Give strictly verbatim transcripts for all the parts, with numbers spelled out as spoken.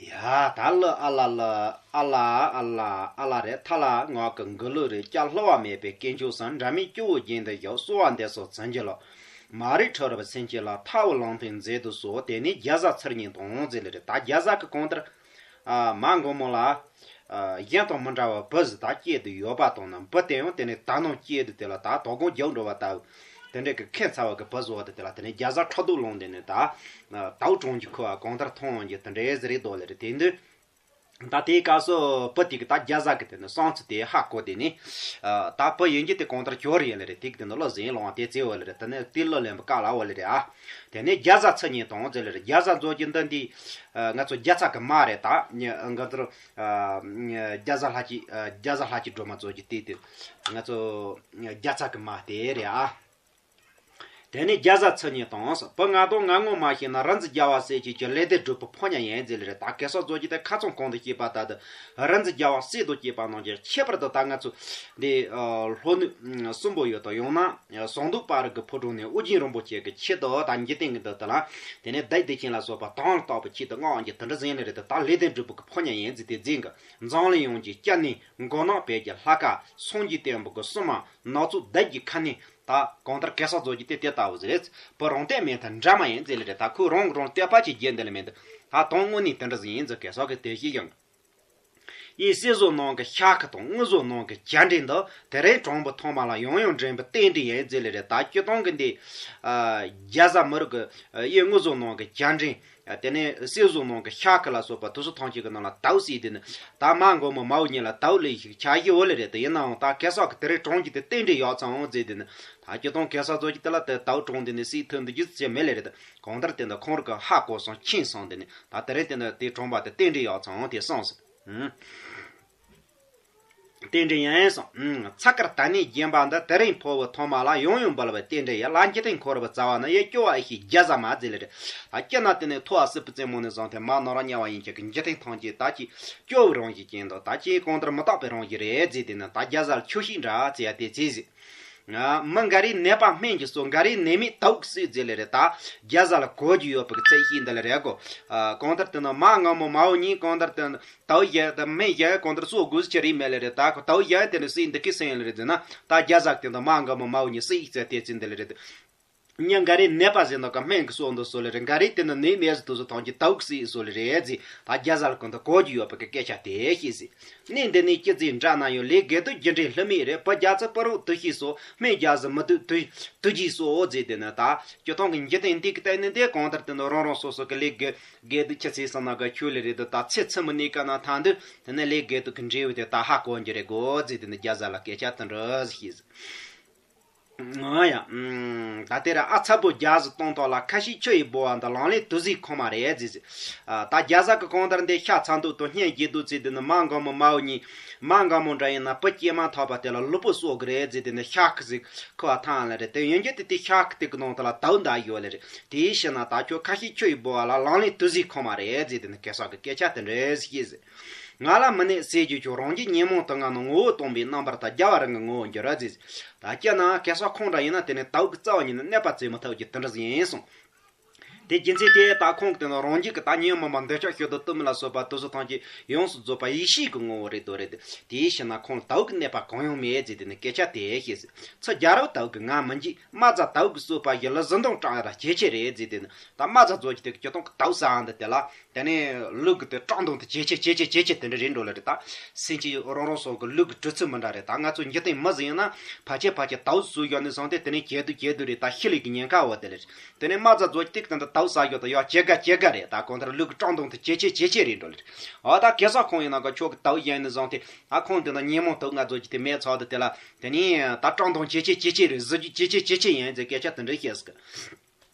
ཡ་ད་ལ་ཨ་ལ་ལ། ཨ་ལ་ཨ་ལ་ཨ་ལ་རེད། ཐ་ལ་ངག་གི་འགུ་ལུག་རེད། སྐྱ་བསླུ་བ་མེད་པའི་སྐྱེས་མཆོག་སམ། འདྲ་མིན་སྐྱེ་བོ་རྒྱན་དུ་བཞག་གསོལ་བ་འདེབས་སོ་ཚིམ་གྱིས་ལོ། མ་རིག་ཁྲོ་རབ་སེམས་ཅན་ལ། ཐར་བའི་ལམ་སྟོན་མཛད་དུ་གསོལ། དེ་ནས་རྒྱ་བཟའ་ཚུར་ཉན་དང་ཟེར་ལེ་རེད། ད་རྒྱ་བཟའ་གི་གང་ལྟར། ཨ་མ་མགོན་མོ་ལ། ཨ་གཞན་དང་མི་འདྲ་བ་བུ་ཟིག་ད་སྐྱེས་བསྡད་ཡོད་པ་དང་ན། བུ་དེ་ཡང་དེ་ནས་ད་ནང་སྐྱེས་བསྡད་དེ་ལ་ད་དོ་དགོང་རྒྱག་འགྲོ་བ་ལྟ་བུ། དེ་འདྲའི་གི་ཁྱད་མཚར་བ་གི་བུ་བཟོ་བ་དེ་དེ་ལ་དེ་ནས་རྒྱ་བཟའ་ཁྲག་འཐུང་ལངས་དེ་ནས་ད། ཨ་དའུ་གྲོང་གི་ཁུ་བ་གང་ལྟར་མཐོང་ཡོང་གི་དེ་འདྲའི་ཟིག་རེད་འདུག་ལེ་རེད། དེ་འདུག་ད་དེའི་སྐབས་སུ་བུ་དེ་གི་ད་རྒྱ་བཟའ་གི་དེ་ནི་བསམ་ཚུལ་དེ་ཧ་གོ་དེ་ནི། ཨ་ད་བུ་ཡིན་གྱི་དེ་གང་ལྟར་གྱོར་ཡིན་ལེ་རེད། དེ་གི་དེ་ནི་བློ་ཟིན་ལོང་བ་དེ་བརྩེ་བ་ལེ་རེད། དེ་ནི་དེ་བློ་ལེན་པ་དཀའ་ལ་བ་ལེ་རེད་ཨ། དེ་ནས་རྒྱ་བཟའ་ཚུར་ཉན་དང་ཟེར་ལེ་རེད། རྒྱ་བཟའ་བཟོ་རྒྱུ་འདི་འདི། ཨ་ང་ཚོ་རྒྱ་ཚ་གི་མ་རེད་ད། ཉ་ང་ཚོར། ཨ་རྒྱ་བཟའ་ལྷ་གཅིག་ཨ་རྒྱ་བཟའ་ལྷ་གཅིག་སྒྲོལ་མ་བཟོ་རྒྱུ་དེ་དེ། ང་ཚོ་རྒྱ་ཚ་གི་མ་དེ་རེད་ཨ། དེ་ནས་རྒྱ་བཟའ་ཚུར་ཉན་དང་ཟེར། བུ་ང་དང་ང་ངོ་མ་ཤེས་ན། རིག་འཛིན་རྒྱལ་བ་སྲས་ཀྱི་ལེགས་ལྡན་སྒྲུབ་པའི་ཕོ་ཉ་ཡིན་ཟེར་ལེ་རེད། ད་གེ་སར་བཟོ་རྒྱུ་དེ་ཁ་ཚང་གང་དུ་སྐྱེས་པ་ལྟར་དུ། རིག་འཛིན་རྒྱལ་བ་སྲས་དང་སྐྱེས་པ་རྣམས་ཀྱི། ཁྱད་པར་དུ་ད་ང་ཚོ་འདི་ཨ་ལྷོ་ནུབ་གསུམ་པོ་ཡོད་དོ། ཡང་ན་ཟངས་མདོག་དཔལ་རི་གི་ཕོ་བྲང་ནས་ཨོ་རྒྱན་རིན་པོ་ཆེ་གི་ཆེད་དུ་ད་འཇིག་རྟེན་གྱི་འདི་དག་ལ། དེ་ནས་བདག་བདེ་ཆེན་ལ་སོགས་པ་དང་ལ་བཏགས་པའི་ཆེད་དུ་མངགས་ཀྱི་དེ་འདྲ་ཟིན་ལེ་རེད། ད་ལེགས་ལྡན་སྒྲུབ་པའི་གི་ཕོ་ཉ་ཡིན་ཟེར་དེ་འཛིན་གི། འཛམ་གླིང་ཡོངས་ཀྱི་སྐྱབས་གནས་མགོ་ནག་བོད་ཀྱི་ལྷ་ཁང་། སངས་རྒྱས་བསྟན་པའི་གི་སྲུང་མ་ནག་ཚོ་བདག་གི་ཁ་ནས། ད་གང་ལྟར་གེ་སར་བཟོ་རྒྱུ་དེ་དེ་ལྟ་བུ་ཟིག་རེད། བུ་རང་བསྟན་མིན་ཐ་འདྲ་མ་ཡིན་ཟེར་ལེ་རེད། ད་ཁོས་རང་གི་རང་བསྟན་པ་ཅིག་བརྒྱབ་འདི་ལ་མེད་འདུག་ད་དོན་དངོས་གནས་དེ་འདྲ་ཟིག་ཡིན་ཟེར་གེ་སར་གི་དེ་བཤད་ཡོང་། ཡིད་སྲིད་གཟུགས་ནང་གི་ཤ་ཁུ་དང་དངོས་གཟུགས་ནང་གི་བྱ་མགྲིན་འདི། དེ་རིང་གྲོང་པའི་ཐོག་མ་ལ་ཡང་ཡང་འདྲེན་པའི་རྟེན་འབྲེལ་ཡིན་ཟེར་ལེ་རེད། ད་སྤྱིར་བཏང་གི་འདི། ཨ་རྒྱ་བཟའ་མི་རིགས་ཀྱི་ཡིད་དངོས་གཟུགས་ནང་གི་བྱ་མགྲིན། དེ་ནས་སྲིད་གཟུགས་ནང་གི་ཤ་ཁུ་ལ་སོགས་པ་དུས་སུ་ཐང་ཆད་ཀྱི་ནང་ལ་དའུ་སྲིད་དེ་ནི། ད་མ་མགོན་པོ་མའོ་ཉིད་ལ་དའུ་ལས་ཤིག་ཆ་ཞི་འོ་ལེ་རེད། དེ་ཡིན་ནའང་ད་གེ་སར་གི་དེ་རིང་གྲོང་གི་དེ་རྟེན་འབྲེལ་ཡག་ཚང་འོང་ཟེར་དེ་ནི། ད་སྤྱིར་བཏང་གེ་སར་ཚོ་གི་དེ་ལ་དེ་དའུ་གྲོང་དེ་ནི་སྲིད་ཐུབ་འདི་རྒྱུ་ཚེ་མེད་ལེ་རེད། གང་ལྟར་དེ་འདི་ཁོང་རིགས་ཀྱི་ཧ་གོ་སོང་མཁྱེན་སོང་དེ་ནི། ད་དེ་རིང་དེ་འདི་དེ་གྲོང་པ་དེ་རྟེན་འབྲེལ་ཡག་ཚང་འོང་དེ་སོང་ཟེར། ཨུམ། རྟེན་འབྲེལ་ཡིན་སོང་། ཨུམ། ཚ་དཀར་ད་ནས་བརྒྱན་པ་འདི། དེ་རིང་འཕོ་བའི་ཐོག་མ་ལ། ཡང་ཡང་འབུལ་བའི་རྟེན་འབྲེལ་ཡིན། ལྷ་འཇིག་རྟེན་འཁོར་བའི་རྩ་བ་ན། ཡིད་སྐྱོ་བ་ཨེ་ཤེས་རྒྱ་བཟའ་མ་ཟེར་ལེ་རེད། ད་སྐྱེ་ན་དེ་ནས་ཐོ་བ་སྲིད་པའི་རྩེ་མོ་ནས་བཟུང་སྟེ་མར་ནོར་བ་དམྱལ་བ་ཡན་ཆད་ཀྱི་འཇིག་རྟེན་ཐམས་ཅད་ད་ཅི་སྐྱོ་བའི་རང་བཞིན་ཅན་དང་། ད་ཅི་གང་ལྟར་མི་རྟག་པའི་རང་བཞིན་རེད་ཟེར་དེ་ནི། ད་རྒྱ་བཟའ་ལ་ཆོས་ཤིག་འདྲ་ཟེར་ཡ་དེ་ཚེ་ཟེར། ཨ་མི་འགའ་རེའི་ནད་པ་སྨན་གྱིས་གསོ། འགའ་རེའི་ནད་མེད་དའུ་གིས་སེལ་ཟེར་ལེ་རེད། ད་རྒྱ་བཟའ་ལ་གོ་རྒྱུ་ཡོད་པའི་ཚད་ཤིག་འདི་ལ་རེད་གོ། ཨ་གང་ལྟར་དེ་ནི་མ་ངམ་མོ་མའོ་ཉིད་གང་ལྟར་དེ་ནི་དའུ་གཞན་དང་སྨན་གཞན་གང་ལྟར་གསོ་དགོས་ཀྱི་རེད་མེད་ལེ་རེད། ད་དའུ་གཞན་དེ་ནི་སེལ་འདི་གིས་སེལ་ལེ་རེད་ཟེར་ན། ད་རྒྱ་བཟའ་དེ་ནི་མ་ངམ་མོ་མའོ་ཉིད་སེལ་ཡིག་ཚད་དེ་ཚེ་འདི་ལ་རེད། མི་འགའ་རེའི་ནད་པ་ཟེར་ན་ཀ་སྨན་གྱིས་གསོ་འདི་གསོ་ལེ་རེད། འགའ་རེའི་དེ་ནི་ནད་མེད་ཟེར་དུས་སུ་ཐང་གི་དའུ་གིས་སེལ་གསོ་ལེ་རེད་ཟེར། ད་རྒྱ་བཟའ་ལ་གང་ལྟར་གོ་རྒྱུ་ཡོད་པའི་སྐད་ཆ་དེ་ཤེས་ཟེར། གནས་འདི་ནས་སྐྱེ་རྫས་འདྲ་ན་ཡང་། ལས་དགེ་སྡིག་རྒྱུ་འབྲས་ལྷུ་མེད་རེད། བུ་རྒྱ་ཚ་བུ་རོགས་དུ་ཤེས་སོ། སྨན་རྒྱ་བཟའ་མི་སྡུག་དུ་དུ་རྒྱས་སོ་ཟེར། དེ་ནི་ད་སྤྱིར་བཏང་གི་འཇིག་རྟེན་འདི་གི་སྟེང་ནས་འདི་གང་ལྟར་དེ་ནི་རང་རང་སོ་སོ་གི་ལས་དགེ་དགེ་སྡིག་ཆུ་ཚོད་སོང་ན་ག་ཆོད་ལེ་རེད་དོ། ད་ཚེ་ཚུ་མི་གནས་ཀ་ན་ཐང་དུ་དེ་ནི་ལས་དགེ་སྡིག་གི་འབྲས་བུ་དེ་ད་ཧ་གོ་རྒྱུ་རེད་གོ་ཟེར། དེ་ནི་རྒྱ་བཟའ་ལ་སྐད་ཆ་དེ་འདྲ་ཟིག་ཤེས་ཟེར། ང་ཡ། ཨུམ། ད་དེ་ར་ཨ་ཚ་བོ་རྒྱ་བཟའ་སྟོང་ཐོག་ལ། ཁ་ཤས་ཆུ་ཡི་ལྦུ་བ་འདི། ལང་ལེ་དུ་ཟིག་ཁོ་མ་རེད་ཟེར་ཟེར། ཨ་ད་རྒྱ་བཟའ་གི་གང་ལྟར་འདི་ཤ་ཚ་འདུག་དང་སྙིང་རྗེ་འདུག་ཚེ་འདི་ནི་མ་མགོན་པོ་མའོ་ཉིད། མ་མགོན་པོ་འདྲ་ཡིན་ན་བུ་སྐྱེས་མ་ཐག་པ་དེ་ལ་ལུས་པོ་གསོ་གི་རེད་ཟེར། དེ་ནི་ཤ་ཁུ་ཟིག་ཁུ་བ་ཐང་ལ་རེད། དེ་ཡིན་རྒྱུ་དེ་དེ་ཤ་ཁུ་དེ་གི་ནང་དུ་ལ་དའུ་འདི་ཡོད་ལེ་རེད། དེའི་ཕྱིར་ན་ད་ཁྱོད་ཁ་ཤས་ཆུ་ཡི་ལྦུ་བ་ལ། ལང་ལེ་དུ་ཟིག་ཁོ་མ་རེད་ཟེར། དེ་ནི་གེ་སར་གི་སྐད་ཆ་དེ་འདྲ་ཟིག་ཤེས་ཟེར། ང་ལ་མི་གནས་ཟེར་རྒྱུ་ཁྱོད། རང་རྒྱུད་ཉོན་མོངས་དུག་ལྔ་ནི། ངོ་བོ་སྟོང་པའི་རྣམ་པར་ཐལ། རྒྱལ་བ་རང་གི་ངོ་བོར་འགྱུར་རོ་ཟེར། ད་སྤྱིར་ན་གེ་སར་ཁོང་འདྲ་ཡིན་ན་དེ་ནི་དའུ་གི་རྩ་བ་ཉིད་ནས་གནོད་པ་བྱེད་མི་ཐུབ་རྒྱུ་དེ་འདྲ་ཟིག་ཡིན་གསུངས། དེ་རྒྱུ་མཚན་དེ་ད་ཁོང་གི་དེ་ནི་རང་རྒྱུད་ཀྱི་ད་ཉོན་མོངས་པ་འདོད་ཆགས་ཞེ་སྡང་གཏི་མུག་ལ་སོགས་པ་དུག་གསུམ་ཐམས་ཅད་ཡོངས་སུ་རྫོགས་པ་ཡེ་ཤེས་ཀྱི་ངོ་བོ་རེད་དོ་རེད། དེའི་ཕྱིར་ན་ཁོང་ལ་དའུ་གི་གནོད་པ་གང་ཡང་མེད་ཟེར། དེ་ནི་སྐད་ཆ་དེ་བཤད་ཟེར། ཚུར་རྒྱལ་རབས་དའུ་གིས་ང་མི་འཇིགས། མ་རྩ་དའུ་གིས་གསོད་པ་ཡིན་ལ། གཟི་མདངས་བཀྲག་ཡ་ལ་ཇེ་ཆེ་རེད་ཟེར། དེ་ནི་ད་མ་རྩ་རྫོགས་ཀྱི་དེ་གི་སྤྱིར་བཏང་གི་དའུ་ཟེར་ཡ་འདི་དེ་ལ། དེ་ནས་ལུག་གི་དེ་བཀྲག་མདངས་དེ་ཇེ་ཆེ་ཇེ་ཆེ་ཇེ་ཆེ་དེ་འདྲ་རེད་འགྲོ་ལེ་རེད། ད་སེམས་ཅན་རང་རང་སོ་སོ་གི་ལུག་གི་གྲུབ་ཚུལ་མི་འདྲ་རེད། ད་ང་ཚོ་འཇིག་རྟེན་མི་ཟིག་ཡིན་ན་ཕལ་ཆེར་ཕལ་ཆེར་དའུ་གསོད་ཡོང་ནས་བཟུང་སྟེ་དེ་ནས་གྱེས་དུས་གྱེས་དུས་རེད། ད་ཤི་ལུས་ཀྱི་ཉེན་ཁ་འོག་དེ་ལེ་རེད། དེ་ནས་མ་རྩ་རྫོགས་ཀྱི་དེ་གི་དེ་འདྲ་དའུ་ཟ་ཡོད་དོ། ཡ་ཇེ་དགའ་ཇེ་དགའ་རེད། ད་གང་ལྟར་ལུག་གི་བཀྲག་མདངས་དེ་ཇེ་ཆེ་ཇེ་ཆེ་རེད་འགྲོ་ལེ་རེད། འོ་ད་གེ་སར་ཁོང་ཡིན་ན་ག་ཁྱོད་ཀྱི་དའུ་ཡིན་ནས་བཟུང་སྟེ། ད་ཁོང་དེ་འདྲ་ཉོན་མོངས་དུག་ལྔ་རྫོགས་ཀྱི་དེ་མེད་ཚར་དུས་དེ་ལ། དེ་ནས་ད་བཀྲག་མདངས་ཇེ་ཆེ་ཇེ་ཆེ་རེད། གཟི་བརྗིད་ཇེ་ཆེ་ཇེ་ཆེ་ཡིན་ཟེར་སྐད་ཆ་དེ་འདྲ་བཤད་ཟེར་གི།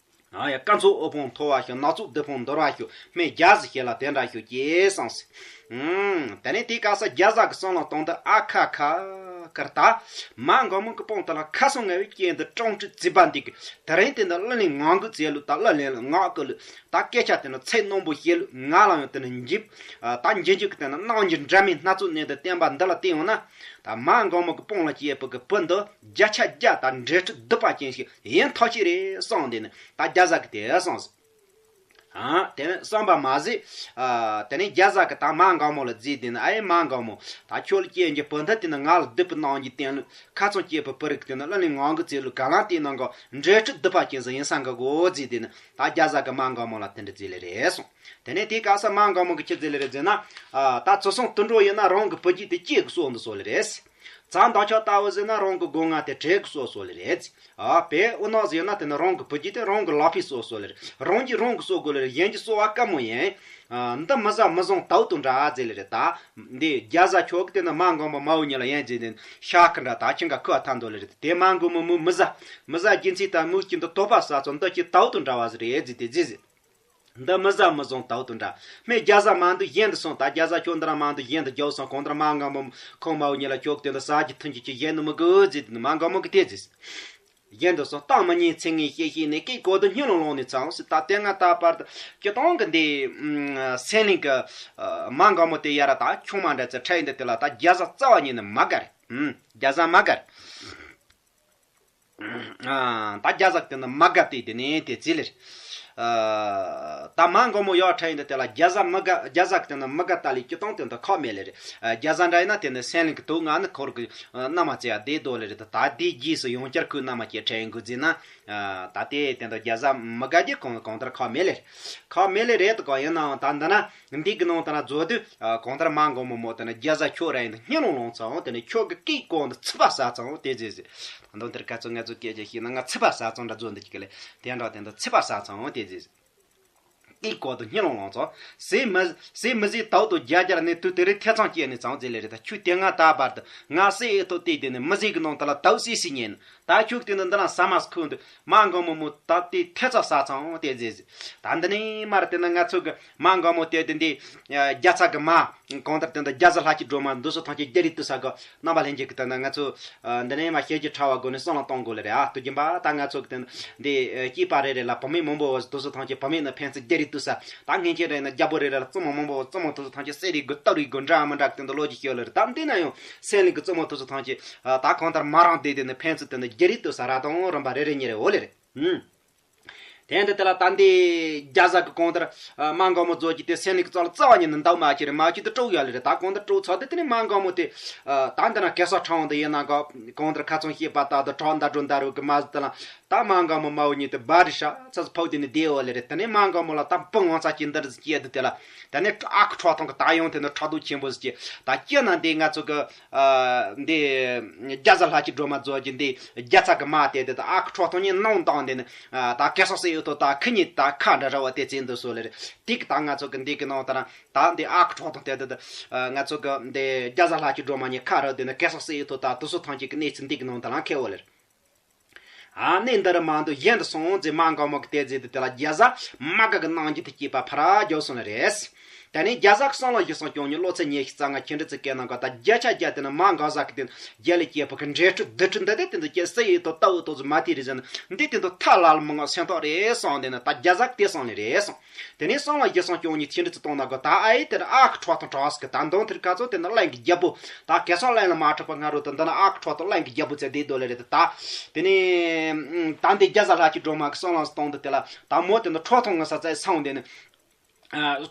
ཨ་ཡ། རྐང་ཚུགས་དབུལ་ཕོངས་མཐོ་བ་ཤོག། ནག་ཚུགས་སྡུག་ཕོངས་འདོར་བ་ཤོག། སྨན་རྒྱ་བཟའ་ཞིག་ལ་དེ་འདྲ་ཤོག་ཅེས་གསུངས་སོ། ཨུམ། དེ་ནས་དེའི་སྐབས་སུ་རྒྱ་བཟའ་གི་བསམ་བློ་གཏོང་དུས། ཨ་ཁ་ཁ། ཁར་ད། མ་མགོན་པོ་གི་དཔུང་དེ་ལ་ཁ་སང་ངན་པའི་རྐྱེན་དུ་སྤྲང་ཕྲུག་བརྩིས་པ་འདི་གིས་དེ་རིང་དེ་འདི་གླུ་ལེན་ངང་གིས་བཙལ་ལུགས། ད་གླུ་ལེན་ལ་ངག་གི་ལུགས། ད་སྐད་ཆ་དེ་ནི་ཚིག་རྣོན་པོ་བཤད་ལུགས། ང་ལ་ཡང་དེ་ནི་འཇིབ། ད་འཇིབ་འཇིབ་ཀྱི་དེ་ནི་རྣམ་འགྱུར་འདྲ་མིན་སྣ་ཚོགས་གནས་འདུག། བསྟན་པ་འདི་ལ་བལྟས་ཡོང་ན། ད་མ་མགོན་པོ་གི་དཔུང་ལ་སྐྱེས་པའི་གི་བུ་འདི་བརྒྱ་ཆ་བརྒྱ་ད་འབྲེལ་འདྲིས་སྡུག་པ་ཅན་ཞིག་ཡིན་ཐག་ཆོད་རེད་གསུངས། དེ་ནི་ད་རྒྱ་བཟའ་གི་དེ་གསུངས་སོ། ཨ། དེ་ནས་བསམ་པ་མ་ཟད། ཨ། དེ་ནས་རྒྱ་བཟའ་གི་ད་མ་འགག་མོ་ལ་བརྫིས་དེ་ནི། ཨ་ཡེ་མ་འགག་མོ། ད་ཁྱོད་ལ་སྐྱེས་ཀྱི་བུ་འདི་དེ་ནི་ང་ལ་སྡིག་པ་གནང་རྒྱུ་བསྟན་ལུགས། ཁ་ཚོན་སྐྱེས་པའི་བུ་རིགས་དེ་ནི་ཀླུ་ལེན་ངང་གིས་བརྩིས་ལུགས། ག་ལང་དེའི་ནང་གི་འབྲེལ་འདྲིས་སྡིག་པ་ཅན་ཟིག་ཡིན་ས་འགག་གོ་བརྫིས་དེ་ནི། ད་རྒྱ་བཟའ་གི་མ་འགག་མོ་ལ་དེ་འདྲ་བརྫིས་ལེ་རེད་སོང་། དེ་ནས་དེའི་སྐབས་སུ་མ་འགག་མོ་གི་ཆི་བརྫིས་ལེ་རེད་བརྫིས་ན། ཨ། ད་ཚུར་སོང་དུད་འགྲོ་ཡིན་ན་རང་གི་བུ་རྒྱུད་དེ་སྐྱེས་གི་སྲོག་འདི་སོ་ལེ་རེད། བྱ་འདབ་ཆགས་ལྟ་བུ་ཟེར་ན་རང་གི་སྒོ་ང་དེ་བྲེག་གི་སྲོག་སོ་ལེ་རེད། ཨ། བལ་ཨུ་ནག་ཟེར་ན་དེ་ནི་རང་གི་བུ་རྒྱུད་དེ་རང་གི་ལག་པའི་སྲོག་སོ་ལེ་རེད། རང་གིས་རང་གི་སྲོག་དགོས་ལེ་རེད། གཞན་གྱི་སྲོག་བ་དཀའ་མོ་ཡིན། ཨ། འདི་མི་ཟ་མི་བཟུང་དུག་དང་འདྲ་ཟེར་ལེ་རེད། ད་འདི་རྒྱ་བཟའ་ཁྱོད་ཀྱི་དེ་ནི་མ་འགག་མོ་མ་འུ་གཉིས་ལ་ཡན་ཟེར་དེ་ཤ་ཁི་འདྲ་ད་ཁྱི་འགའ་ཁུ་བ་ཐ་འདོད་ལེ་རེད། དེ་མ་འགག་མོ་མོ་མི་ཟ། མི་ཟ་རྒྱུ་མཚན་ད་མོ་ཁྱི་འདི་དོགས་པ་ཟ་ཚོ་འདི་ཁྱི་དུག་དང་འདྲ་བ་ཟེར་རེད་ཟེར་དེ་ཟེར་ཟེར། འདི་མི་ཟ་མི་བཟུང་དུག་དང་འདྲ། སྨད་རྒྱ་བཟའ་མ་འདུག་གཞན་དུ་སོང་། ད་རྒྱ་བཟའ་ཁྱོད་འདི་ར་མ་འདུག་གཞན་དུ་རྒྱབ་སོང་། གང་ལྟར་མ་འགག་མོ་ཁོང་མ་འུ་གཉིས་ལ་ཁྱོད་དེ་འདི་ཟ་རྒྱུ་འཐུང་རྒྱུ་ཅི་གཞན་དུ་མི་དགོས་ཟེར་དེ་ནི་མ་འགག་མོ་གི་དེ་ཟེར། གཞན་དུ་སོང་། གཏམ་མི་ཉན་ཚིག་ངན་བཤད་བཤད་ནས་སྐད་གོ་དུ་སྙིང་ལོང་ལོང་ནས་ཚང་ཟེར། ད་དེ་ང་ད་བར་དུ་སྤྱི་བཏང་གི་འདི་སེང་གླིང་གི་མ་འགག་མོ་དེ་ཡ་ར་ད་ཆུང་མ་འདྲ་ཚེ་ཁྲ་ཡིན་འདི་དེ་ལ་ད་རྒྱ་བཟའ་རྩ་བ་ཉིད་ནས་མ་དགའ་རེད། རྒྱ་བཟའ་མ་དགའ་རེད། ཨ། ད་རྒྱ་བཟའ་དེ་ནི་མ་དགའ་དེ་དེ་ནས་དེ་བརྫིས་ལེ་རེད། ཨ། ད་མ་འགག་མོ་ཡོག་ཁྲ་ཡིན་དེ་དེ་ལ་རྒྱ་བཟའ་མི་དགའ། རྒྱ་བཟའ་དེ་ནི་མི་དགའ་ད་ལས་སྤྱི་བཏང་དེ་འདི་ཁག་མེད་ལེ་རེད། ཨ། རྒྱ་བཟའ་འདྲ་ཡིན་ན་དེ་ནི་སེང་གླིང་གི་དུག་ང་ནི་འཁོར་གི་མནའ་མ་བརྩེ་ཡ་བསྡད་དོ་ལེ་རེད། ད་དེའི་རྗེས་སུ་ཡང་བསྐྱར་ཁོས་མནའ་མ་སྐྱེལ་ཁྲ་ཡིན་དགོས་བརྫིས་ན། ཨ། ད་དེ་དེ་འདི་རྒྱ་བཟའ་མི་དགའ་རྒྱུ་གང་གང་ལྟར་ཁག་མེད་ལེ་རེད། ཁག་མེད་ལེ་རེད། དེ་གང་ཡིན་ནའང་ད་འདི་ན། འདི་གི་ནང་དུ་ན་བཟོ་དུས། ཨ། གང་ལྟར་མ་འགག་མོ་མོ་དེ་ནི་རྒྱ་བཟའ་ཁྱོད་ར་ཡིན་དུ་སྙིང་ལོང་ལོང་ཚང་དེ་ནི་ཁྱོད་ཀྱི་སྐད་གོ་འདི་ཚིག་པ་ཟ་ཚང་དེ་ཟེར་ཟེར། ད་དུང་དེར་ཁ་ཚོ་ང་ཚོ་སྐད་ཆ་བཤད་ན་ང་ཚིག་པ་ཟ་ཚང་འདྲ་བཟོ་འདི་ཅིག་ལས་དེ་འདྲ་དེ་འདི་ཚིག་པ་ཟ་ཚང་དེ་ཟེར་ཟེར། སྐད་གོ་འདི་སྙིང་ལོང་ལོང་ཚང་ཟེར་མི་ཟེར་མི་ཟེར་དག་ཏུ་རྒྱ་རྒྱ་ནི་དུས་དེ་རིང་ཐེ་ཚང་སྐྱེས་ནི་ཚང་ཟེར་ལེ་རེད། ད་ཁྱོད་དེ་ང་ད་བར་དུ་ང་སྲས་ཨེ་ཐོ་དེ་དེ་ནི་མི་ཟེར་གི་ནང་དུ་ལ་དག་སྲས་སྲས་ཉན། ད་ཁྱོད་དེ་འདི་འདི་ལ་ཟ་མ་ཁུ་འདི་མ་འགག་མོ་མོ་ད་དེ་ཐེ་ཚོམ་ཟ་ཚང་དེ་ཟེར་ཟེར། ད་འདི་ནས་མར་དེ་ན་ང་ཚོ་གི་མ་འགག་མོ་དེ་དེ་འདི་རྒྱ་ཚ་གི་མ་གང་ལྟར་དེ་འདི་རྒྱ་བཟའ་ལྷ་སྐྱིད་སྒྲོལ་མ་འདི་ཚོ་ཐམས་ཅད་རྒྱ་རིགས་དུ་ས་གི་རྣམ་པ་ལྷན་རྒྱས་ཀྱི་དེ་ན་ང་ཚོ་འདི་ནས་མ་ཤེས་ཀྱི་ཕྲ་བ་སྒོ་ནས་བསམ་བློ་གཏོང་དགོས་ལེ་རེད། ཨ། དུ་རྒྱུན་པ་ད་ང་ཚོ་གི་དེ་འདི་སྐྱེས་པ་རེ་རེ་ལ་བུད་མེད་མང་པོ་འདི་ཚོ་ཐམས་ཅད་བུད་མེད་ནི་ཕན་ཚུན་རྒྱ་རིགས་དུ་ས། ད་ངེད་ཅག་རེ་ན་རྒྱལ་པོ་རེ་རེ་ལ་བཙུན་མོ་མང་པོ་བཙུན་མོ་དེ་ཚོ་ཐམས་ཅད་སྲས་རིགས་དགུ་སྟོབས་རིགས་དགུ་འདྲ་མི་འདྲ་གི་དེ་འདི་ལོ་རྒྱུས་ཤོད་ལེ་རེད། ད་འདི་ན་ཡང་སེང་གླིང་གི་བཙུན་མོ་དེ་ཚོ་ཐམས་ཅད་ད་གང་ལྟར་མ་རང་བསྡད་དེ་ནི་ཕན་ཚུན་དེ་ནི་རྒྱ་རིགས་དུ་ས་ར་དང་རིམ་པ་རེ་རེ་གཉིས་རེ་འོ་ལེ་རེད། ཨུམ། དེ་འདི་དེ་ལ་ད་འདི་རྒྱ་བཟའ་གི་གང་ལྟར་མ་འགག་མོ་རྫོགས་ཀྱི་དེ་སེང་གླིང་གི་རྩ་ལ་རྩ་བ་ཉིད་ནི་འདུག་མ་ཁྱེར་མ་ཁྱེར་དུ་དཀྲུག་ཡ་ལེ་རེད། ད་གང་ལྟར་དཀྲུག་ཚར་དེ་དེ་ནི་མ་འགག་མོ་དེ་ད་འདི་ན་གེ་སར་ཁྲ་བོ་འདི་ཡིན་ན་ག་གང་ལྟར་ཁ་ཚོན་ཤེས་པ་ད་དུ་ཁྲག་མདའ་སྒྲོ་མདའ་རུ་གི་མ་ཟི་དེ་ལ། ད་མ་འགག་མོ་མ་འུ་གཉིས་དེ་བ་རི་ཧྲ་ཚ་ཚ་ཕོག་དེ་ནི་བསྡད་འོ་ལེ་རེད། དེ་ནས་མ་འགག་མོ་ལ་ད་བུ་ངོ་ཚ་ཅིག་འདི་རེད་ཟེར་སྐྱེས་དུས་དེ་ལ། དེ་ནས་ཨ་ཁུ་ཁྲག་འཐུང་གི་ད་ཡོང་དེ་ནི་ཁྲག་རྡོ་ཆེན་པོ་ཟེར་གྱི་ད་སྐྱེས་ན་འདི་ང་ཚོ་གི་ཨ་འདི་རྒྱ་བཟའ་ལྷ་སྐྱིད་སྒྲོལ་མ་རྫོགས་ཀྱི་འདི་རྒྱ་ཚ་གི་མ་དེ་དེ་ད་ཨ་ཁུ་ཁྲག་འཐུང་གཉིས་སྣང་བཏང་དེ་ནི་ཨ་ད་གེ་སར་སྲས་ཡོད་དོ་ད་ཁི་གཉིས་ད་ཁ་འདྲ་ར་བ་དེ་ཚེ་འདི་སོ་ལེ་རེད། དེ་གི་ད་ང་ཚོ་གི་འདི་གི་ནང་ད་ན་ད་འདི་ཨ་ཁུ་ཁྲག་འཐུང་དེ་དེ་ད་ང་ཚོ་གི་འདི་རྒྱ་བཟའ་ལྷ་སྐྱིད་སྒྲོལ་མ་གཉིས་ཁ་ར་དེ་ནི་གེ་སར་སྲས་ཡོད་དོ་ད་དེ་ཚོ་ཐམས་ཅད་གི་གནས་ཚུལ་འདི་གི་ནང་ད་ལ་ཁེལ་འོ་ལེ་རེད། ཨ་ནི་འདི་རུ་མ་འདུག་གཞན་དུ་སོང་ཟེར་མ་འགག་མོ་གི་དེ་ཟེར་དུས་དེ་ལ་རྒྱ་བཟའ་མ་དགའ་གི་རྣམ་འགྱུར་དུ་སྐྱེས་པ་ཕར་རྒྱོབ་སོང་ནི་རེད། དེ་ནས་རྒྱ་བཟའ་གི་བསམ་བློ་བཞི་བསམ་བཅོ་ལྔ་བློ་ཚད་ཉི་ཤུ་རྩ་ལྔ་ཁྱེད་འདྲ་ཚོ་སྐད་ནང་ག་ད་བརྒྱ་ཆ་བརྒྱ་དེ་ནི་མ་འགག་བཟའ་གི་དེ་རྒྱ་ལ་སྐྱེས་པ་གི་འབྲེལ་འདྲིས་སྡིག་སྒྲིབ་འདི་དེ་དེ་འདི་སྐྱེ་སྲིད་ཡོད་དོ་ལྟ་བུ་དོ་ཚོ་མ་དེ་རེད་ཟེར་ན་འདི་དེ་འདུག་ཐ་ལ་ལ་མི་ངོ་སེམས་ཐག་རེད་སོང་དེ་ནི་ད་རྒྱ་བཟའ་གི་དེ་སོང་ནི་རེད་སོང་། དེ་ནས་གསང་བ་བཞི་གསང་སྐྱོང་གཉིས་ཆེན་འདྲི་ཚུལ་གཏོང་ན་དགོས། ད་ཨ་ཡེ་དེར་ཨ་ཁུ་ཁྲོ་ཐུང་གྲགས་ཀྱི་ད་འདོན་ཐེར་ཁ་ཚོ་དེ་ནི་གླིང་གི་རྒྱལ་པོ། ད་གེ་སར་གླིང་ལ་མ་གྲགས་པ་སྔ་རོལ་དུ་འདི་ན་ཨ་ཁུ་ཁྲོ་ཐུང་གླིང་གི་རྒྱལ་པོ་ཚེ་འདི་རྡོ་ལེ་རེད། ད་དེ་ནས་ད་འདི་རྒྱ་བཟའ་ལྷ་ཁྱི་སྒྲོལ་མ་གི་གསང་ལ་གཏོང་འདི་དེ་ལ་ད་མོ་དེ་ནི་ཁྲོ་ཐུང་ངི་ས་ཚེ་སང་འདི་ནི།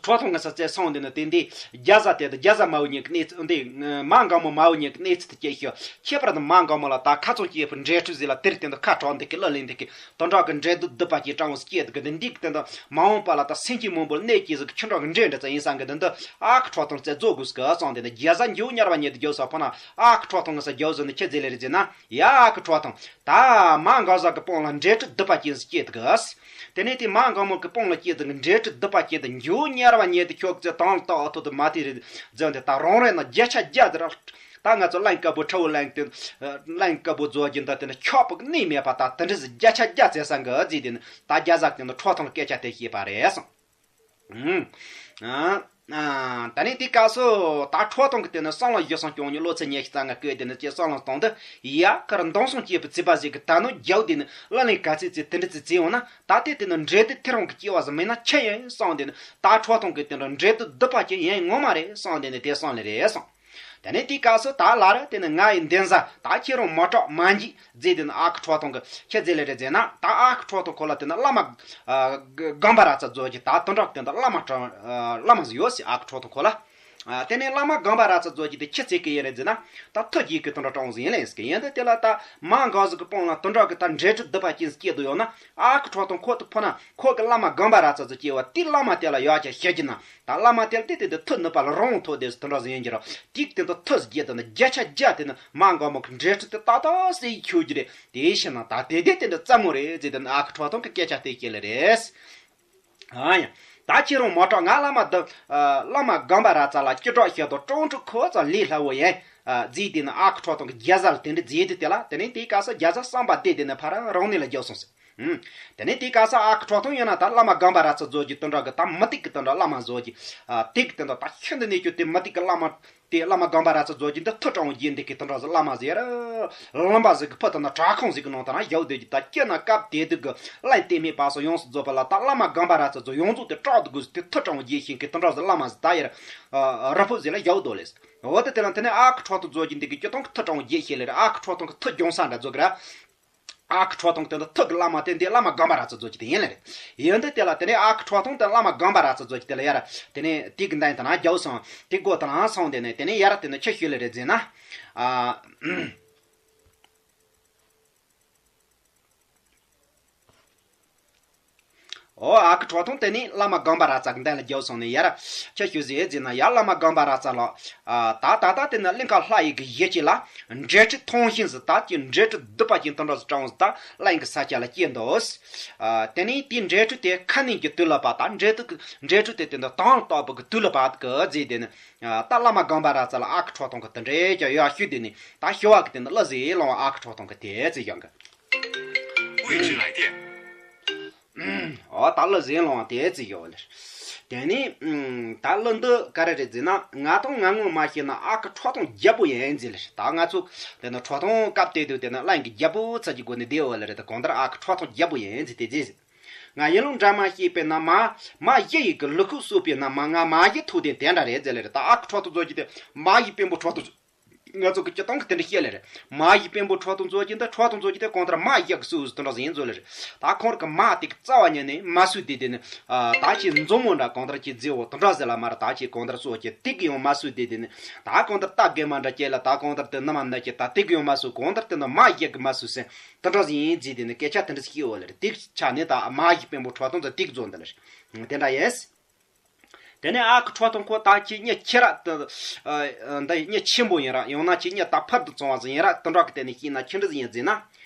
ཁྲོ་ཐུང་ངི་ས་ཚེ་སང་འདི་ནི་དེ་འདི་རྒྱ་བཟའ་དེ་དང་རྒྱ་བཟའ་མ་བུ་གཉིས་ཀྱི་གནས་ཚུལ་འདི། མ་འགག་མོ་མ་བུ་གཉིས་ཀྱི་གནས་ཚུལ་དེ་སྐྱེས་ཤོག་ཁྱད་པར་དུ་མ་འགག་མོ་ལ་ད་ཁ་ཚོན་སྐྱེས་པའི་འབྲེལ་འཕྲུལ་ཟིག་ལ་དེར་དེ་འདི་ཁ་གྲག་འདི་གི་གླུ་ལེན་འདི་གི་དོན་དག་གི་འབྲེལ་འདུ་སྡུད་པ་ཅིག་དྲང་བོ་སྐྱེས་འདུག་གི་འདི་འདི་གི་དེ་འདི་མ་འོངས་པ་ལ་ད་སེམས་ཅན་མང་པོར་གནོད་སྐྱེལ་ཟིག་གི་ཆུ་འབྲུག་གི་འབྲས་འདྲ་ཙམ་ཡིན་ས་གི་འདི་འདི་ཨ་ཁུ་ཁྲོ་ཐུང་རྩལ་རྫོགས་དགོས་སི་གི་སོང་དེ་འདི་རྒྱ་བཟའ་འགྱུར་ཉར་བ་ཉེ་དུ་རྒྱོབ་ས་ཕོ་ན་ཨ་ཁུ་ཁྲོ་ཐུང་གི་ས་རྒྱོབ་ཟིག་ནི་ཁྱེད་ཟེ་ལེ་རེ་ཟེ་ན་ཡ་ཨ་ཁུ་ཁྲོ་ཐུང་ད་མ་འགག་བཟའ་གི་དཔུང་ལ་འབྲེལ་འཕྲུལ་སྡུད་པ་ཅན་ཟིག་སྐྱེས་འདུག་གི། དེ་ནས་དེ་མ་འགག་མོ་གི་དཔུང་ལ་སྐྱེས་དུ་འབྲེལ་འཕྲུལ་སྡུད་པ་ཅན་དུ་འགྱུར་ཉར་བ་ཉེ་དུ་ཁྱོད་ཚེ་དང་ལ་ཏོག་ཐོག་ཏུ་མ་དེ་རེ་རྫོན་དེ་ད་རང་རེ་ན་བརྒྱ་ཆ་བརྒྱ་དེ་ར། ད་ང་ཚོ་གླིང་དཀར་པོ་ཁྲ་བོ་གླིང་དེ། གླིང་དཀར་པོ་རྫོགས་ཀྱི་འདི་དེ་ནི་ཁྱོག་པོ་གི་གནས་མེད་པ་ད་དེ་འདྲ་ཟིག་བརྒྱ་ཆ་བརྒྱ་ཚེ་ས་འགའ་རྫི་དེ་ནི་ད་རྒྱ་བཟའ་དེ་ནི་ཁྲོ་ཐུང་ལ་སྐད་ཆ་དེ་བཤད་པ་རེད་སོང་། ཨ། ད་ནི་དེ་སྐབས་སུ་ད་ཁྲོ་ཐུང་གི་དེ་ནི་གསང་ལ་བཞི་གསང་སྐྱོང་ཉི་ལོ་ཚེ་ཉེ་ཤི་རྩ་ལྔ་བསྐོས་དེ་ནི་ཅེས་གསང་ལ་གཏོང་དུ་ཡ་ཁར་མདང་སོང་སྐྱེས་པའི་ཚིག་པ་ཟིག་གི་ད་ནོ་རྒྱའུ་དེ་ནི་གླུ་ལེན་ག་ཚིག་ཚིག་དེ་འདྲ་ཚིག་ཚིག་འོང་ན་ད་དེ་དེ་ནི་འབྲེལ་དེ་ཐེ་རང་གི་སྐྱེ་བ་ཟིག་མེད་ན་ཆི་ཡིན་གསང་དེ་ནི་ད་ཁྲོ་ཐུང་གི་དེ་འདྲ་འབྲེལ་དུ་སྡུད་པ་ཅན་ཡིན་ངོ་མ་རེད་གསང་དེ་ནི་དེ་གསང་ལེ་རེད་གསང་། དེ་ནས་དེའི་སྐབས་སུ་ད་ལར་དེ་ནི་ང་ཡི་འདུན་ས་ད་ཁྱེད་རང་མ་སྐྲག་མ་འཇིགས་ཟེར། དེ་ནི་ཨ་ཁུ་ཁྲོ་ཐུང་གིས་ཁྱེད་ཟེར་ལེ་རེད་ཟེར་ན། ད་ཨ་ཁུ་ཁྲོ་ཐུང་ཁོ་ལ་དེ་ནི་བླ་མ་ཨ་སྒོམ་པ་ར་ཙ་རྫོགས་ཀྱི་ད་དུད་འགྲོ་དེ་འདྲ་བླ་མ་དྲང་བླ་མ་ཟིག་ཡོད་ཟེར། ཨ་ཁུ་ཁྲོ་ཐུང་ཁོ་ལ། ཨ་དེ་ནས་བླ་མ་སྒོམ་པ་ར་ཙ་རྫོགས་ཀྱི་དེ་ཁྱེད་ཟེར་གི་ཡིན་རེད་ཟེར་ན། ད་མཐུ་རྒྱུད་ཀྱི་དུད་འགྲོ་དྲང་ཟིག་ཡིན་ལེ་ཟེར་གི་ཡིན། དེ་དེ་ལ་ད་མ་འགའ་ཟིག་གི་དཔུང་ལ་དུད་འགྲོ་གི་ད་འདྲེ་གྲུ་སྡུག་པ་ཅན་ཟིག་སྐྱེས་འདུག་ཡོད་ན། ཨ་ཁུ་ཁྲོ་ཐུང་ཁོ་དེ་ཕོ་ན་ཁོ་གི་བླ་མ་སྒོམ་པ་ར་ཙ་ཙ་སྐྱེས་བ་དེ་བླ་མ་དེ་ལ་ཡོད་ཀྱང་ཤེས་ཀྱི་ན། ད་བླ་མ་དེ་ལ་དེ་དེ་དེ་མཐུ་ནུས་པ་ལ་རང་དབང་ཐོབ་བསྡད་ཟིག་དུད་འགྲོ་ཟིག་ཡིན་གྱི་ར། དེ་དེ་དེ་མཐུ་ཟིག་རྒྱུད་དེ་ནི་བརྒྱ་ཆ་བརྒྱ་དེ་ནི་མ་འགའ་མོ་གི་འདྲེ་གྲུ་དེ་ཏག་ཏག་སེ་ཁྱོད་ཀྱི་རེད། དེ་ཤི་ན་ད་དེ་དེ་དེ་འདྲ་རྩ་མོ་རེད་ཟེར། དེ་ནི་ཨ་ཁུ་ཁྲོ་ཐུང་གི་སྐད་ཆ་དེ་སྐྱེས་ལེ་རེད། ཨ་ཡ། ད་ཁྱེད་རང་མ་སྐྲག། ང་བླ་མ་འདི་ཨ་བླ་མ་སྒོམ་པ་ར་ཙ་ལ་སྐྱིད་སྒྲོག་བཤད་དོ། ཀྲོང་ཀྲུ་ཁོ་ཙ་ལས་སླ་བོ་ཡིན་ཨ་ཟེར། དེ་ནི་ཨ་ཁུ་ཁྲོ་ཐུང་གི་རྒྱ་ཟ་ལ་དེ་འདྲ་ཟེར་དུས་དེ་ལ། དེ་ནས་དེའི་སྐབས་སུ་རྒྱ་ཟ་བསམ་པ་བདེ་བདེ་ནས་ཕར་རང་གནས་ལ་རྒྱུགས་སོང་ཟེར། ཨུམ། དེ་ནས་དེའི་སྐབས་སུ་ཨ་ཁུ་ཁྲོ་ཐུང་ཡིན་ན་ད་བླ་མ་སྒོམ་པ་ར་ཙ་རྫོགས་ཀྱི་དུད་འགྲོ་གི་ད་མུ་སྟེགས་ཀྱི་དུད་འགྲོ་བླ་མ་རྫོགས་ཀྱི་ཨ་སྟེགས་ཀྱི་དུད་འགྲོ་ད་ཤིན་ཏུ་ནས་ཁྱོད་དེ་མུ་སྟེགས་ཀྱི་བླ་མ། དེ་བླ་མ་སྒོམ་པ་ར་ཙ་རྫོགས་ཀྱི་འདི་མཐུ་དྲང་བོ་རྒྱུད་འདི་གི་དུད་འགྲོ་ཟིག་བླ་མ་ཟིག་ར། ལུང་པ་ཟིག་གི་ཕུ་དང་ན་བྲག་ཁུང་ཟིག་གི་ནང་དུ་ན་བཞག་སྡོད་ཀྱི། ད་སྐྱེ་ན་སྐབས་དེ་དུས་ཀྱི་བླ་བརྟན་མའི་བར་སོ་ཡོངས་སུ་རྫོགས་པ་ལ་ད་བླ་མ་སྒོམ་པ་ར་ཙ་རྫོགས་ཡོངས་རྫོགས་དེ་སྐྲག་དུ་དགོས་ཟིག་དེ་མཐུ་དྲང་བོ་རྒྱུད་ཤེས་མཁན་དུད་འགྲོ་ཟིག་བླ་མ་ཟིག་ད་ཡར་ར་ཕུ་ཟིག་ལ་བཞག་སྡོད་ལེ་ཟིག་འོ་དེ་དེ་ལ་དེ་ནས་ཨ་ཁུ་ཁྲོ་ཐུང་རྫོགས་ཀྱི་འདི་གི་སྐྱོ་སྟོང་གི་མཐུ་དྲང་བོ་རྒྱུད་ཤེས་ལེ་ར། ཨ་ཁུ་ཁྲོ་ཐུང་གི་མཐུ་སྦྱོང་ས་འདྲ་རྫོགས་གི་ར། ཨ་ཁུ་ཁྲོ་ཐུང་དེ་འདི་ཐུག་གི་བླ་མ་དེ་འདི་བླ་མ་སྒོམ་པ་ར་ཙ་རྫོགས་ཀྱི་དེ་ཡིན་ལེ་རེད། ཡིན་དུས་དེ་ལ་དེ་ནས་ཨ་ཁུ་ཁྲོ་ཐུང་དེ་བླ་མ་སྒོམ་པ་ར་ཙ་རྫོགས་ཀྱི་དེ་ལ་ཡར་དེ་ནས་དེ་གི་འདན་དེ་ན་རྒྱབ་སོང་། དེ་སྒོ་དེ་ན་སོང་། དེ་ནས་དེ་ནས་ཡར་དེ་ནས་ཆི་ཞུས་ལེ་རེད་ཟེར་ན། ཨ། ཨོ་ཨ་ཁུ་ཁྲོ་ཐུང་དེ་ནས་བླ་མ་སྒོམ་པ་ར་ཙ་གི་འདན་ལ་རྒྱབ་སོང་ནས་ཡར་ཆི་ཞུས་ཟེར་ཟེར་ན། ཡར་བླ་མ་སྒོམ་པ་ར་ཙ་ལ། ཨ་ད་ད་ད་དེ་ནས་གླིང་ག་ལྷ་ཡི་གི་ཡུལ་གྱི་ལ་འདྲེ་གྲུ་ཐོང་ཤིང་ཟིག་ད་ཀྱི་འདྲེ་གྲུ་སྡུག་པ་ཅན་དུད་འགྲོ་ཟིག་དྲངས་ཟིག་ད་གླིང་གི་ས་ཆ་ལ་སྐྱེས་འདུག་ཨ་དེ་ནས་དེའི་འདྲེ་གྲུ་དེ་ཁ་གནོན་གྱི་དུས་ལ་བབ། ད་འདྲེ་གྲུ་འདྲེ་གྲུ་དེ་དེ་འདྲ་དང་ལྟ་བུ་གི་དུས་ལ་བབ་གི་ཟེར། དེ་ནས་ཨ་ད་བླ་མ་སྒོམ་པ་ར་ཙ་ལ་ཨ་ཁུ་ཁྲོ་ཐུང་གི་དེ་འདྲའི་ཀྱང་ཡར་ཞུས། དེ་ནས་ད་ཞུ་བ་གི་དེ་ནས་གླུ་ཟིག་ལོང་ཨ་ཁུ་ཁྲོ་ཐུང་གི་དེ་ཚེ་ཡང་གི། 未知来电。 ཨོ་ད་གླུ་ཟིག་ལོང་དེ་ཚེ་ཡོད་ལེ། དེ་ནས་ཨུམ་ད་གླུ་འདི་ག་རེ་རེད་ཟེར་ན། ང་དང་ང་ངོ་མ་ཤེས་ན་ཨ་ཁུ་ཁྲོ་ཐུང་རྒྱལ་པོ་ཡིན་ཟེར་ལེ། ད་ང་ཚོ་དེ་ནི་ཁྲོ་ཐུང་སྐབས་དེ་དུས་དེ་ནི་གླིང་གི་རྒྱལ་པོ་ཚ་གི་སྒོ་ནས་བསྡད་ཡོད་ལེ་རེད། ད་གང་ལྟར་ཨ་ཁུ་ཁྲོ་ཐུང་རྒྱལ་པོ་ཡིན་ཟེར་དེ་ཟེར། ང་ཡིན་ལུགས་འདྲ་མ་ཤེས་པས་ན་མ་མ་གཞི་ཡི་གི་ལུག་ཁུག་གསོད་པས་ན་མ་ང་མ་གཞི་ཐུག་དེ་དེ་འདྲ་རེད་ཟེར་ལེ་རེད། ད་ཨ་ཁུ་ཁྲོ་ཐུང་རྫོགས་ཀྱི་དེ་མ་གཞི་དཔོན་པོ་ཁྲོ་ཐུང་ང་ཚོ་གི་སྤྱི་བཏང་གི་དེ་འདྲ་བཤད་ལེ་རེད། མ་གཞི་དཔོན་པོ་ཁྲོ་ཐུང་རྫོགས་ཀྱི་འདི་ཁྲོ་ཐུང་རྫོགས་ཀྱི་དེ་གང་ལྟར་མ་གཞི་གི་སུ་དེ་འདྲ་ཟིག་ཡིན་རྫོགས་ལེ་རེད། ད་ཁོང་ར་གི་མ་དེ་གི་རྩ་བ་ཉིད་ནས་མ་སུ་དེ་དེ་ནི་ཨ་ད་ཅི་མཛོ་མོ་འདྲ་གང་ལྟར་ཅི་རྫི་བོ་དེ་འདྲ་ཟེར་ལ་མ་ར། ད་ཅི་གང་ལྟར་སོ་ཅི་དེ་གི་ཡང་མ་སུ་དེ་དེ་ནི་ད་གང་ལྟར་རྟ་རྒན་མ་འདྲ་སྐྱེ་ལ། ད་གང་ལྟར་དེ་ནི་མ་འདྲ་སྐྱེ། ད་དེ་གི་ཡང་མ་སུ་གང་ལྟར་དེ་ནི་མ་གཞི་གི་མ་སུ་སེ་དེ་འདྲ་ཟིག་ཡིན་ཟེར། དེ་ནི་སྐད་ཆ་དེ་འདྲ་ཟིག་བཤད་ཡོད་ལེ་རེད། དེ་ཆ་ནས་ད་མ་གཞི་དཔོན་པོ་ཁྲོ་ཐུང་ཚོ་དེ་གི་རྫོགས་འདི་ལེ་རེད། དེ་འདྲ་ཡིན། དེ་ནས་ཨ་ཁུ་ཁྲོ་ཐུང་ཁོ་ད་ཁྱེད་མྱི་ཁྱེད་ར་དེ་ཨ་འདི་མྱི་ཆེན་པོ་ཡིན་ར། ཡང་ན་ཁྱེད་མྱི་ད་ཕར་དུ་བཙོང་བ་ཟིག་ཡིན་ར། དེ་འདྲ་གི་སྟེང་ནས་བཤད་ན་ཆི་འདྲ་ཟིག་ཡིན་ཟེར་ན།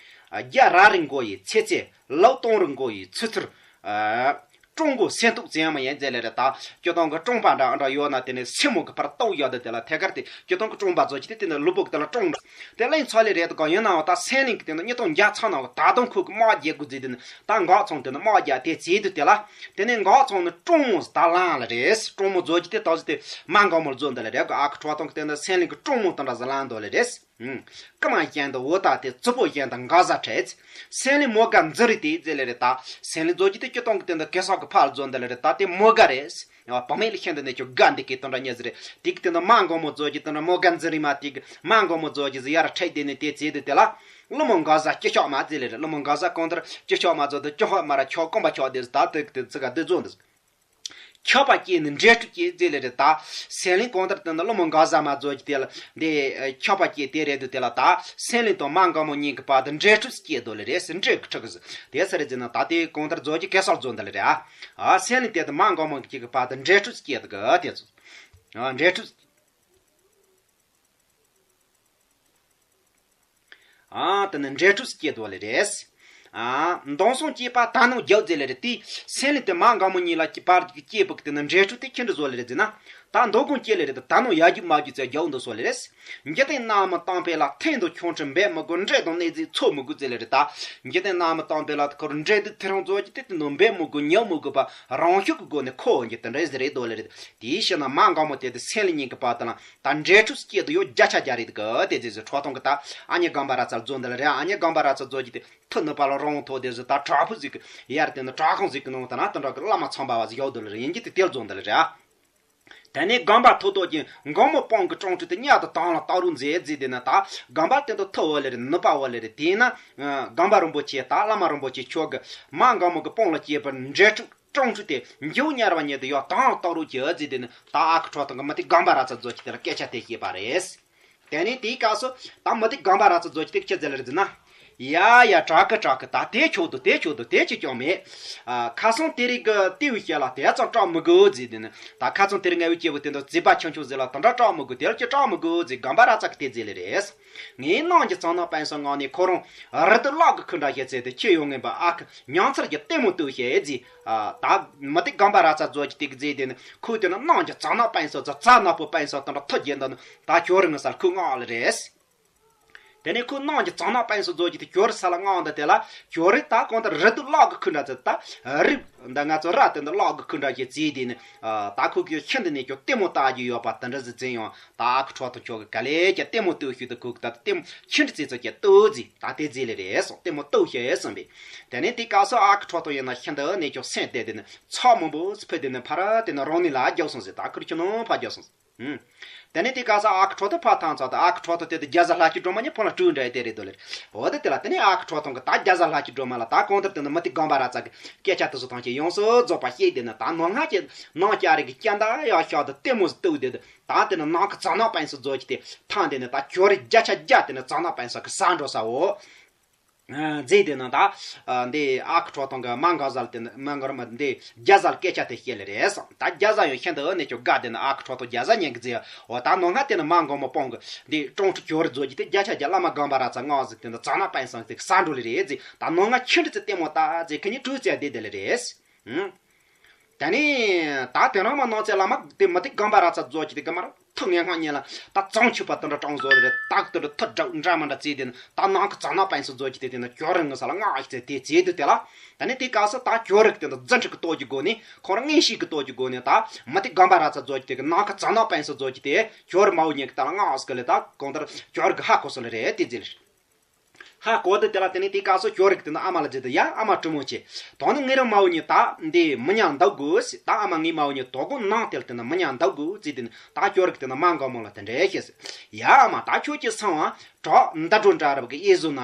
རྒྱ་ར་རི་མགོ་ཡི་ཚེ་ཚེ། ལོ་སྟོང་རི་མགོ་ཡི་ཚུལ་ཚུལ། ཨ་ཀྲུང་གོ་སེམས་སྟོབས་ཅན་མོ་ཡིན་ཟེར་ལེ་རེད། ད་སྤྱི་བཏང་གི་ཀྲུང་པ་འདྲ་འདྲ་ཡོད་ན་དེ་ནས་སེན་མོ་གི་ཕར་ལྟོ་ཡོད་དེ། དེ་ལ་ཐད་ཀར་དེ་སྤྱི་བཏང་གི་ཀྲུང་པ་ཚོ་ཅི་དེ་དེ་ནས་ལུས་པོ་གི་དེ་ལ་ཀྲུང་དེ་གླིང་ཚོ་ལས་རེད། དེ་ག་ཡིན་ནའང་ད་སེང་གླིང་གི་དེ་ནས་ཉིས་སྟོང་བརྒྱ་ཚང་ནའང་ད་དུང་ཁོ་གི་དམག་རྒྱག་དགོས་ཟེར། དེ་ནས་ད་འགག་ཚང་དེ་ནས་དམག་རྒྱག་དེ་བྱེད་དུས་དེ་ལ། དེ་ནས་འགག་ཚང་ནས་ཀྲུང་མོ་ཟིག་ད་ལངས་ལེ་རེད། ཀྲུང་མོ་རྫོགས་ཀྱི་དེ་ད་ཟིག་དེ་མ་འགག་མོ་རྫོགས་འདི་ལེ་རེད། ཨ་ཁུ་ཁྲོ་ཐུང་གི་དེ་ནས་སེང་གླིང་གི་ཀྲུང་མོ་དེ་འདྲ་ཟིག་ལངས་འདུག་ལེ་རེད། ཨུམ། ཀི་མ་གཞན་དུ་འོ་ད་དེ་ཙི་པོ་གཞན་དུ་འགག་ཟ་ཁྲེད། སེང་གླིང་མོ་དགའ་འཛི་རི་དེ་ཟེར་ལེ་རེད། ད་སེང་གླིང་རྫོགས་ཀྱི་དེ་སྤྱི་བཏང་གི་དེ་འདི་གེ་སར་གི་ཕར་རྫོགས་འདི་ལེ་རེད། ད་དེ་མོ་དགའ་རེད། བག་མེད་ལ་ཤིན་ཏུ་ནས་ཁྱོད་དགའ་འདི་གི་དོན་འདྲ་ཉེ་ཟི་རེད། དེ་གི་དེ་འདི་མ་འགོ་མོ་རྫོགས་ཀྱི་དེ་འདྲ་མོ་དགའ་འཛི་རི་མ་དེ་གི་མ་འགོ་མོ་རྫོགས་ཀྱི་ཟི་ཡར་ཁྲེད་དེ་ནི་དེ་ཚེ་དུ་དེ་ལ། ཀླུ་མོ་འགག་ཟ་སྐྱི་ཤོག་མ་ཟེར་ལེ་རེད། ཀླུ་མོ་འགག་ཟ་གང་ལྟར་སྐྱི་ཤོག་མ་རྫོགས་དུ་སྐྱི་ཤོག་མ་ར་ཁྱོག་སྐོམ་པ་ཁྱོག་དེ་ཟི་ད་དེ་གི་དེ་ཚི་ག་དེ་རྫོགས་འདི་ཟི། ཁྱབ་པ་སྐྱེས་ནས་འདྲེ་གྲུ་སྐྱེས་ཟེར་ལེ་རེད། ད་སེང་གླིང་གང་ལྟར་དེ་ནི་ཀླུ་མོ་འགག་ཟ་མ་རྫོགས་ཀྱི་དེ་ལ་འདི་ཁྱབ་པ་སྐྱེས་དེ་རེད་དུ་དེ་ལ་ད་སེང་གླིང་དང་མ་འགག་མོ་གཉིས་ཀྱི་བར་དུ་འདྲེ་གྲུ་སྐྱེས་དོ་ལེ་རེད། སེ་འདྲེ་གི་ཁྲི་གི་ཟི་དེ་ཟི་རེད་ཟེར་ན། ད་དེ་གང་ལྟར་རྫོགས་ཀྱི་གེ་སར་རྫོགས་འདི་ལེ་རེད། ཨ་ཨ་སེང་གླིང་དེ་དང་མ་འགག་མོ་གཉིས་ཀྱི་བར་དུ་འདྲེ་གྲུ་སྐྱེས་དུ་གི་དེ་ཚོ་ཨ་འདྲེ་གྲུ། ཨ་དེ་ནི་འདྲེ་གྲུ་སྐྱེས་དོ་ལེ་རེད། ཨ་མདང་སང་སྐྱེས་པ་ད་ནང་རྒྱབ་ཟེར་ལེ་རེད། དེ་སེང་གླིང་དེ་མ་འགག་མོ་གཉིས་ལ་སྐྱེས་པར་སྐྱེས་པ་གི་དེ་ནི་འདྲེ་གྲུ་དེ་ཁྱི་འདྲ་བཟོ་ལེ་རེད་ཟེར་ན། ད་མདང་དགོང་སྐྱེས་ལེ་རེད། ད་ནང་ཡར་རྒྱུག་མར་རྒྱུག་ཚེ་རྒྱབ་འདུག་སོ་ལེ་རེད། འཇིག་རྟེན་ནང་མི་སྟོང་པའི་ལ་ཐེངས་འདུག་ཆུང་ཁྲི་འབད་མི་དགོས། འདྲེ་དང་གནོད་འཚེ་ཚོ་མི་དགོས་ཟེར་ལེ་རེད། ད་འཇིག་རྟེན་ནང་མི་སྟོང་པའི་ལ་ཁོར་འདྲེ་འདུག་དེ་རང་བཟོ་གྱི་དེ་དེ་ནང་འབད་མི་དགོས། ཉོ་མི་དགོས་པ་རང་ཤུགས་ཀྱི་སྒོ་ནས་ཁོ་འོན་གྱི་དེ་འདྲ་ཟེར་རེད་དོ་ལེ་རེད། དེའི་ཕྱིར་ན་མ་འགག་མོ་དེ་དེ་སེང་གླིང་གཉིས་ཀྱི་བར་དུ་ལ། ད་འདྲེ་གྲུ་སྐྱེས་དུ་ཡོད་བརྒྱ་ཆ་བརྒྱ་རེད་གི་དེ་ཟེར་ཟེར། ཁྲོ་ཐུང་གི་ད་ཨ་མྱེས་སྒོམ་པ་ར་ཙ་རྫོགས་འདི་ལ་རེད། ཨ་མྱེས་སྒོམ་པ་ར་ཙ་རྫོགས་ཀྱི་དེ་མཐུ་ནུས་པ་ལ་རང་དབང་ཐོབ་དེ་ཟེར། ད་བྲག་ཕུག་ཟིག་གི་ཡར་དེ་ནི་བྲག་ཁུང་ཟིག་གི་ནང་དུ་ན་དེ་འདྲ་གི་བླ་མ་ཚངས་པ་བ་ཟིག་ཡོད་དུ་ལ་རེད། ཡིན་གྱི་དེ་དེ་རྫོགས་འདི་ལ་རེད། ཨ་ དེ་ནས་སྒོམ་པ་ཐོབ་ཐོབ་ཀྱི་མགོན་པོ་སྤང་གི་སྤྲང་ཕྲུག་དེ་གཉའ་དང་དང་ལ་སྟག་རོང་མཛད་རྫས་དེ་ནི་ད་སྒོམ་པ་དེ་ཚོ་ཐོབ་བ་ལེ་རེད། ནུས་པ་བ་ལེ་རེད། དེས་ན་སྒོམ་པ་རིན་པོ་ཆེ་ད་བླ་མ་རིན་པོ་ཆེ་ཁྱོད་ཀྱི་མ་སྒོམ་པ་གི་དཔུང་ལ་སྐྱེས་པའི་འདྲེ་ཕྲུག་སྤྲང་ཕྲུག་དེ་མགྱོགས་ཉར་བ་ཉིད་དུ་ཡང་དང་ལ་སྟག་རོང་གྱི་རྫས་དེ་ནི་ད་ཨ་ཁུ་ཁྲོ་ཐུང་གི་མི་དེ་སྒོམ་པ་ར་ཚ་མཛོད་ཀྱི་དེ་ལ་སྐད་ཆ་དེ་བཤད་པ་རེད། དེ་ནས་དེའི་སྐབས་སུ་ད་མི་དེ་སྒོམ་པ་ར་ཚ་མཛོད་ཀྱི་དེ་ཁྱི་ཟེར་ལེ་རྫས་ན། ཡ་ཡ་དྲག་གི་དྲག་གི། ད་དེ་ཆོག་འདུག་དེ་ཆོག་འདུག་དེ་ཅི་ཀྱང་མེད། ཨ། ཁ་སང་དེ་རིགས་ཀྱི་ལྟེ་བའི་ཞལ་ལ་དེ་ཙམ་སྐྲག་མི་དགོས་ཟེར། དེ་ནི་ད་ཁ་སང་དེ་རིགས་ང་བའི་སྐྱེ་བོ་དེ་འདྲ་རྫིག་པ་ཆུང་ཆུང་ཟེར་ལ་དེ་འདྲ་སྐྲག་མི་དགོས། དེ་ལ་ཅི་སྐྲག་མི་དགོས་ཟེར་སྒོམ་པ་ར་ཚ་གི་དེ་ཟེར་ལེ་རེད། ངའི་ནང་གི་གཙང་ནག་དཔལ་སོགས་ངང་ནས་ཁོ་རང་རི་དུ་གླག་གི་ཁུ་འདྲ་ཞིག་བཙལ་ཏེ་ཁྱི་ཡོང་ངན་པ་ཨ་ཁུ་མྱང་ཚར་གྱི་ལྟད་མོ་ལྟོས་ཤེས་ཟེར། ཨ། ད་མི་དེ་སྒོམ་པ་ར་ཚ་མཛོད་ཀྱི་དེ་གི་ཟེར། དེ་ནི་ཁོས་དེ་ནི་ནང་གི་གཙང་ནག་དཔལ་སོགས་ཙ་ཙ་ནག་པོ་དཔལ་སོགས་དེ་འདྲ་ཐུགས་དགྱེས་འདུག་ནི་ད་ཁྱོད་རང་ངི་སར་ཁོས་མངགས་ལེ་རེད། དེ་ནས་ཁོས་ནང་གི་གཙང་ནག་དཔལ་སོགས་མཛོད་ཀྱི་དེ་ཁྱོད་རང་ས་ལ་མངགས་འདུག་དེ་ལ་ཁྱོད་རང་ད་གང་ལྟར་རི་དུ་གླག་གི་ཁུ་འདྲ་ཚོད་ད་རི་འདི་ང་ཚོ་ར་དེ་འདི་གླག་གི་ཁུ་འདྲ་ཞིག་བཙལ། དེ་ནི་ད་ཁོ་གི་ཤིན་ཏུ་ནས་ཀྱང་ལྟད་མོ་ལྟ་རྒྱུ་ཡོད་པ་དེ་འདྲ་ཟིག་བཙལ་ཡོང་། ད་ཨ་ཁུ་ཁྲོ་ཐུང་ཁྱོད་ཀྱི་ག་ལེ་ཀྱི་ལྟད་མོ་ལྟོས་ཤིག་ཏུ་ཁོ་གི་ད་ལྟད་མོ་ཆི་འདྲ་བཙལ་ཚོད་ཀྱི་ལྟོས་ཟེར། ད་དེ་ཟེར་ལེ་རེད་སོང་། ལྟད་མོ་ལྟོས་ཤེས་གསུངས་པས། དེ་ནས་དེ་སྐབས་སུ་ཨ་ཁུ་ཁྲོ་ཐུང་ཡིན་ན་ཤིན་ཏུ་ནས་ཀྱང་སེམས་བདེ། དེ་ནི་ཚོགས་མང་པོ་ཕུད། དེ་ནི་ཕར་དེ་ནི་རང་གནས་ལ་རྒྱུགས་སོང་ཟེར། ད་ཁུར་ཁྱི་ནང་ཕར་རྒྱུགས་སོང་ཟེར། ཨུམ། དེ་ནས་དེ་སྐབས་སུ་ཨ་ཁུ་ཁྲོ་ཐུང་ཕར་ཐང་ཚར་དུས་ཨ་ཁུ་ཁྲོ་ཐུང་དེ་དུ་རྒྱ་བཟའ་ལྷ་ཆེན་སྒྲོལ་མ་ཉིད་ཕོ་ལ་སྤྲུལ་འདྲ་དེ་རེད་དོ་ལེ། འོ་དེ་དེ་ལ་དེ་ནས་ཨ་ཁུ་ཁྲོ་ཐུང་གི་ད་རྒྱ་བཟའ་ལྷ་ཆེན་སྒྲོལ་མ་ལ་ད་གང་ལྟར་དེ་ནི་མི་དེ་སྒོམ་པ་ར་ཚ་གི་སྐད་ཆ་དེ་ཚོ་ཐམས་ཅད་ཡོངས་སུ་རྫོགས་པ་ཤེས། དེ་ནི་ད་ནང་ང་ཀྱི་ནང་སྐྱ་རེ་གི་སྐྱ་མདའ་ཡག་ཤོག་དེ་ལྟད་མོ་ཟིག་ལྟོས། དེ་ད་དེ་ནི་ནང་གི་གཙང་ནག་དཔལ་སོགས་མཛོད་ཀྱི་དེ་ཐང་དེ་ནི་ད་ཁྱོད་རང་བརྒྱ་ཆ་བརྒྱ་དེ་ནི་གཙང་ནག་དཔལ་སོགས་གི་ས་འགྲོ་ས་འོ། མཛེས་དེ་ནི་ད། འདི་ཨ་ཁུ་ཁྲོ་ཐུང་གི་མ་འགའ་ཟལ་དེ་ནི་མ་འགར་མ་འདི་རྒྱ་བཟའ་ལ་སྐད་ཆ་དེ་བཤད་ལེ་རེད་སོང་། ད་རྒྱ་བཟའ་ཡང་ཤིན་ཏུ་ནས་ཀྱང་དགའ། དེ་ནི་ཨ་ཁུ་ཁྲོ་ཐུང་རྒྱ་བཟའ་ཉན་གི་ཟེར། འོ་ད་ནང་ང་དེ་ནི་མ་འགའ་མ་སྤང་གི་འདི་སྤྲང་ཕྲུག་ཁྱོད་རང་མཛོད་ཀྱི་དེ་བརྒྱ་ཆ་བརྒྱ་བླ་མ་སྒོམ་པ་ར་ཚ་མངགས་ཟིག་དེ་ནི་གཙང་ནག་དཔལ་སོགས་དེ་ས་འགྲོ་ལེ་རེད་ཟེར། ད་ནང་ང་ཁྱི་འདྲ་ཚོ་ལྟད་མོ་ལྟ་ཟེར་ཁི་གཉིས་གྲོས་བཙལ་བསྡད་དེ་ལེ་རེད། ཨང་། དེ་ནས་ད་དེ་རིང་མ་ནང་ཚེ་བླ་མ་དེ་མི་དེ་སྒོམ་པ་ར་ཚ་མཛོད་ཀྱི་དེ་ག་མར་ཐུག་ངན་སྔ་ཉིན་ལ་ད་གཙང་ཆུ་པ་དེ་འདྲ་སྤྲང་བཟོ་ལེ་རེད། ད་དེ་འདྲ་ཐུག་འདྲ་འདྲ་མ་འདྲ་བཙལ། དེ་ནི་ད་ནང་གི་གཙང་ནག་དཔལ་སོགས་མཛོད་ཀྱི་དེ་དེ་ནི་ཁྱོད་རང་ངི་ས་ལ་མངགས་ཡིག་ཚེ་དེ་བཙལ་དུས་དེ་ལ། དེ་ནས་དེ་སྐབས་སུ་ད་ཁྱོད་རང་གི་དེ་འདྲ་རྫུ་འཕྲུལ་གི་སྟོབས་ཀྱི་སྒོ་ནས་ཁོང་རང་མངོན་ཤེས་ཀྱི་སྟོབས་ཀྱི་སྒོ་ནས་ད་མི་དེ་སྒོམ་པ་ར་ཚ་མཛོད་ཀྱི་དེ་གི་ནང་གི་གཙང་ནག་དཔལ་སོགས་མཛོད་ཀྱི་དེ་ཁྱོད་རང་མ་འོ་ཉིད་ཀྱི་ད་ལ་མངགས་ཟིག་ལེ། ད་གང་ལྟར་ཁྱོད་རང་གི་ཧ་གོ་སོང་ལེ་རེད། དེ་བཙལ་ལེ། ཧ་གོ་དུས་དེ་ལ་དེ་ནས་དེ་སྐབས་སུ་ཁྱོད་རང་གི་དེ་ནི་ཨ་མ་ལ་བརྗོད་དུས་ཡ་ཨ་མ་དྲིན་མོ་ཆེ། ད་ནི་ངའི་རང་མ་འོ་ཉིད་ད་འདི་མི་ཉལ་འདུག་དགོས་ཟེར། ད་ཨ་མ་ངའི་མ་འོ་ཉིད་དོ་དགོང་ནང་དེ་ལ་དེ་ནི་མི་ཉལ་འདུག་དགོས་ཟེར། དེ་ནི་ད་ཁྱོད་རང་གི་དེ་ནི་མ་འགའ་མོ་ལ་དེ་འདྲ་བཤད་ཟེར། ཡ་ཨ་མ་ད་ཁྱོད་ཀྱིས་སོང་ཨ། བྲག་མདའ་སྒྲོ་འདྲ་རབ་ཀྱི་གཡས་ཟུར་ན་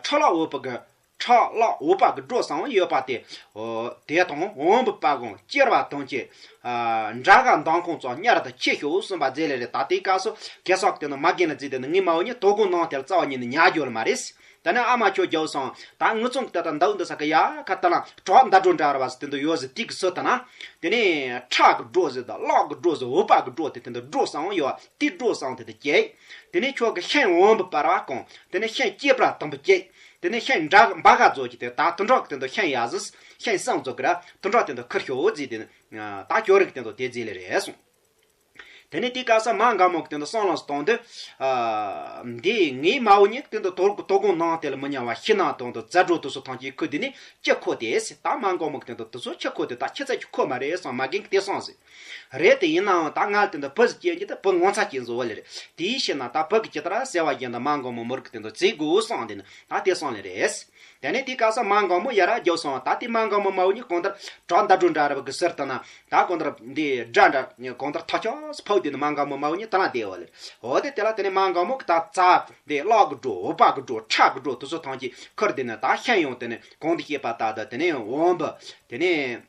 ཁྲ་ལག་འོད་པ་གི་ཁྲ་ལག་འོད་པ་གི་སྒྲོ་གསུམ་ཡོད་པ་དེ། འོ་དེ་དང་འོམ་བུ་པ་གང་སྐྱེར་བ་དང་བཅས། ཨ། འདྲ་ག་མདང་ཁོང་ཙོགས་གཉེར་དུ་ཆེ་ཤོས་གསུངས་པ་མཛད་ལེ་རེད། ད་དེའི་སྐབས་སུ་གེ་སར་གི་དེ་ནི་མ་རྒན་ལ་བརྫིས་ཏེ་ནི་ངའི་མ་འོ་ཉིད་དོ་དགོང་ནང་དེར་རྩ་བ་ཉིད་ནས་ཉལ་རྒྱུ་ལ་མ་རེད། ད་ནི་ཨ་མ་ཁྱོད་རྒྱལ་སོང་། ད་ངུ་ཙོང་གི་ད་ལྟ་འདའུ་འདི་ས་གི་ཡ་ཁ་ད་ལ་བྲག་མདའ་སྒྲོ་འདྲ་ར་བ་ཟེར་དེ་འདུག་ཡོད་ཟེར། དེ་གི་སུ་ད་ན། དེ་ནས་ཁྲ་གི་སྒྲོ་ཟེར་དང་གླག་གི་སྒྲོ་ཟེར་འོད་པ་གི་སྒྲོ་དེ་དེ་འདུག་སྒྲོ་གསུམ་ཡོད། དེ་སྒྲོ་གསུམ་དེ་དེ་སྐྱེས། དེ་ནས་ཁྱོད་ཀྱི་ཤིང་འོམ་བུ་པ་ར་བ་གང་། དེ་ནས་ཤིང་སྐྱེས་པ་དང་པོ་སྐྱེས། དེ་ནས་ཤིང་འདྲ་འབའ་ག་མཛོད་ཀྱི་དེ་ད་དུ་འགྲོགས་ཀྱི་དེ་འདུག་ཤིང་ཡ་ཟིག་ཤིང་གསུམ་མཛོད་ཀྱི་ར་དུ་འགྲོགས་དེ་འདུག་ཁུར་ཤོག་ཟེར། དེ་ནི་ད་ཁྱོད་རིག་དེ་འདུག་དེ་ཟེར་ལེ་རེད་གསུངས། དེ་ནས་དེའི་སྐབས་སུ་མ་འགའ་མོ་གི་དེ་འདུག་བསམ་བློ་གཏོང་དུས། ཨ། འདི་ངའི་མ་འོ་ཉིད་དེ་འདུག་དོ་དོ་དགོང་ནང་དེ་ལ་མི་ཉལ་བ་ཤི་ན་དང་དུ་རྫ་སྒྲོ་དུ་སུ་ཐང་གི་ཁུ་དེ་ནི་ཅི་ཁོ་དེ་ཟེར། ད་མ་འགའ་མོ་གི་དེ་འདུག་དུ་སུ་ཅི་ཁོ་དེ་ད་ཁྱི་ཚ་གི་ཁོ་མ་རེད་གསུངས། མ་རྒན་གི་དེ་གསུངས་ཟེར། རེད་དེ་ཡིན་ནའང་ད་ང་དེ་འདུག་བུ་ཟིག་སྐྱེས་རྒྱུ་དེ་བུ་ངོ་མཚར་སྐྱེས་བཟོ་བ་ལེ་རེད། དེའི་ཕྱིར་ན་ད་བུ་གི་ཇི་ལྟར་བྱ་བ་བཞིན་དུ་མ་འགའ་མོ་མོར་གི་དེ་འདུག་བྱེད་དགོས་གསུངས། དེ་ནི་ད་དེ་གསུངས་ལེ་རེད། དེ་ནས་དེའི་སྐབས་སུ་མ་འགའ་མོ་ཡར་རྒྱུགས་སོང་བ། ད་དེ་མ་འགའ་མོ་མ་འོ་ཉིད་གང་ལྟར་བྲག་མདའ་སྒྲོ་འདྲ་རབ་གི་ཟུར་དུ་ན་ད་གང་ལྟར་འདི་སྒྲ་འདྲ་གང་ལྟར་ཐག་ཆོད་ཕོག་དེ་ནི་མ་འགའ་མོ་མ་འོ་ཉིད་དེ་ལ་བསྡད་བ་ལེ། འོ་དེ་དེ་ལ་དེ་ནས་མ་འགའ་མོ་གི་ད་རྩ་དེ་གླག་གི་སྒྲོ་འོད་པ་གི་སྒྲོ་ཁྲ་གི་སྒྲོ་དེ་ཚོ་ཐམས་ཅད་ཁུར་དེ་ནི་ད་ཤིང་ཡང་དེ་ནི་གོང་དུ་བཤད་པ་ལྟར་དུ་དེ་ནས་འོམ་བུ་དེ་ནས།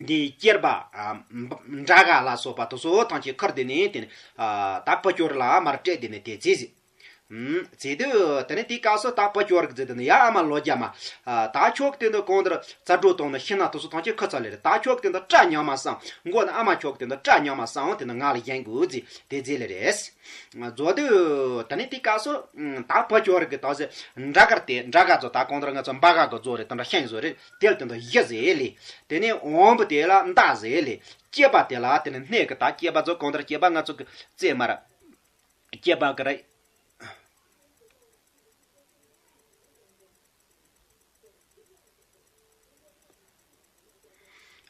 འདི་སྐྱེར་པ། ཨ། འདྲ་ག་ལ་སོགས་པ་དེ་ཚོ་ཐམས་ཅད་ཁུར་དེ་ནས་དེ་ནས། ཨ། ད་བུ་ཁྱོད་ལ་མར་སྤྲད་དེ་ནས་དེ་བྱེད་ཟེར། ཨུམ། བྱེད་དུས་དེ་ནས་དེའི་སྐབས་སུ་ད་བུ་ཁྱོད་རིག་ཟེར་དེ་ནས་ཡ་ཨ་མ་ལོ་རྒྱ་མ། ཨ། ད་ཁྱོད་དེ་འདུག་གང་ལྟར་རྩ་སྒྲོ་དང་ནི་ཤིང་ནགས་དེ་ཚོ་ཐམས་ཅད་ཁུར་ཚར་ལེ་རེད། ད་ཁྱོད་དེ་འདུག་སྐྲ་ཉག་མ་བསམ་མགོ་ནི་ཨ་མ་ཁྱོད་དེ་འདུག་སྐྲ་ཉག་མ་བསམ་དེ་ནི་ང་ལ་བཞེངས་དགོས་ཟེར་དེ་བྱེད་ལེ་རེད། རྫོགས་དུས་དེ་ནས་དེའི་སྐབས་སུ་ད་བུ་ཁྱོད་རིག་གི་ད་ཟེར་འདྲ་གར་དེ་འདྲ་ག་ཚོ་ད་གང་ལྟར་ང་ཚོ་འབའ་ག་གི་མཛོད་རེད། དེ་འདྲ་ཤིང་བཟོ་རེད། དེ་ལ་དེ་འདྲ་གཞུ་ཟེར་ལེ། དེ་ནས་འོམ་བུ་དེ་ལ་མདའ་ཟེར་ལེ། སྐྱེས་པ་དེ་ལ་དེ་ནས་སྣེ་གི་ད་སྐྱེས་པ་ཚོ་གང་ལྟར་སྐྱེས་པ་ང་ཚོ་གི་རྩེ་མར་སྐྱེས་པ་གི་རེད།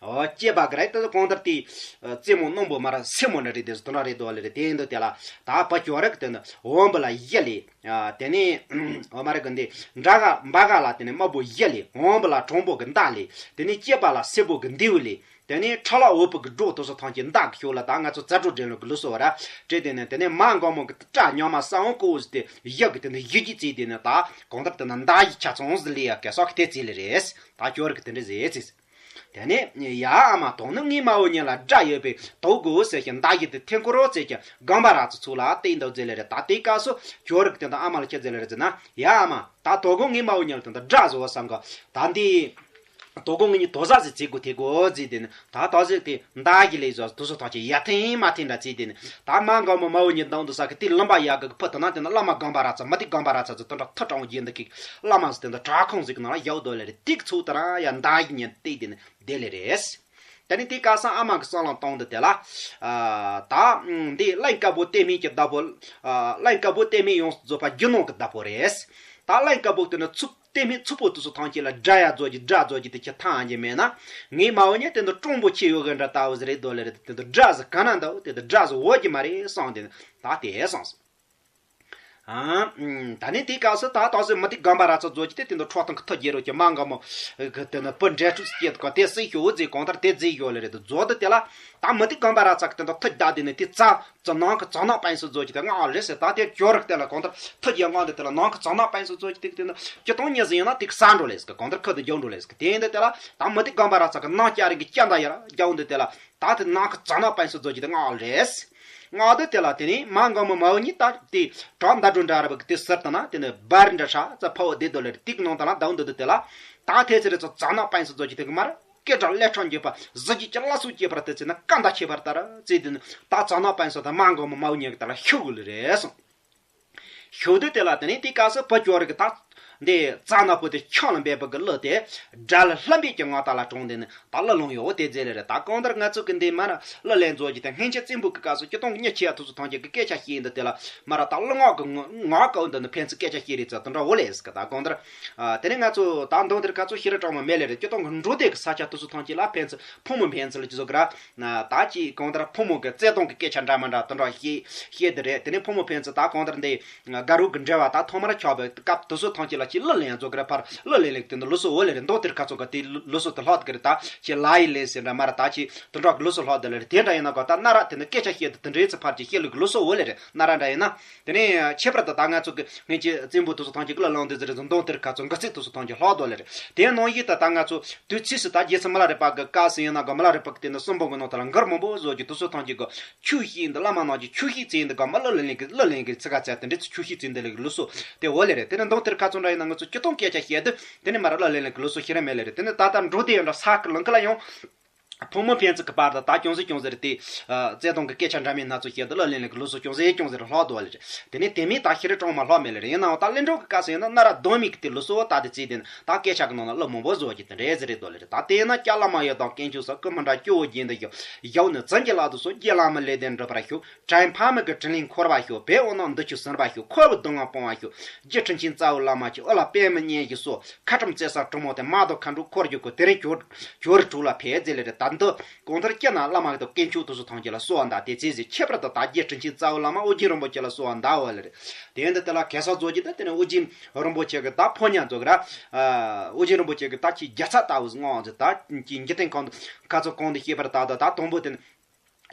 ཨོ། སྐྱེས་པ་གི་རེད། དེ་གང་ལྟར་དེ་རྩེ་མོ་སྣུམ་པོ་མར་སེན་མོ་འདྲ་རེད། དེ་དེ་འདྲ་རེད་དོ་ལེ་རེད། དེ་འདུག་དེ་ལ་ད་བུ་ཁྱོད་རིག་དེ་འདུག་འོམ་བུ་ལ་གཞུ་ལེ། ཨ། དེ་ནས་འོ་མ་རེད་གི་འདི་འདྲ་ག་འབའ་ག་ལ་དེ་ནས་དམར་པོ་གཞུ་ལེ། འོམ་བུ་ལ་གྲང་པོ་གི་མདའ་ལེ། དེ་ནས་སྐྱེས་པ་ལ་སེར་པོ་གི་མདེའུ་ལེ། དེ་ནས་ཁྲ་ལ་འོད་པུ་གི་སྒྲོ་དེ་ཚོ་ཐམས་ཅད་མདའ་གི་ཤོག་ལ་ད་ང་ཚོ་རྩ་སྒྲོ་སྒྲེང་ལོ་གི་ལུགས་སྲོལ་བ་ར་སྤྲད་དེ་ནས། དེ་ནས་མ་འགོང་མོ་གི་སྐྲ་ཉག་མ་ས་འོང་ཀོ་ཟེར་ཏེ་ཡག་གི་དེ་ནས་ཡི་གེ་བརྩིས་དེ་ནས་ད་གང་ལྟར་དེ་ན་མདའ་ཡི་ཆ་ཚང་ཟིག་ལས་ཡག་གི་སོགས་ཀྱི་དེ་བརྩིས་ལེ་རེད། ད་ཁྱོད་རིག་དེ་འདྲ་ཟེར་ཚེ། དེ་ནས་ཡ་ཨ་མ་དོང་ནི་ངའི་མ་བུ་གཉིས་ལ་དགྲ་ཡོད་པས་དོ་དགོས་ཟེར་གྱི་མདའ་ཡི་དེ་ཐེན་ཀོ་རོ་ཟེར་གྱི་སྒང་པ་ར་ཚོ་ཚུགས་ལ་བལྟས་འདུག་ཟེར་ལེ་རེད། ད་དེའི་སྐབས་སུ་ཁྱོད་རིག་དེ་ད་ཨ་མ་ལ་ཁྱེད་ཟེར་ལེ་རེད་ཟེར་ན། ཡ་ཨ་མ་ད་དོ་དགོས་ངའི་མ་བུ་གཉིས་ལ་དེ་ད་དགྲ་བཟོ་བ་བསམ་གི་ད་འདི། དོ་དགོང་ངེད་གཉིས་དོ་ཟ་ཟིག་བྱེད་དགོས་དེ་དགོས་ཟེར་དེ་ནི། ད་དོ་ཟིག་དེ་མདའ་གི་ལས་བཟོ་དུ་སོ་ཐག་ཆེ་ཡ་ཐེངས་མ་ཐེངས་འདྲ་བྱེད་དེ་ནི། ད་མ་འགོང་མོ་མ་བུ་གཉིས་འདང་དུ་ས་གི་དེ་ལུམ་པ་ཡག་གི་ཕུ་དུ་ན་དེ་ནི་བླ་མ་སྒང་པ་ར་ཚ་མི་དེ་སྒང་པ་ར་ཚ་ཟིག་དོན་དྲ་ཐུ་དྲང་བོ་རྒྱན་འདི་གི་བླ་མ་ཟིག་དེ་འདི་བྲག་ཁུང་ཟིག་གི་ནང་ལ་ཡག་དོ་ལེ་རེད། དེ་གི་ཚུགས་དུ་ར་ཡ་མདའ་གི་ཉན་བལྟས་དེ་ནི་བསྡད་ལེ་རེད། དེ་ནི་དེ་སྐབས་སུ་ཨ་མ་གི་སང་ལང་གཏོང་དུ་དེ་ལ། ད་འདི་གླིང་དཀར་པོ་བལྟས་མིན་གྱི་བདག་པོ། གླིང་དཀར་པོ་བལྟས་མིན་ཡོངས་སུ་རྫོགས་པ་རྒྱུ་ནོར་གྱི་བདག་པོ་རེད། ད་གླིང་དཀར་པོ་དེ་ནི་ཚུབ། དེ་མིན་ཚུ་པོ་དུ་སུ་ཐང་ཁྱེད་ལ་དགྲ་ཡ་རྫོགས་ཀྱི་དགྲ་རྫོགས་ཀྱི་དེ་ཁྱེད་ཐང་ཡང་མེད་ན། ངའི་མ་འོ་ཉེ་དེ་འདུ་གྲོང་པོ་ཆེ་ཡོད་གི་འདྲ་ལྟ་བུ་ཟེར་རེད་དོ་ལེ་རེད། དེ་འདུ་དགྲ་ཟེར་ག་ན་འདུག་དེ་འདུ་དགྲ་ཟེར་འོ་གི་མ་རེད་སང་དེ་ད་དེ་སང་སོང་། ཨ། ད་ནི་དེ་སྐབས་སུ་ད་ད་སུ་མི་དེ་སྒང་པ་ར་ཚ་རྫོགས་ཀྱི་དེ་དེ་འདུ་ཁྲོ་ཐང་གི་ཐུ་རྒྱལ་རོ་གི་མ་འགའ་མོ་གི་དེ་ནི་བུ་འདྲེ་ཕྲུག་སྐྱེས་དུ་ག་དེ་སྲིད་ཤོ་འོ་ཟེར་གང་ལྟར་དེ་ཟེར་ཡོད་ལེ་རེད་དོ་རྫོགས་དུ་དེ་ལ། ད་མི་དེ་སྒང་པ་ར་ཚ་གི་དེ་འདུ་ཐུ་རྒྱ་དེ་ནི་དེ་རྩ། ཙི་ནང་གི་ཙ་ན་པན་སུ་ཛོ་ཅི་དེ་ང་ལེ་སེ་ད་དེ་ཇོ་རག་དེ་ལ་གང་ལྟར་ཐུ་ཡ་ང་འདི་དེ་ལ་ནང་གི་ཙ་ན་པན་སུ་ཛོ་ཅི་དེ་དེ་ན་ཅི་ཏོང་ཉི་ཟི་ཡིན་ན་དེ་གི་ས་འགྲོ་ལེ་སི་གི་གང་ལྟར་ཁུ་དེ་འཇོག་འགྲོ་ལེ་སི་གི་དེ་ཡིན་དེ་དེ་ལ་ད་མི་དེ་གང་པ་ར་ཚ་གི་ནང་སྐྱ་རིང་གི་སྐྱ་མདའ་ཡ་ར་རྒྱ་འོ་འདི་དེ་ལ་ད་དེ་ནང་གི་ཙ་ན་པན་སུ་ཛོ་ཅི་དེ་ང་ལེ་སི་ང་འདི་དེ་ལ་དེ་ནི་མ་འགའ་མོ་མ་འོ་ཉི་ད་དེ་གྲོགས་མདའ་འགྲོ་འདྲ་ར་བ་གི་དེ་སར་ད་ན་དེ་ནི་བར་འདྲ་ཧྲ་ཙ་ཕ་འོ་དེ་དོ་ལེ་རེ་དེ་གི་ནང་ད་ན་ད་འོ་འདི་དེ་དེ་ལ་ད་དེ་ཚེ་རེ་ཙ་ཙ་ན་པན་སུ་ཛོ་ཅི་དེ་གི་མ་ར། སྐད་གྲགས་ཀླད་ཁྲག་འགྱོད་པ་གཟི་བརྗིད་ཀྱི་བླ་སྲོག་སྐྱེས་པར་དེ་ཚེ་ན་བཀའ་མདའ་ཁྱད་པར་ལྟར་བརྩིས་དེ་ནི་ད་ཙ་ན་པན་སོ་དང་མ་འགོ་མོ་མའུ་ཉེ་གི་ད་ལ་ཤུགས་ལ་རེད་སོང་། ཤུགས་དུས་དེ་ལ་དེ་ནི་དེ་སྐབས་སུ་བུ་སྐྱོ་རི་གི་ད་འདི་རྩ་ན་བུ་དེ་ཆང་ལ་འབད་བུ་གི་གླུ་དེ་དགྲ་ལ་ལྷམ་བེ་གི་ང་ད་ལ་གྲོང་དེ་ནི་ད་གླུ་ལོང་ཡོད་དེ་རྫས་ལེ་རེད། ད་གང་ལྟར་ང་ཚོ་གི་འདི་མ་ན་གླུ་ལེན་མཛོད་ཀྱི་དེ་སྔན་ཆད་བཙན་པོ་གི་སྐབས་སུ་སྤྱི་དོང་གི་མྱི་ཁྱེད་ཐུ་སུ་ཐང་ཆད་གི་སྐད་ཆ་བཤད་འདི་དེ་ལ་མ་ར་ད་གླུ་ངག་གི་ངག་གི་འདི་ནི་ཕན་ཚུན་སྐད་ཆ་བཤད་རེད་ཙ་དེ་འདྲ་འོ་ལེ་སི་གི་ད་གང་ལྟར། དེ་ནས་ང་ཚོ་ད་མདོ་འདིར་ཁ་ཚོ་ཤེས་རབ་གྲོགས་མོ་མེད་ལེ་རེད། སྤྱི་དོང་གི་འབྲོག་སྡེ་གི་ས་ཆ་དུ་སུ་ཐང་ཅིག་ལ་ཕན་ཚུན་ཕོ་མོ་ཕན་ཚུན་ལ་ཅི་བཟོ་གི་ར། ད་ཅི་གང་ལྟར་ཕོ་མོ་གི་བརྩེ་དུང་གི་སྐད་ཆ་འདྲ་མ་འདྲ་དུ་འདྲ་བཤད་བཤད་དེ་རེད། དེ་ནས་ཕོ་མོ་ཕན་ཚུན་ད་གང་ལྟར་འདི་དགའ་རོགས་གི་འབྲེལ་བ་ད་ཐོག་མར་ཆགས་པའི་སྐབས་དུ་སུ་ཐང་ཅིག་ལ་ཅི་གླུ་ལེན་བཟོ་གི་ར་ཕར་གླུ་ལེན་ལེ་དེ་འདི་ལུ་སུ་འོ་ལེ་རེད། མདོ་འདིར་ཁ་ཚོ་གི་དེ་ལུ་སུ་དུ་ལྷག་གི་རེད། ད་ཅི་ལ་ཡི་ལེ་ཟེར་འདྲ་མ་ར་ད་ཅི་དུ་འདྲ་གི་ལུ་སུ་ལྷག་དེ་ལེ་རེད། དེ་འདྲ་ཡིན་ན་གོ་ད་ན་ར་དེ་ནི་སྐད་ཆ་བཤད་དུ་དེ་འདྲའི་ཚེ་ཕར་ཅི་བཤད་ལུགས་གི་ལུ་སུ་འོ་ལེ་རེད། ན་ར་འདྲ་ཡིན་ན། དེ་ནས་ཁྱད་པར་དུ་ད་ང་ཚོ་གི་སྔན་ཆད་བཙན་པོ་དུ་སུ་ཐང་ཅིག་གླུ་བླངས་དེ་ཟེར་རེད། མདོ་དེར་ཁ་ཚོ་འགི་ཚིག་དུ་སུ་ཐང་ཅིག་ལྷག་དོ་ལེ་རེད། དེ་ནང་བཞིན་ད་ད་ང་ཚོ་དུས་ཚིགས་སུ་ད་རྗེས་སུ་མི་ལ་རས་པ་གི་བཀའ་སྲིད་ཡིན་ན་གི་མི་ལ་རས་པ་གི་དེ་ནི་གསུམ་པོ་གི་ནང་དུ་ལ་མགུར་མང་པོ་བཟོ་རྒྱུ་དུ་སུ་ཐང་ཅིག་གི་ཆོས་བཤད་འདི་བླ་མ་ནང་གི་ཆོས་བཤད་བཙན་འདི་ག་མི་གླུ་ལེན་གི་གླུ་ལེན་གི་ཚིག་ག་ཚད་དེ་འདྲའི་ཚོ་ཆོས་བཤད་བཙན་འདི་ལེ་གི་ལུ་སུ་དེ་འོ་ལེ་རེད། དེ་ནི་མདོ་དེར་ཁ་ཚོ་འདྲ་ཡིན་ན་ང་ཚོ་སྤྱི་དོང་སྐད་ཆ་བཤད་དུས་དེ་ནི་མ་ར་གླུ་ལེན་ལེ་གི་ལུ་སུ་ཤེས་ར་མེད་ལེ་རེད། དེ་ནི་ད་ད་འབྲོག་སྡེ་ཡང་འདྲ་ས་གི་ལང་གི་ལ་ཡང་། ཕོ་མོ་ཕན་ཚུན་གྱི་བར་དུ་ད་ཅུང་ཟད་ཅུང་ཟད་རེ་དེ། བརྩེ་དུང་གི་སྐད་ཆ་འདྲ་མིན་སྣ་ཚོགས་བཤད་དུ་གླུ་ལེན་ལེན་གྱི་ལུགས་སྲོལ་ཅུང་ཟད་ཅུང་ཟད་རེ་ལྷག་འདུག་བ་ལེ་རེད། དེ་ནས་དེ་མིན་ད་ཤི་རི་གྲོང་མ་ལྷག་མེད་ལེ་རེད། ཡིན་ནའང་ད་གླིང་སྒྲུང་གི་སྐབས་སུ་ཡིན་ན་གནའ་རབས་གདོད་མའི་གི་དེ་ལུགས་སྲོལ་ད་དེ་བརྩིས་ཏེ་ད་སྐད་ཆ་གི་ནང་ན་གླུ་མང་པོ་བཟོ་གི་དེ་འདྲ་ཟེར་རེད་འདུག་ལེ་རེད། ད་དེ་ཡིན་ན་སྐྱ་བླ་མ་ཡི་དམ་དཀོན་མཆོག་གསུམ། སྐུ་མི་འདྲ་སྐྱོ་བོ་རྒྱན་དུ་བཞུགས། ཡབ་ནི་བཙན་གྱི་ལག་ཏུ་གསོལ། རྗེ་བླ་མ་ལེགས་ལྡན་འགྲུབ་པར་ཤོག། བྲན་ཕ་མ་གི་དྲིན་ལན་འཁོར་བར་ཤོག། བེ་འོ་ན་འདི་ཆུ་ཟིན་པར་ཤོག། ཁོ་བོའི་སྡུག་བསྔལ་སྤོང་བར་ཤོག། རྗེ་དྲིན་ཆེན་རྩ་བའི་བླ་མ་ཁྱེད། འོ་ལ་པད་མ་སྙན་ཞིང་གསོལ། ཁ་ཁྲམ་བཙན་ས་གྲུ་མོ་དེ་མ་དང་མཁའ་འགྲོ་འཁོར་རྒྱུག་གོ། དེ་རིང་ཇོ་ཇོ་རི་གྲོགས་ལ་ཕེབས་ཟེར་ལེ་རེད། ད་འདི་གང་ལྟར་སྐྱེ་ན་བླ་མ་དང་དཀོན་མཆོག་དུ་སུ་ཐང་ཁྱེད་ལ་གསོལ་བ་འདེབས་དེ་ཚེ་ཟེར། ཁྱད་པར་དུ་ད་རྗེ་དྲིན་ཆེན་རྩ་བའི་བླ་མ་ཨོ་རྒྱན་རིན་པོ་ཆེ་ལ་གསོལ་བ་འདེབས་བ་ལེ་རེད། དེ་འདི་དེ་ལ་གེ་སར་རྫོགས་ཀྱི་ད་དེ་ནས་ཨོ་རྒྱན་རིན་པོ་ཆེ་གི་ད་ཕོ་ཉ་རྫོགས་ར། ཨོ་རྒྱན་རིན་པོ་ཆེ་གི་ད་ཁྱི་རྒྱ་ཚ་ལྟ་བུ་ངོ་ཟེར། ད་ཁྱི་འཇིག་རྟེན་ཁོང་དུ་ཁ་ཚོ་གོང་དུ་བཤད་པར་ད་ད་ད་དང་པོ་དེ་ནི།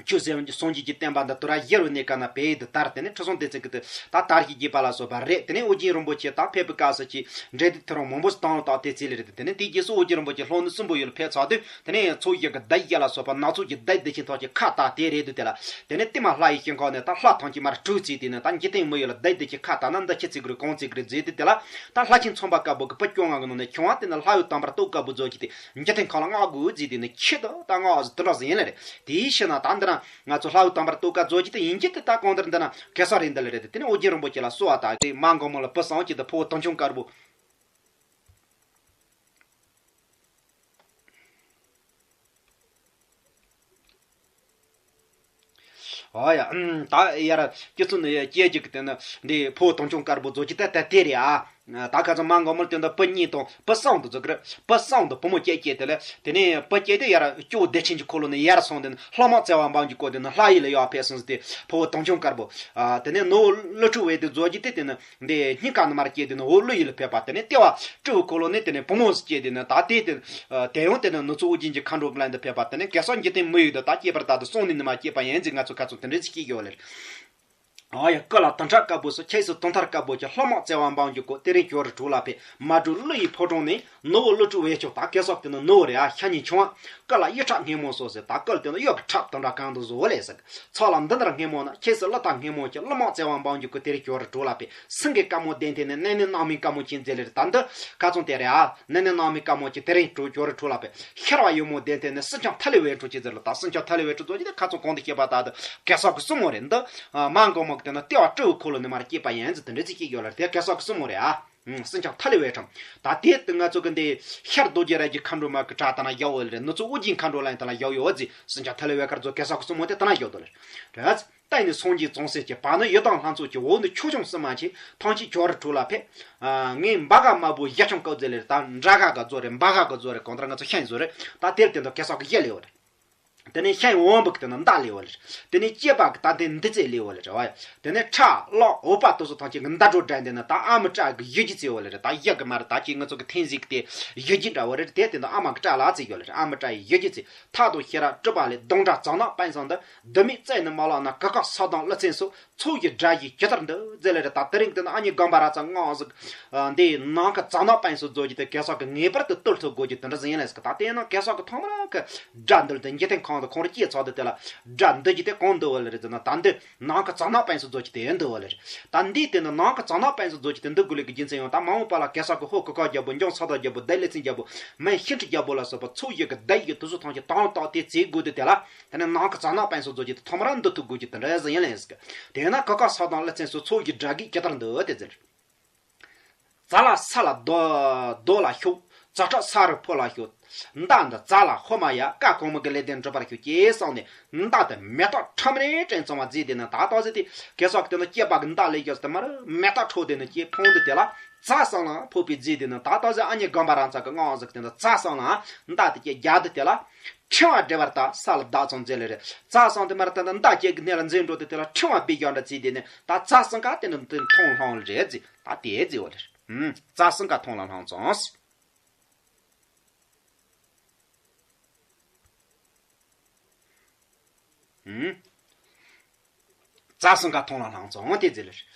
ཆོས་སེམས་ཀྱི་སངས་རྒྱས་ཀྱི་བསྟན་པ་འདི་དུ་ར་ཡེ་རུ་ནེ་ཀ་ན་བེ་དུ་དར། དེ་ནས་ཁྲི་སྲོང་ལྡེ་བཙན་གྱི་དུ་ད་དར་གྱི་རྒྱས་པ་ལ་སོགས་པ་རེད། དེ་ནས་ཨོ་རྒྱན་རིན་པོ་ཆེ་ད་ཕེབས་པའི་སྐབས་སུ་ཀྱི་འདྲེ་དུ་ཐུ་རུང་མང་པོ་སྟོང་ལ་དག་དེ་ཚེ་ལེ་རེད། དེ་ནས་དེའི་རྗེས་སུ་ཨོ་རྒྱན་རིན་པོ་ཆེ་ལྷོ་ནུབ་སྲིན་པོ་ཡུལ་ལ་ཕེབས་ཚར་དུས་དེ་ནས་ཚོགས་བཞི་གི་བདག་ཡིད་ལ་སོགས་པ་ནག་ཚོགས་ཀྱི་བདག་བདེ་ཆེན་ཐོག་ཀྱི་ཁ་བཏགས་དེ་རེད་དུ། དེ་ལ་དེ་ནས་ཏི་མ་ལྷ་ཡི་ཤིང་ཁང་ནས་ད་ལྷ་ཐང་ཀྱི་མར་དྲུག་བརྩིས་དེ་ནས་ད་འཇིག་རྟེན་མི་ཡུལ་ལ་བདག་བདེ་ཆེན་ཁ་བཏགས་ན་འདི་ཁྱི་བརྩི་དགོས་རེད་གང་བརྩི་དགོས་རེད་བརྩིས་དུས། དེ་ལ་ད་ལྷ་ཆེན་ཚངས་པ་དཀར་པོ་གི་བུ་སྐྱོ་ང་གི་ནང་ནས་ཁྱོད་དེ་ནས་ལྷ་ཡི་དམ་པར་རྟོགས་དཀར་པོ་རྫོགས་ཀྱི་དེ། འཇིག་རྟེན་ཁམས་ལ་བསྔགས་དགོས་ཟེར་དེ་ནི་ཁྱེད་དུ་ད་བསྔགས་ཟེར་དེ་འདྲ་ཟེར་ཡིན་ལེ་རེད། དེའི་ཕྱིར་ན་ད་འདི་ན་ང་ཚོ་ལྷ་ཡི་དམ་པར་རྟོགས་དཀར་རྫོགས་ཀྱི་དེ་ཡིན་གྱི་དེ་ད་གང་ལྟར་འདི་ན་གེ་སར་རེད་འདི་ལེ་རེད། དེ་ནི་ཨོ་རྒྱན་རིན་པོ་ཆེ་ལ་གསོལ་བ་བཏབ་དེ་མ་འགོང་མོ་ལ་བུ་སངས་ཀྱི་དེ་ཕོ་བོ་དུང་སྐྱོང་དཀར་པོ། ཨོ་ཡ། ད་ཡར་སྐྱེ་ཚུལ་ནི་སྐྱེ་རྒྱུ་གི་དེ་ནི་འདི་ཕོ་བོ་དུང་སྐྱོང་དཀར་པོ་རྫོགས་ཀྱི་དེ་ད་དེ་རེད་ཨ། ད་ཁ་ཚང་མ་འགོ་མོར་དེ་འདྲ་བུ་གཉིས་དང་བུ་གསུམ་དུ་འཛུགས་རེད། བུ་གསུམ་དུ་བུ་མོ་བརྒྱད་སྐྱེས་དེ་ལས་དེ་ནས་བུ་སྐྱེས་དེ་ཡར་སྐྱོ་བོ་བདེ་ཆེན་གྱི་འཁོར་ལོ་ནས་ཡར་སོང་དེ་ནས་ལྷ་མོ་བཙལ་བ་འབངས་ཀྱི་སྐོར་དེ་ནས་ལྷ་ཡུལ་ལ་ཡར་ཕེབས་སོང་ཟེར་ཏེ་ཕུ་བོ་དུང་སྐྱོང་དཀར་པོ། དེ་ནས་ནུ་བོ་ཀླུ་ཕྲུག་བས་དེ་རྫོགས་རྒྱུ་དེ་དེ་ནས་འདི་སྙིང་ག་ནས་མར་སྐྱེས་དེ་ནས་འོ་ཀླུ་ཡུལ་ལ་ཕེབས་པ། དེ་ནས་ལྟེ་བ་སྤྲེའུ་འཁོར་ལོ་ནས་དེ་ནས་བུ་མོ་ཟིག་སྐྱེས་དེ་ནས་ད་དེ་དེ་དེ་ཡང་དེ་ནས་ནུ་གཙོ་ཨོ་རྒྱན་གྱི་མཁའ་འགྲོ་གླིང་དུ་ཕེབས་པ། དེ་ནས་གེ་སར་འཇིག་རྟེན་མི་ཡུལ་དུ་ད་སྐྱེས་པར་ད་དུ་སོང་ནས་ནི་མ་སྐྱེས་པ་ཡིན་ཟེར་ང་ཚོ་ཁ་ཚོ་དེ་འདྲ་ཟིག་སྐྱེས་ཡོད་ལེ། ཨ་ཡ། སྐུ་ལ་དུང་ཁྲག་དཀར་པོ་སོགས་ཁྱེད་སུ་དུང་ཐར་དཀར་པོ་ཀྱི་ལྷ་མོ་བཙལ་བ་འབངས་ཀྱི་སྐོར་དེ་རིང་ཇོ་རུ་གྲོ་ལ་ཕེབས། མ་གྲོ་ཀླུ་ཡི་ཕོ་བྲང་ནས་ནུ་བོ་ཀླུ་ཕྲུག་བས་ཆོག་ད་གེ་སར་དེ་ནི་ནུ་བོ་རེད་ཨ། ཤ་ཉེ་ཆུང་བ། སྐུ་ལ་གཡུ་ཁྲབ་སྔོན་མོ་སོགས་ཟེར། ད་སྐུ་ལ་དེ་ནི་གཡུ་གི་ཁྲབ་དུང་ཁྲ་གང་དུ་བཟོ་བོ་ལས་ཟེར། ཚོགས་ལ་འདི་ལྟར་སྔོན་མོ་ན་ཁྱེད་སུ་ཀླུ་ཐབས་སྔོན་མོ་ཀྱི་ཀླུ་མོ་བཙལ་བ་འབངས་ཀྱི་སྐོར་དེ་རིང་ཇོ་རུ་གྲོ་ལ་ཕེབས། སེང་གེ་དཀར་མོ་གདན་སྟེང་ནས་གནས་ནས་སྣང་མིན་དཀར་མོ་ཅན་མཛད་ལེ་རེད། ད་འདི་ཁ་ཚོན་དེ་རེད་ཨ། གནས་ནས་སྣང་མིན་དཀར་མོ་ཅན་དེ་རིང་ཇོ་ཇོ་རུ་གྲོ་ལ་ཕེབས། ཤར་བ་ཡུ་མོ་གདན་སྟེང་ནས་སྲིན་ཆེན་ཐ་ལི་བའི་ཁྲོ་ཅན་མཛད་ལེ། ད་སྲིན་ཆེན་ཐ་ལི་བའི་ཁྲོ་ཟོ་ཅི་དེ་ཁ་ཚོན་གང་དུ་སྐྱེས་པ་ད་དུ་གེ་སར་གྱི་སྲུ་མོ་རེད། འདི་མ་འགོ་མོ་གི་དེ་ན་ལྟེ་བ་སྤྲེའུ་འཁོར་ལོ་ནས་མར་སྐྱེས་པ་ཡིན་ཟེར་དེ་འདྲ་ཅིག་སྐྱེས་ཡོད་ལ་དེ་གེ་སར་གྱི་སྲུ་མོ་རེད་ཨ། ཨུམ། སྲིན་ཆེན་ཐ་ལི་བའི་ཁྲོ། ད་དེ་དུ་ང་ཚོ་གི་འདི་ཤར་རྡོ་རྗེ་ར་གི་མཁའ་འགྲོ་མ་གི་བྲག་ད་ན་ཡག་ཡོད་ལེ་རེད། ནུ་གཙོ་ཨོ་རྒྱན་མཁའ་འགྲོ་ལ་ཡིན་ད་ན་ཡག་ཡོད་ཟེར། སྲིན་ཆེན་ཐ་ལི་བའི་ཁར་ཚོ་གེ་སར་གྱི་སྲུ་མོ་དེ་ད་ན་ཡག་དོ་ལེ་རེད། ད་ནི་སངས་རྒྱས་ཙོང་ཟེར་གྱི་བར་ནི་ཡི་དམ་ལྷ་ཚོགས་ཀྱི་འོག་ནི་ཆོས་སྐྱོང་སྲུང་མ་ཆེ་ཐམས་ཅད་ཇོ་རུ་གྲོ་ལ་ཕེབས། ངས་འབའ་ག་དམར་པོ་བཞི་ཆུང་བཀོད་མཛད་ལེ་རེད། ད་འབྲ་ག་ག་བཟོ་རེད། འབའ་ག་ག་བཟོ་རེད། གང་ལྟར་ང་ཚོ་ཤ་ཡི་བཟོ་རེད། ད་དེར་དེ་ནི་གེ་སར་གྱི་གཞུ་ལེ་བ་རེད། དེ་ནས་ཤ་ཡི་དབང་པོ་གི་དེ་ནི་མདའ་ལེ་བ་ལེ་རེད། དེ་ནས་སྐྱེས་པ་གི་ད་དེ་འདི་རྩེ་ལེ་བ་ལེ་རེད་བ། དེ་ནས་ཁྲག་གླང་འོད་པ་དེ་ཚོ་ཐམས་ཅད་གི་མདའ་སྒྲོ་སྒྲ་འདི་ནི་ད་ཨ་མི་ཏྲ་གི་གཞུ་རྒྱུད་རྩེ་བ་ལེ་རེད། ད་གཞུ་གི་མ་རེད། ད་ཅི་ང་ཚོ་གི་འཐེན་ཟིག་དེ་གཞུ་རྒྱུད་འདྲ་བ་རེད། དེ་དེ་ནི་ཨ་མ་གི་ཏྲ་ལ་རྩེ་ཡོད་ལེ་རེད། ཨ་མི་ཏྲ་ཡི་གཞུ་རྒྱུད་རྩེ། མཐའ་དང་ཤེས་རབ་གྲུབ་པ་ལས་གདོང་དྲག་གཙང་ནག་དཔལ་བཟང་འདི། འདི་མིན་བཙལ་ནི་མ་ལགས་ན་གུ་གུ་ས་དང་ཀླུ་བཙན་སོགས། ཚོགས་ཀྱི་དགྲ་ཡིས་ཇི་ལྟར་འདུལ་ཟེར་ལེ་རེད། ད་དེ་རིང་དེ་ནི་ཨ་མྱེས་དགོན་པ་ར་ཙ་ངོ་ཟིག་འདི་ནང་གི་གཙང་ནག་དཔལ་སོགས་རྫོགས་ཀྱི་དེ་གེ་སར་གི་ངེས་པར་དུ་བཏུལ་ཐུབ་དགོས་ཀྱི་དེ་འདྲ་ཟིག་ཡིན་ལེ་ཟིག་ད་དེ་ན་གེ་སར་གི་ཐོག་མ་རང་གི་དགྲ་འདུལ་དེ་འཇིག་རྟེན་ཁམས་དུ་ཁོང་ར་སྐྱེས་ཚར་དུས་དེ་ལ་དགྲ་འདུལ་རྒྱུ་དེ་གང་འདུལ་བ་ལེ་རེད་ཟེར་ན། ད་འདི་ནང་གི་གཙང་ནག་དཔལ་སོགས་རྫོགས་ཀྱི་དེ་འདུལ་བ་ལེ་རེད། ད་འདི་དེ་ནི་ནང་གི་གཙང་ནག་དཔལ་སོགས་རྫོགས་ཀྱི་དེ་འདུལ་དགོས་ལེ་གི་རྒྱུ་མཚན་ཡང་ད་མ་འོངས་པ་ལ་གེ་སར་གི་ཧོར་གུར་དཀར་རྒྱལ་པོ། འཇང་ས་བདག་རྒྱལ་པོ། བདུད་ཀླུ་བཙན་རྒྱལ་པོ། སྨན་ཤིན་ཏུ་རྒྱལ་པོ་ལ་སོགས་པ་ཚོགས་ཀྱི་གི་བདག་ཡིག་དེ་ཚོ་ཐམས་ཅད་དང་ཐོག་དེ་བཙལ་དགོས་དུས་དེ་ལ། དེ་ནས་ནང་གི་གཙང་ནག་དཔལ་སོགས་རྫོགས་ཀྱི་དེ་ཐོག་མ་རང་འདུལ་ཐུབ་དགོས་ཀྱི་དེ་འདྲ་ཟིག་ཡིན་ལེ་ཟིག་དེས་ན་གུར་དཀར་ས་དང་ཀླུ་བཙན་སོགས་ཚོགས་ཀྱི་དགྲ་བགེགས་ཇི་ལྟར་འདུལ་དེ་ཟེར། རྫ་ལ་ས་ལ་རྡོ་རྡོ་ལ་ཤོག་རྫ་ཁྲག་ས་རུ་ཕོ་ལ་ཤོག་མདའ་འདི་རྫ་ལ་ཧོ་མ་ཡ། བཀའ་གང་མོ་གི་ལེགས་ལྡན་འགྲུབ་པར་ཤོག་ཅེས་གསུངས་ནས་མདའ་དེ་མེ་སྟག་ཁྲ་མེ་རེ་ཅན་བཙོང་བ་རྫས་དེ་ནི་ད་ལྟ་ཟེར་དེ་གེ་སར་གི་དེ་ནི་སྐྱེས་པ་གི་མདའ་ལས་ཀྱང་དེ་མར་མེ་སྟག་ཁྲོ་དེ་ནི་སྐྱེས་ཕུང་དུ་དེ་ལ་རྫ་གསང་ལ་ཕོག་པའི་རྫས་དེ་ནི་ད་ལྟ་ཟེར་ཨ་མྱེས་དགོན་པ་རང་ཚ་གི་ངང་ཟིག་དེ་ནི་རྫ་གསང་ལ་མདའ་དེ་སྐྱེས་རྒྱ་དུ་དེ་ལ། ཕྲེང་བ་བསྒྲིལ་བར་བལྟ་ས་ལ་བདག་ཚང་མཛད་ལེ་རེད། རྫ་གསང་དེ་མར་ད་ལྟ་མདའ་སྐྱེས་གི་སྣེ་ལ་འཛིན་འགྲོ་དེ་དེ་ལ་ཕྲེང་བ་སྦས་བཞག་འདྲ་བྱས་དེ་ནས་ད་རྫ་གསང་ཀ་དེ་ནི་དེ་མཐོང་ལྷང་རེད་ཟེར། ད་དེ་ཟེར་བ་ལེ་རེད། ཨུམ། རྫ་གསང་ཀ་མཐོང་ལ་ལྷང་ཙང་། ཨུམ། རྫ་གསང་ཀ་མཐོང་ལ་ལྷང་ཙང་དེ་ཟེར་ལེ་རེད།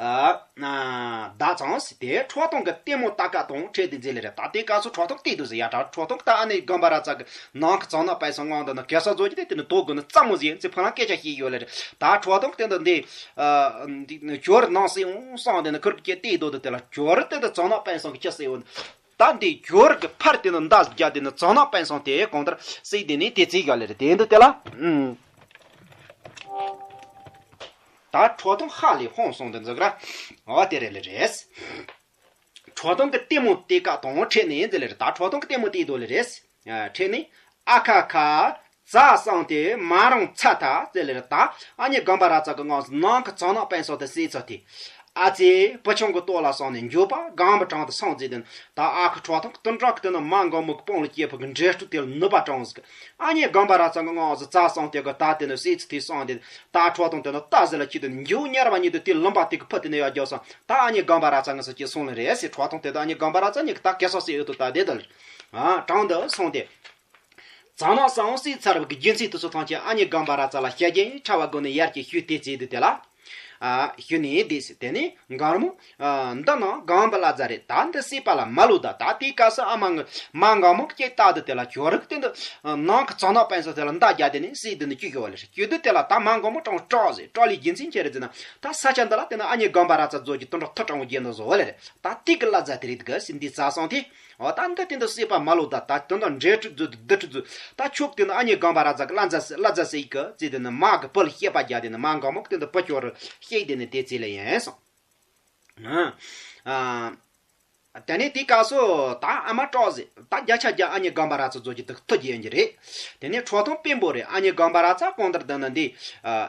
ཨ། བདག་ཚང་ཟེར་དེ་ཁྲོ་ཐུང་གི་ལྟད་མོ་ལྟ་སྐབས་དང་འཕྲད་དེ་མཛད་ལེ་རེད། ད་དེ་སྐབས་སུ་ཁྲོ་ཐུང་བལྟས་འདུག་ཟེར་ཡ། ད་ཁྲོ་ཐུང་ད་ཨ་ནི་དགོན་པ་ར་ཙ་གི་ནང་གི་གཙང་ནག་དཔལ་སོགས་ངང་དུ་ནི་གེ་སར་རྫོགས་ཀྱི་དེ་དེ་ནི་དོ་དགོས་ནི་རྩ་མོ་ཟིག་ཡིན་ཟེར་ཕ་ལང་སྐད་ཆ་བཤད་ཡོད་ལེ་རེད། ད་ཁྲོ་ཐུང་དེ་འདི་འདི་ཨ་འདི་ཇོ་རུ་ནང་སྲིད་འོང་སང་དེ་ནི་ཁུར་གི་བལྟས་འདུག་དེ་ལ་ཇོ་རུ་དེ་འདི་གཙང་ནག་དཔལ་སོགས་ཀྱི་ཅི་སྲིད་འོང་། ད་འདི་ཇོ་རུ་གི་ཕར་དེ་ནི་མདའ་རྒྱག་དེ་ནི་གཙང་ནག་དཔལ་སོགས་དེ་གང་ལྟར་སྲིད་དེ་ནི་དེ་རྩིས་བཞག་ལེ་རེད། དེ་འདི་དེ་ལ་ཨུམ། ད་ཁྲོ་ཐུང་ཧ་ལས་ཧོང་སོང་དུ་འཛུགས་ར། འོ་དེ་རེད་ལེ་རེད། ཁྲོ་ཐུང་གི་ལྟད་མོ་དེ་ཀ་དང་འཕྲད་ནས་འཛུལ་ལེ་རེད། ད་ཁྲོ་ཐུང་གི་ལྟད་མོ་དེ་དོ་ལེ་རེད། འཕྲད་ནས་ཨ་ཁ་ཁ། རྫ་གསང་དེ་མ་རུང་ཚ་ཐ་ཟེར་ལེ་རེད། ད་ཨ་མྱེས་དགོན་པ་ར་ཙ་གི་ངང་ནང་གི་གཙང་ནག་དཔལ་སོགས་དེ་སྲིད་ཚོ་དེ། ཨ་ཙི་བུ་ཆུང་གི་ལྟོ་ལ་སོང་ནས་འགྱོད་པ་སྒོམ་པ་དྲང་དུ་སོང་ཟེར་དེ་ནི་ད་ཨ་ཁུ་ཁྲོ་ཐུང་གི་དུད་འགྲོ་གི་དེ་ནི་མ་འགོང་མོ་གི་དཔུང་ལ་སྐྱེས་ཕུག་གི་འདྲེ་ཕྲུག་དེ་ལ་ནུབ་པ་དྲངས་ཟིག་ཨ་མྱེས་དགོན་པ་ར་ཙ་གི་ངང་ཟིག་རྫ་གསང་དེ་གི་ད་དེ་ནི་སྲིད་ཚུལ་དེ་སོང་དེ་ད་ཁྲོ་ཐུང་དེ་ནི་ད་ཟེར་ལ་ཁྱི་དེ་ནི་འགྱོད་ཉར་བ་ཉིད་དུ་དེ་ལུམ་པ་དེ་གི་ཕུ་དེ་ནི་ཡར་རྒྱབ་སོང་། ད་ཨ་མྱེས་དགོན་པ་ར་ཙ་ངི་སོ་ཅི་སོང་ལེ་རེད་ཟེར། ཁྲོ་ཐུང་དེ་ད་ཨ་མྱེས་དགོན་པ་ར་ཙ་ཉིད་ཀྱི་ད་གེ་སར་སྲིད་ཡོད་དུ་ད་དེ་དེ་ལ་ཨ་དྲང་དུ་སོང་དེ། གཙང་ནག་གསང་སྲིད་ཚར་བ་གི་རྒྱུ་མཚན་དེ་ཚོ་ཐམས་ཅད་ཨ་མྱེས་དགོན་པ་ར་ཙ་ལ་བཤད་རྒྱུ་ཕྲ་བ་སྒོ་ནས་ཡར་གྱི་ཞུས་ཏེ་བྱས་དུས་དེ་ལ། ཨ། ཞུས་ནས་བསྡད་ཟེར། དེ་ནས་མགར་མོ། ཨ། འདི་ནང་སྒོམ་པ་བླ་རྫ་རེད། ད་འདི་སྲིད་པ་ལ་མ་ལོ་ད། ད་དེའི་སྐབས་སུ་ཨ་མ་ང་མ་མགར་མོ་སྐྱེས་རྟག་ཏུ་དེ་ལ་ཇོ་རུ་དེ་འདི་ནང་གི་གཙང་ནག་དཔལ་སོགས་དེ་ལ་མདའ་རྒྱག་དེ་ནས་སྲིད་དེ་འདི་བཅུག་ཡོད་ལེ་རེད། བཅུག་དུས་དེ་ལ་ད་མ་མགར་མོ་སྤྲང་སྤྲང་ཟེར་སྤྲང་ལེ་རྒྱུ་མཚན་ཅི་རེད་ཟེར་ན། ད་ས་ཆ་འདི་ལ་དེ་ནི་ཨ་མྱེས་དགོན་པ་ར་ཙ་རྫོགས་ཀྱི་དུད་འགྲོ་ཐུབ་དྲང་བོ་རྒྱན་དུ་བཟོ་བ་ལེ་རེད། ད་དེ་གི་བླ་རྫ་དེ་རེད་གི་ཟེར། འདི་རྫ་གསང་དེ། འོ་ད་འདི་དེ་འདི་སྲིད་པ་མ་ལོ་ད། ད་དེ་འདི་འདྲེ་ཁྲི་རྫུ་འདི་ཁྲི་རྫུ། ད་ཕྱུགས་དེ་ནི་ཨ་མྱེས་དགོན་པ་ར་ཙ་གི་བླ་རྫ་བླ་རྫ་སྲིད་གི་ཟེར་དེ་ནི་མ་གི་བུ་ལ་སྐྱེས་པ་རྒྱག་དེ་ནི་མ་མགར་མོ་གི་དེ་འདི་བུ་ཅོ་རུ་སྐྱེས་དེ་ནི་དེ་རྩིས་ལེ་ཡིན་སོང་། ཨ། དེ་ནས་དེའི་སྐབས་སུ་ད་ཨ་མ་སྐྲག་ཟིག་ད་བརྒྱ་ཆ་བརྒྱ་ཨ་མྱེས་དགོན་པ་ར་ཚ་ཚོ་གི་ཐུགས་རྗེ་ཡིན་གྱི་རེད། དེ་ནས་ཁྲོ་ཐུང་དཔོན་པོ་རེད། ཨ་མྱེས་དགོན་པ་ར་ཚ་གང་ལྟར་དེ་ན་འདི་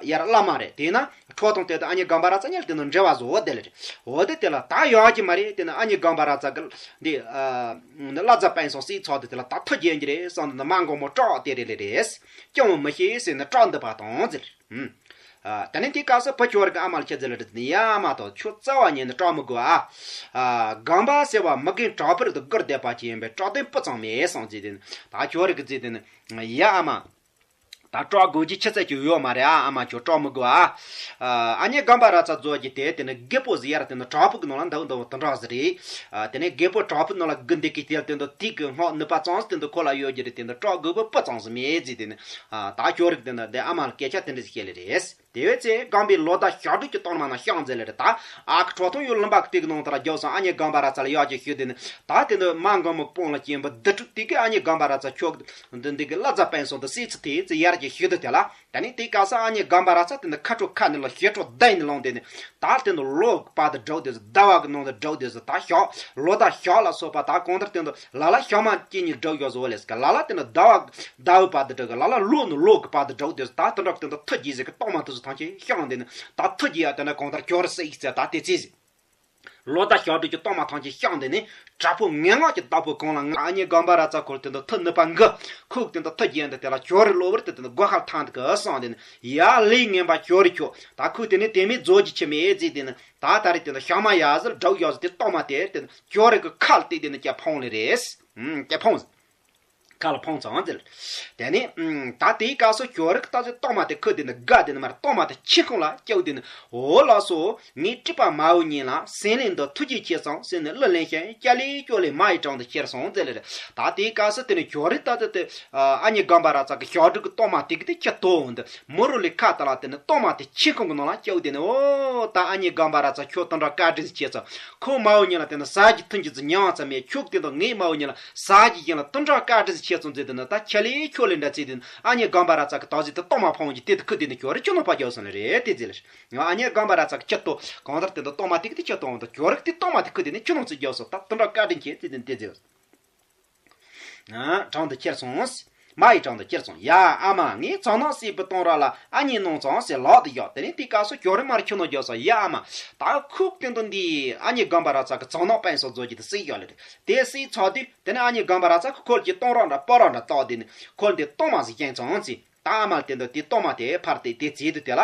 ཡར་བླ་མ་རེད། དེ་ན་ཁྲོ་ཐུང་དེ་དང་ཨ་མྱེས་དགོན་པ་ར་ཚ་གཉིས་དེ་ན་འབྲེལ་བ་བཟོ་བ་དེ་ལ་རེད། འོ་དེ་དེ་ལ་ད་ཡོང་གི་མ་རེད། དེ་ན་ཨ་མྱེས་དགོན་པ་ར་ཚ་གི་འདི་བླ་རྫ་དཔོན་སོང་སྲིད་ཚོགས་དེ་དེ་ལ་ད་ཐུགས་རྗེ་ཡིན་གྱི་རེད་བསམ་དེ་ན་མ་དགོན་པོ་སྐྲག་དེ་རེད་ལེ་རེད། སྐྱོན་མི་ཤེས་ཟེར་ནས་སྐྲག་འདི་པ་དང་ཟེར། ཨུམ། ཨ། ད་ནི་དེའི་སྐབས་སུ་བུ་ཁྱོད་རིག་ཨ་མ་ལ་ཁྱེད་ཚོ་ལ་འདྲི་ནི་ཡ་ཨ་མ་དང་ཁྱོད་རྩ་བ་ཉིད་ནས་སྐྲག་མི་དགོས་ཨ། ཨ། དགོན་པ་ཟེར་བ་མི་རྒན་གྲོགས་པོ་རིགས་དང་སྒུར་བསྡད་པ་ཅིག་ཡིན་པས་སྐྲག་དོན་སྤུ་ཙམ་མེད་གསུངས་ཅི་དེ་ནི་ད་ཁྱོད་རིག་གི་ཚེ་དེ་ནི་ཡ་ཨ་མ། ད་སྐྲག་དགོས་ཀྱི་ཆུ་ཚད་ཀྱི་ཡོད་མ་རེད་ཨ། ཨ་མ་ཁྱོད་སྐྲག་མི་དགོས་ཨ། ཨ་མྱེས་དགོན་པ་ར་ཚ་རྫོགས་ཀྱི་དེ་དེ་ནི་རྒད་པོ་ཟེར་ཡར་དེ་ནི་གྲོགས་པོ་གི་ནང་ལ་འདུག་འདུག་དེ་འདྲ་ཟེར་རེད། ཨ། དེ་ནི་རྒད་པོ་གྲོགས་པོ་ནང་ལ་སྒུར་འདེད་ཀྱི་དེ་དེ་ནི་དེ་གི་སྔགས་ནུས་པ་ཙམ་དེ་ནི་ཁོ་ལ་ཡོད་ཀྱི་རེད། དེ་ནི་སྐྲག་དགོས་པའི་སྤུ་ཙམ་ཟིག་མེད་ཟེར་དེ་ནི། ཨ། ད་ཁྱོད་རིག་དེ་ནི་དེ་ཨ་མ་ལ་སྐད་ཆ་དེ་འདྲ་ཟིག་བཤད་ལེ་རེད། དེ་བས་ཚེ་སྒང་པའི་ལོ་ཟླ་ཞག་དྲུག་གི་སྟོང་མ་ན་ཤང་མཛད་ལེ་རེད། ད་ཨ་ཁུ་ཁྲོ་ཐུང་ཡུལ་ལུང་པ་གི་སྟེགས་ནང་དེ་ལ་རྒྱབ་སོང་ཨ་མྱེས་དགོན་པ་ར་ཚ་ལ་ཡག་གི་ཞུ་དེ་ནི། ད་དེ་ནི་མ་འགོང་མོ་སྤོང་ལ་སྐྱེན་པ་འདི་དྲུག་དེ་གི་ཨ་མྱེས་དགོན་པ་ར་ཚ་ཁྱོད་འདི་འདི་གི་བླ་རྫ་དཔོན་སོང་དུ་སྲིད་ཚུལ་དེ་ཚེ་ཡར་གྱི་ཞུ་དུ་དེ་ལ། ད་ནི་དེའི་སྐབས་སུ་ཨ་མྱེས་དགོན་པ་ར་ཚ་དེ་ནི་ཁ་ཁྲོ་ཁ་ནི་ལ་ཞེ་ཁྲོ་བསྡད་ནི་ལོང་དེ་ནི། ད་དེ་ནི་ལོ་གི་བར་དུ་འགྲོ་དེ་ཟེར། ཟླ་བ་གི་ནང་དུ་འགྲོ་དེ་ཟེར། ད་ཞག་ལོ་ཟླ་ཞག་ལ་སོགས་པ་ད་གང་ལྟར་དེ་ནི་ལ་ལ་ཞག་མ་གཅིག་གཉིས་འགྲོ་ཡོད་ཟེར་བ་ལས་ཀ་ལ་ལ་དེ་ནི་ཟླ་བ་ཟླ་བའི་བར་དུ་འགྲོ་གི་ལ་ལ་ལོ་ནི་ལོ་གི་བར་དུ་འགྲོ་དེ་ཟེར། ད་དེ་འདྲ་དེ་ནི་ཐུགས་རྗེ་ཟེར་གི་གཏོར་མ་དེ་ཚོ་ཐམས་ཅད་ཤང་དེ་ནི་ད་ཐུགས་རྗེ་ཡ་དེ་ནི་གང་ལྟར་ཁྱོད་རི་སྲིད་ཟེར། ད་དེ་ཚེ་ཟེར། ལོ་ཟླ་ཞག་དྲུག་གི་གཏོར་མ་ཐམས་ཅད་ཤང་དེ་ནི་དྲག་པོ་ངན་སྔགས་ཀྱི་བདག་པོ་གང་ལ་ང་ཨ་མྱེས་དགོན་པ་ར་ཚ་ཁོ་ལ་དེ་འདི་ཐུགས་ནུས་པ་འགུ་ཁུག་དེ་འདི་ཐུགས་རྗེ་འདི་དེ་ལ་ཁྱོད་རི་གློ་བུར་དེ་དེ་འདི་སྒོ་ཁར་ཐང་དེ་གི་སང་དེ་ནི་ཡ་ལས་ངན་པ་ཁྱོད་རི་ཁྱོད་ད་ཁུག་དེ་ནི་དེ་མི་རྫོགས་ཀྱི་ཆི་མེད་ཟེར་དེ་ནི་ད་ད་རེ་དེ་འདི་ཤ་མ་ཡ་ཟེར་སྒྲོག་ཡོ་ཟེར་དེ་གཏོར་མ་དེ་དེ་ནི་ཁྱོད་རི་གི་ཁ་ལ་དེ་དེ་ནི་ཀྱ་ཕོང་ལེ་རེད། ཀྱ་ཕོང་ཟེར། ཁ་ལ་ཕོང་ཙང་ཟེར། དེ་ནས་ད་དེའི་སྐབས་སུ་ཁྱོད་རིག་ད་ཚོད་གཏོར་མ་དེ་ཁུ་དེ་ནི་དགའ་དེ་ནི་མར་གཏོར་མ་དེ་ཆི་ཁུང་ལ་སྐྱོ་དེ་ནི་འོ་ལགས་སོ། ངའི་སྲིད་པ་མ་འོ་ཉིན་ལ་སེམས་ལས་འདི་ཐུགས་རྗེ་ཆེ་སོང་ཟེར་ནས་གླུ་ལེན་ཞིང་སྐྱ་ལེ་སྐྱོ་ལེ་མ་ཡི་དྲང་དུ་ཁྱེར་སོང་ཟེར་ལེ་རེད། ད་དེའི་སྐབས་སུ་དེ་ནི་ཁྱོད་རིག་ད་ཚོད་དེ་ཨ་མྱེས་དགོན་པ་ར་ཚ་གི་ཞག་དྲུག་གི་གཏོར་མ་དེ་གི་དེ་ཁྱི་ཏོ་འོང་དུ་མུ་རུ་ལི་ཁ་ད་ལ་དེ་ནི་གཏོར་མ་དེ་ཆི་ཁུང་གི་ནང་ལ་སྐྱོ་དེ་ནི་འོ་ད་ཨ་མྱེས་དགོན་པ་ར་ཚ་ཁྱོད་དང་འདྲ་བཀའ་དྲིན་ཆེ་ཚོ། ཁོ་མ་འོ་ཉིན་ལ་དེ་ནི་ཟ་རྒྱུ་འཐུང་རྒྱུ་ཚོ་མྱང་ཙམ་མེད། ཁྱོད་དེ་དང་ངའི་མ་འོ་ཉིན་ལ་ཟ་རྒྱུ་ཡིན་ལ་དུ་འདྲ་བཀའ་དྲིན་ཆེ་ཚོ་མཛད་དེ་ནི་ད་ཁྱ་ལེ་ཁྱོ་ལེ་འདྲ་ཚེ་དེ་ནི་ཨ་མྱེས་དགོན་པ་ར་ཚ་གི་ད་ཟི་དེ་གཏོར་མ་ཕོང་གི་དེ་དུ་ཁུ་དེ་ནི་ཁྱོད་རི་ཁྱོ་ནོ་པ་རྒྱོ་སོང་ལེ་རེད་དེ་ཟེར་ལེ། ང་ཨ་མྱེས་དགོན་པ་ར་ཚ་གི་ཁྱི་ཏོ་གང་ལྟར་དེ་ནི་གཏོར་མ་དེ་གི་དེ་ཁྱི་ཏོ་འོང་ད་ཁྱོད་རིག་དེ་གཏོར་མ་དེ་ཁུ་དེ་ནི་ཁྱི་ནོ་ཚེ་རྒྱོ་སོང་ད་དུ་འདྲ་བཀའ་དྲིན་ཆེ་ཚེ་དེ་ནི་དེ་ཟེར། དྲང་དུ་ཁྱེར་སོང་། མ་ཡི་དྲང་དུ་ཁྱེར་སོང་། ཡ་ཨ་མ་ངས་ཚང་ནག་སྲིད་པའི་གཏོང་རོགས་ལ་ཨ་མྱེས་གནང་ཙང་ཟེར་ལག་ཏུ་བཞག་དེ་ནས་དེའི་སྐབས་སུ་ཁྱོད་རི་མར་ཁྱི་ནང་རྒྱག་སོང་། ཡ་ཨ་མ་ད་ཁུག་སྟེང་དུ་འདི་ཨ་མྱེས་དགོན་པ་ར་ཚ་གི་ཚང་ནག་དཔོན་སོགས་རྫོགས་ཀྱི་དེ་སྲིད་བཞག་ལེ་རེད། དེ་སྲིད་ཚར་དུས་དེ་ནས་ཨ་མྱེས་དགོན་པ་ར་ཚ་གི་ཁོལ་གྱི་གཏོང་རོགས་འདྲ་སྤོ་རོགས་འདྲ་བཏགས་དེ་ནས་ཁོལ་འདི་གཏོར་མ་ཟིག་བསྐྱངས་ཙང་ཚེ། ད་ཨ་མ་ལ་དེ་འདྲ་དེ་གཏོར་མ་དེ་ཕར་དེ་དེ་བརྩིས་དུས་དེ་ལ།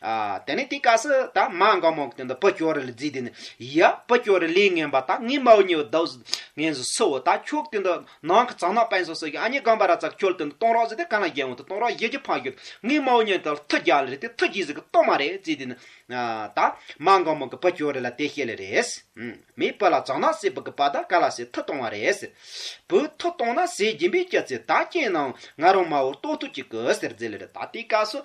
ཨ། དེ་ནས་དེའི་སྐབས་སུ་ད་མ་འགོང་མོ་གི་དེ་འདྲ་བུ་ཁྱོད་རི་ལ་བརྩིས་དེ་ནི། ཡ་བུ་ཁྱོད་རི་ལས་ངན་པ་ད་ངའི་མ་འོ་ཉིན་བདག་ངན་སུ་སུ་འོ་ད་ཁྱོད་དེ་འདྲ་ནང་གི་ཚང་ནག་དཔོན་སོགས་སུ་གི་ཨ་མྱེས་དགོན་པ་ར་ཚ་ཁྱོད་དེ་འདྲ་གཏོང་རོགས་ཟེར་ཏེ་ག་ན་རྒྱལ་འོང་དུ་གཏོང་རོགས་ཡེ་རྒྱུ་ཕང་ཡོད་ངའི་མ་འོ་ཉིན་དེ་ལ་ཐུགས་རྒྱལ་ལ་རེད་དེ་ཐུགས་རྗེ་ཟིག་གི་གཏོར་མ་རེད་བརྩིས་དེ་ནི། ཨ། ད་མ་འགོང་མོ་གི་བུ་ཁྱོད་རི་ལ་དེ་བཤད་ལེ་རེད། མི་བུ་ལ་ཚང་ནག་སྲིད་པ་གི་པ་ད་ག་ལ་སྲིད་ཐུགས་གཏོང་བ་རེད། བུ་ཐུགས་གཏོང་ན་ཟས་སྦྱིན་པའི་སྐྱ་ཚེ་ད་ཁྱེད་ནང་ང་རང་མ་འོ་ལྟོ་ཐུག་ཅིག་གི་ཟེར་རྫི་ལེ་རེད། ད་དེའི་སྐབས་སུ་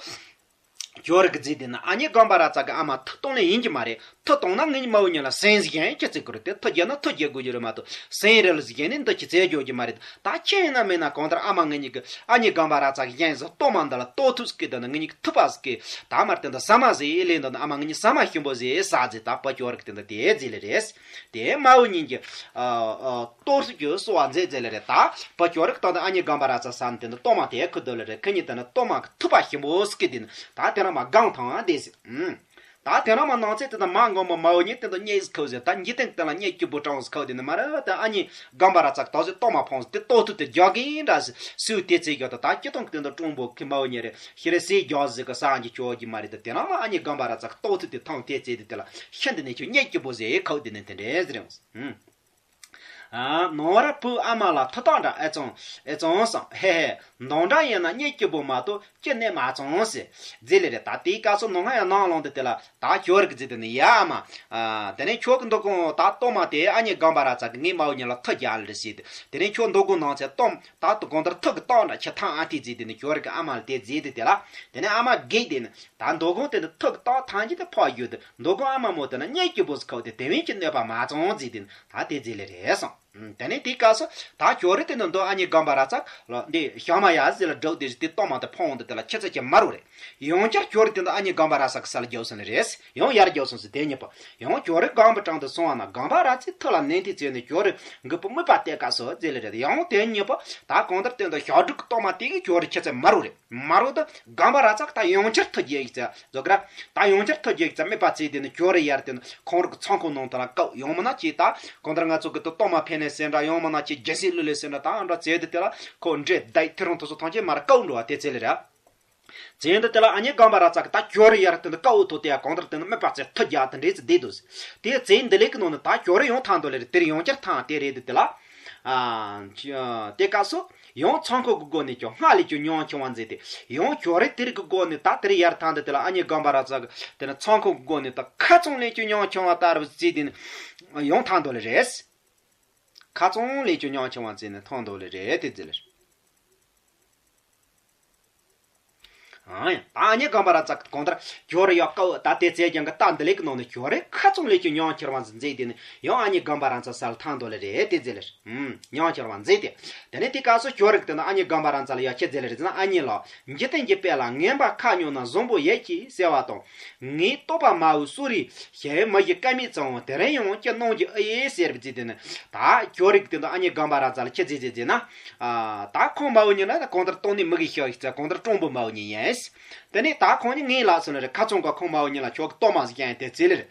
ཁྱོད་རི་གི་རྫི་དེ་ན་ཨ་མྱེས་དགོན་པ་ར་ཚ་གི་ཨ་མ་ཐུགས་གཏོང་ལེ་ཡིན་གྱི་མ་རེད། ཐུགས་གཏོང་ན་ངའི་མ་འོ་ཉིན་ལ་སེམས་ཟིག་ཡང་སྐྱ་ཚེ་གི་རེད་དེ་ཐུགས་རྒྱལ་ན་ཐུགས་རྒྱལ་དགོས་རྒྱུ་རེད་མ་གཏོགས་སེམས་རི་ལ་ཟིག་ཡང་ནི་འདི་ཅི་ཚེ་འཇོག་རྒྱུ་མ་རེད། ད་ཁྱེད་ཡིན་ན་མིན་ན་གང་ལྟར་ཨ་མ་ངེད་གཉིས་ཀྱི་ཨ་མྱེས་དགོན་པ་ར་ཚ་གི་གཞན་ཟིག་གཏོར་མ་འདི་ལ་ལྟོ་ཐུག་ཟིག་གི་འདི་ན་ངེད་གཉིས་ཀྱི་ཐུག་པ་ཟིག་གི་ད་མར་དེ་འདི་ཟ་མ་ཟིག་ལེན་འདི་ན་ཨ་མ་ངེད་གཉིས་ཟ་མ་ཞིམ་པོ་ཟིག་ཟ་ཟིག་ད་བུ་ཁྱོད་རི་གི་དེ་འདི་དེ་རྫི་ལེ་རེད། དེ་མ་འོ་ཉིན་གྱི་ཨ་ཨ་གཏོར་ཟིག་གི་གསོལ་བ་མཛད་རྫི་ལེ་རེད། ད་བུ་ཁྱོད་རི་གི་ད་འདི་ཨ་མྱེས་དགོན་པ་ར་ཚ་ཟ་ནི་དེ་འདི་གཏོར་མ་དེ་ཁུ་འདི་ལེ་རེད། ཁི་གཉིས་དེ་ན་གཏོར་མ་གི་ཐུག་པ་ཞིམ་པོ་ཟིག་གི་དེ་ན་ད་དེ་རང་མ་གང་ཐང་དེ་ཟིག་ད་དེ་རང་མ་ནང་ཚེ་དེ་དང་མ་འགོང་མོ་མ་འོ་ཉིན་དེ་དང་གཉིད་ཟིག་ཁུག་ཟེར། ད་འཇིག་རྟེན་དེ་ལ་གཉིད་སྐྱིད་པོ་གྲང་ཟིག་ཁུག་དེ་ནི་མ་རེད། ད་ཨ་མྱེས་དགོན་པ་ར་ཚ་གི་ད་ཟེར་གཏོར་མ་ཕོངས་ཟེར་དེ་ལྟོ་ཐུག་དེ་རྒྱག་གིན་འདྲ་ཟེར་སུས་དེ་ཚེ་རྒྱག་ད་ད་སྐྱིད་ཐང་གི་དེ་འདྲ་གྲུང་པོ་གི་མ་འོ་ཉིན་རེད་ཤི་རེ་ཟས་རྒྱག་ཟིག་གི་ས་ཨང་གི་ཆོག་གི་མ་རེད། ད་དེ་རང་མ་ཨ་མྱེས་དགོན་པ་ར་ཚ་གི་ལྟོ་ཐུག་དེ་ཐང་དེ་ཚེ་དེ་དེ་ལ་ཤི་འདི་ནས་ཁྱོད་གཉིད་སྐྱིད་པོ་ཟིག་ཁུག་དེ་ནི་དེ་འདྲ་ཟེར་ཡོང་ཟེར། ཨ། ནོར་བུ་ཨ་མ་ལ་ཐུགས་ཐག་འདྲ་ཨེ་ཙང་ཨེ་ཙང་བསམ་ཧེ་ཧེ། འདང་འདྲ་ཡིན་ན་གཉིད་སྐྱིད་པོ་མ་གཏོགས་ཅི་ནས་མ་ཙང་ཟེར་རྫི་ལེ་རེད། ད་དེའི་སྐབས་སུ་ནང་ང་ཡང་ནང་ལོང་དེ་དེ་ལ་ད་ཁྱོད་རི་གི་རྫི་དེ་ནི་ཡ་ཨ་མ། ཨ། དེ་ནས་ཁྱོད་ཀྱི་འདུག་གོང་ད་གཏོར་མ་དེ་ཨ་མྱེས་དགོན་པ་ར་ཚ་གི་ངའི་མ་འོ་ཉིན་ལ་ཐུག་རྒྱག་ལེ་རེད་ཟེར་དེ་དེ་ནས་ཁྱོད་འདུག་གོང་ནང་ཚེ་གཏོར་ད་དུ་གང་ལྟར་ཐུག་གི་གཏོར་འདྲ་ཁྱི་ཐང་ཨ་དེ་རྫི་དེ་ནི་ཁྱོད་རི་གི་ཨ་མ་ལ་དེ་རྫི་དེ་དེ་ལ་དེ་ནས་ཨ་མ་སྒེག་དེ་ནི། ད་མདོ་དགོང་དེ་འདི་ཐུག་ཏག་ཐང་གི་དེ་ཕོག་ཡོད་དེ་མདོ་དགོང་ཨ་མ་མོ་དེ་ན་གཉིད་སྐྱིད་པོ་ཟིག་ཁུག་དེ་དེ་བས་ཀྱི་གནོད་པ་མ་ཙང་ཟིག་དེ་ད་དེ་ཟིག་ལེ་རེད་སོང་ ཨུམ། དེ་ནས་དེའི་སྐབས་སུ་ད་ཁྱོད་རེ་དེ་ནི་འདི་ཨ་མྱེས་སྒམ་པ་ར་ཙ་ལ་འདི་ཤ་མ་ཡ་ཟི་ལ་འགྲོ་དེ་དེ་གཏོར་མ་དེ་འཕང་འོང་དུས་དེ་ལ་ཁྱེད་ཚོ་ཀྱི་མ་རུ་རེད། ཡང་བསྐྱར་ཁྱོད་རེ་དེ་ནི་ཨ་མྱེས་སྒམ་པ་ར་ཙ་གི་ས་ལ་རྒྱོབ་སོང་ནི་རེད། ཡང་ཡར་རྒྱོབ་སོང་ཟི་དེ་གཉིས་པོ། ཡང་ཁྱོད་རེ་སྒམ་པ་དྲང་དུ་སོང་བ་ན་སྒམ་པ་ར་ཙའི་ཐུགས་ལ་ནན་ཏིག་བྱས་ནས་ཁྱོད་རེ་མགུལ་པོ་དམིགས་པ་གཏད་སྐབས་སུ་ཟི་ལ་རེད། ཡང་དེ་གཉིས་པོ་ད་གང་ལྟར་དེ་འདི་ཞག་དྲུག་གི་གཏོར་མ་དེ་གི་ཁྱོད་རེ་ཁྱེད་ཚོ་མ་རུ་རེད། མ་རུ་དུ་སྒམ་པ་ར་ཙ་ད་ཡང་བསྐྱར་ཐུགས་དགྱེས་ཀྱི་ཚེ་བཟོ་གི་ར། ད་ཡང་བསྐྱར་ཐུགས་དགྱེས་ཀྱི་ཚེ་དམིགས་པ་བརྩིས་དེ་ནི་ཁྱོད་རེ་ཡར་དེ་ནི་ཁོང་རུ་གི་ཚང་ཁང་ནང་དུ་ལ་བཀག་ཡོང་མིན་ན་ཅི་ད་གང་ལྟར་ང་ཚོ་གི་དུ་གཏོར་མ་འཕེན་ནས་ཟེར་འདྲ་ཡོང་མིན་ན་ཅི་རྒྱལ་སྲིད་བསླུ་ལས་ཟེར་འདྲ་ད་འདྲ་བརྩིས་དེ་དེ་ལ་ཁོ་འདྲེ་བདའ་ཐེ་རང་དུ་སོ་ཐང་ཆེན་མར་བཀག་འགྲོ་བ་དེ་ཚེ་ལས་ར། བརྩིས་འདི་དེ་ལ་ཨ་མྱེས་སྒམ་པ་ར་ཙ་གི་ད་ཁྱོད་རེ་ཡར་དེ་ནི་བཀག་འོ་ཐོ་དེ་ཡ་གང་ལྟར་དེ་ནི་དམིགས་པ་བརྩིས་ཐུགས་དགྱེས་དེ་འདྲེ་ཚེ་བསྡད་དུ། དེ་བརྩིས་འདི་ལས་ཀྱི་ནང་ནི་ད་ཁྱོད་རེ་ཡང་ཐང་དོ་ལས་རེ་དེར་ཡང་བསྐྱར་ཐང་དེ་རེད་དེ་དེ་ལ། ཨ། དེ་སྐབས་སུ། ཡང་ཚོགས་འཁོར་གྱི་སྒོ་ནས་ཀྱང་སྔར་ལས་ཀྱང་ཉམ་ཆུང་བ་མཛད་དེ། ཡང་ཁྱོད་རེ་དེ་རིགས་ཀྱི་སྒོ་ནས་ད་དེ་རིགས་ཡར་ཐང་དུ་དེ་ལ་ཨ་མྱེས་སྒམ་པ་ར་ཙ་གི་དེ་ནི་ཚོགས་འཁོར་གྱི་སྒོ་ནས་ད་ཁ་ཚང་ལས་ཀྱང་ཉམ་ཆུང་བ་ལྟ་བུ་བརྩིས་དེ་ནི་ཡང་ཐང་དོ་ལེ་རེད། ཁ་ཚང་ལས་ཀྱང་ཉམ་ཆུང་བ་བརྩིས་ནས་ཐང་དོ་ལེ་རེད་དེ་ཟེར་ལེ། ཨང་ཡ། ད་ཨ་མྱེས་སྒམ་པ་ར་ཙ་གི་གང་ལྟར་ཁྱོད་རེ་ཡག་ཀའོ་ད་དེ་ཚེ་རྒྱང་གི་རྟ་འདི་ལེགས་གི་ནང་ནས་ཁྱོད་རེ་ཁ་ཚང་ལས་ཀྱི་ཉམ་ཆུང་བ་མཛད་དེ་ནི་ཡང་ཨ་མྱེས་སྒམ་པ་ར་ཙ་ས་ལ་ཐང་དོ་ལེ་རེད་དེ་ཟེར་ལེ། ཨུམ། ཉམ་ཆུང་བ་མཛད་དེ། དེ་ནས་དེ་སྐབས་སུ་ཁྱོད་རིགས་དེ་ནི་ཨ་མྱེས་སྒམ་པ་ར་ཙ་ལ་ཡ་ཁྱེད་ཟེར་ལེ་རེད་ན་ཨ་མྱེས་ལགས། འཇིག་རྟེན་གྱི་དཔལ་ལ་ངན་པ་ཁ་ཉོན་ན་བཟང་པོ་ཡོད་ཀྱི་ཟེར་བ་དང་། ངའི་བསྟོད་པ་མ་འོས་སུ་རེ་ཞེས་མི་ཡི་སྐལ་མེད་ཙམ་དེ་རིང་ཡང་ཅི་གནང་རྒྱུ་ཨེ་ཡིན་ཟེར་བ་ཅི་དེ་ནི། ད་ཁྱོད་རིགས་དེ་ནི་ཨ་མྱེས་སྒམ་པ་ར་ཙ་ལ་ཁྱེད་ཟེར་ཟེར་ཟེར་ན། ད་ཁོང་མ་འོས་ཉིན་ལ་གང་ལྟར་སྟོང་ནས་མི་གི་ཤོག་ཤིག་ཙེ་གང་ལྟར་སྤྲང་པོ་མ་འོས་ཉིན་ཡིན། དེ་ནས་ད་ཁོང་ཉིད་ངའི་ལག་སོ་ནི་རེད་ཁ་ཚང་ག་ཁོང་མ་འོས་ཉིན་ལ་ཁྱོད་ཀྱི་གཏོར་མ་ཟིག་ཡང་དེ་ཚེ་ལེ་རེད།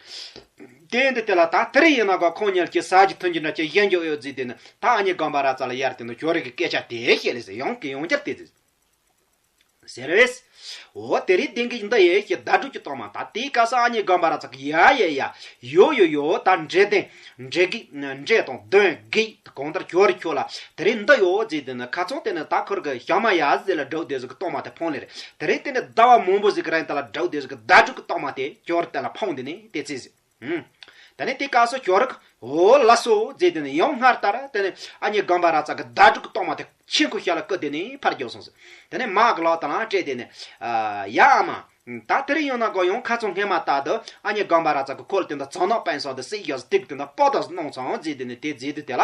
དེ་འདི་དེ་ལ་ད་དེ་རིང་ཡིན་ན་ག་ཁོང་ཉལ་གྱི་ས་གི་ཐུན་གྱི་འདྲ་ཆེ་གཞན་གྱི་གཡོ་རྫི་དེ་ནི་ད་ཨ་མྱེས་སྒམ་པ་ར་ཙ་ལ་ཡར་དེ་ནི་ཁྱོད་རིགས་ཀྱི་སྐད་ཆ་དེ་བཤད་ལེ་ཟེར་ཡང་གི་ཡང་བསྐྱར་དེ་ཟེར། ཟེར་བས། འོ་དེ་རིང་དེང་གི་འདི་ཡེ་ཞེས་བརྡ་སྒྲུབ་ཀྱི་གཏོར་མ་ད་དེའི་སྐབས་སུ་ཨ་མྱེས་སྒམ་པ་ར་ཙ་གི་ཡ་ཡེ་ཡ་ཡོ་ཡོ་ཡོ་ད་འདྲེ་དེ་འདྲེ་གི་འདྲེ་དང་གདོན་གི་གང་ལྟར་ཁྱོད་རིགས་ཁྱོད་ལ་དེ་རིང་འདི་ཡོ་ཟེར་དེ་ནི་ཁ་ཚང་དེ་ནི་ད་ཁུར་གི་ཞག་མ་ཡ་ཟེར་ལ་སྒྲུབ་དེ་ཟིག་གི་གཏོར་མ་དེ་འཕང་ལེ་རེད། དེ་རིང་དེ་ནི་ཟླ་བ་མང་པོ་ཟིག་གི་རིང་དེ་ལ་སྒྲུབ་དེ་ཟིག་གི་བརྡ་སྒྲུབ་ཀྱི་གཏོར་མ་དེ་ཁྱོད་དེ་ལ་འཕང་དེ་ནི་དེ་ཚེ་ཟིག་ཨུམ། དེ་ནས་དེ་སྐབས་སུ་ཁྱོད་རིགས་འོ་ལགས་སོ་ཟེར་དེ་ནས་ཡང་སྔར་ལྟར་དེ་ནས་ཨ་མྱེས་སྒམ་པ་ར་ཙ་གི་བརྡ་སྒྲུབ་ཀྱི་གཏོར་མ་དེ་ཆེན་ཁུ་ཤ་ལ་བསྐུར་དེ་ནས་ཕར་རྒྱོབ་སོང་ཟེར། དེ་ནས་མ་གི་ལག་དང་ལ་སྤྲད་དེ་ནས་ཡ་ཨ་མ། ད་དེ་རིང་ཡང་ན་གོ་ཡང་ཁ་ཚང་སྔས་མ་ལྟར་དུ་ཨ་མྱེས་སྒམ་པ་ར་ཙ་གི་ཁོལ་དེ་འདི་ཚང་ནག་པན་སོགས་དེ་སྲིད་རྒྱོབ་སྟེགས་དེ་འདི་སྤོ་དོ་གནང་ཚང་ཟེར་དེ་ནས་དེ་ཟེར་དུས་དེ་ལ།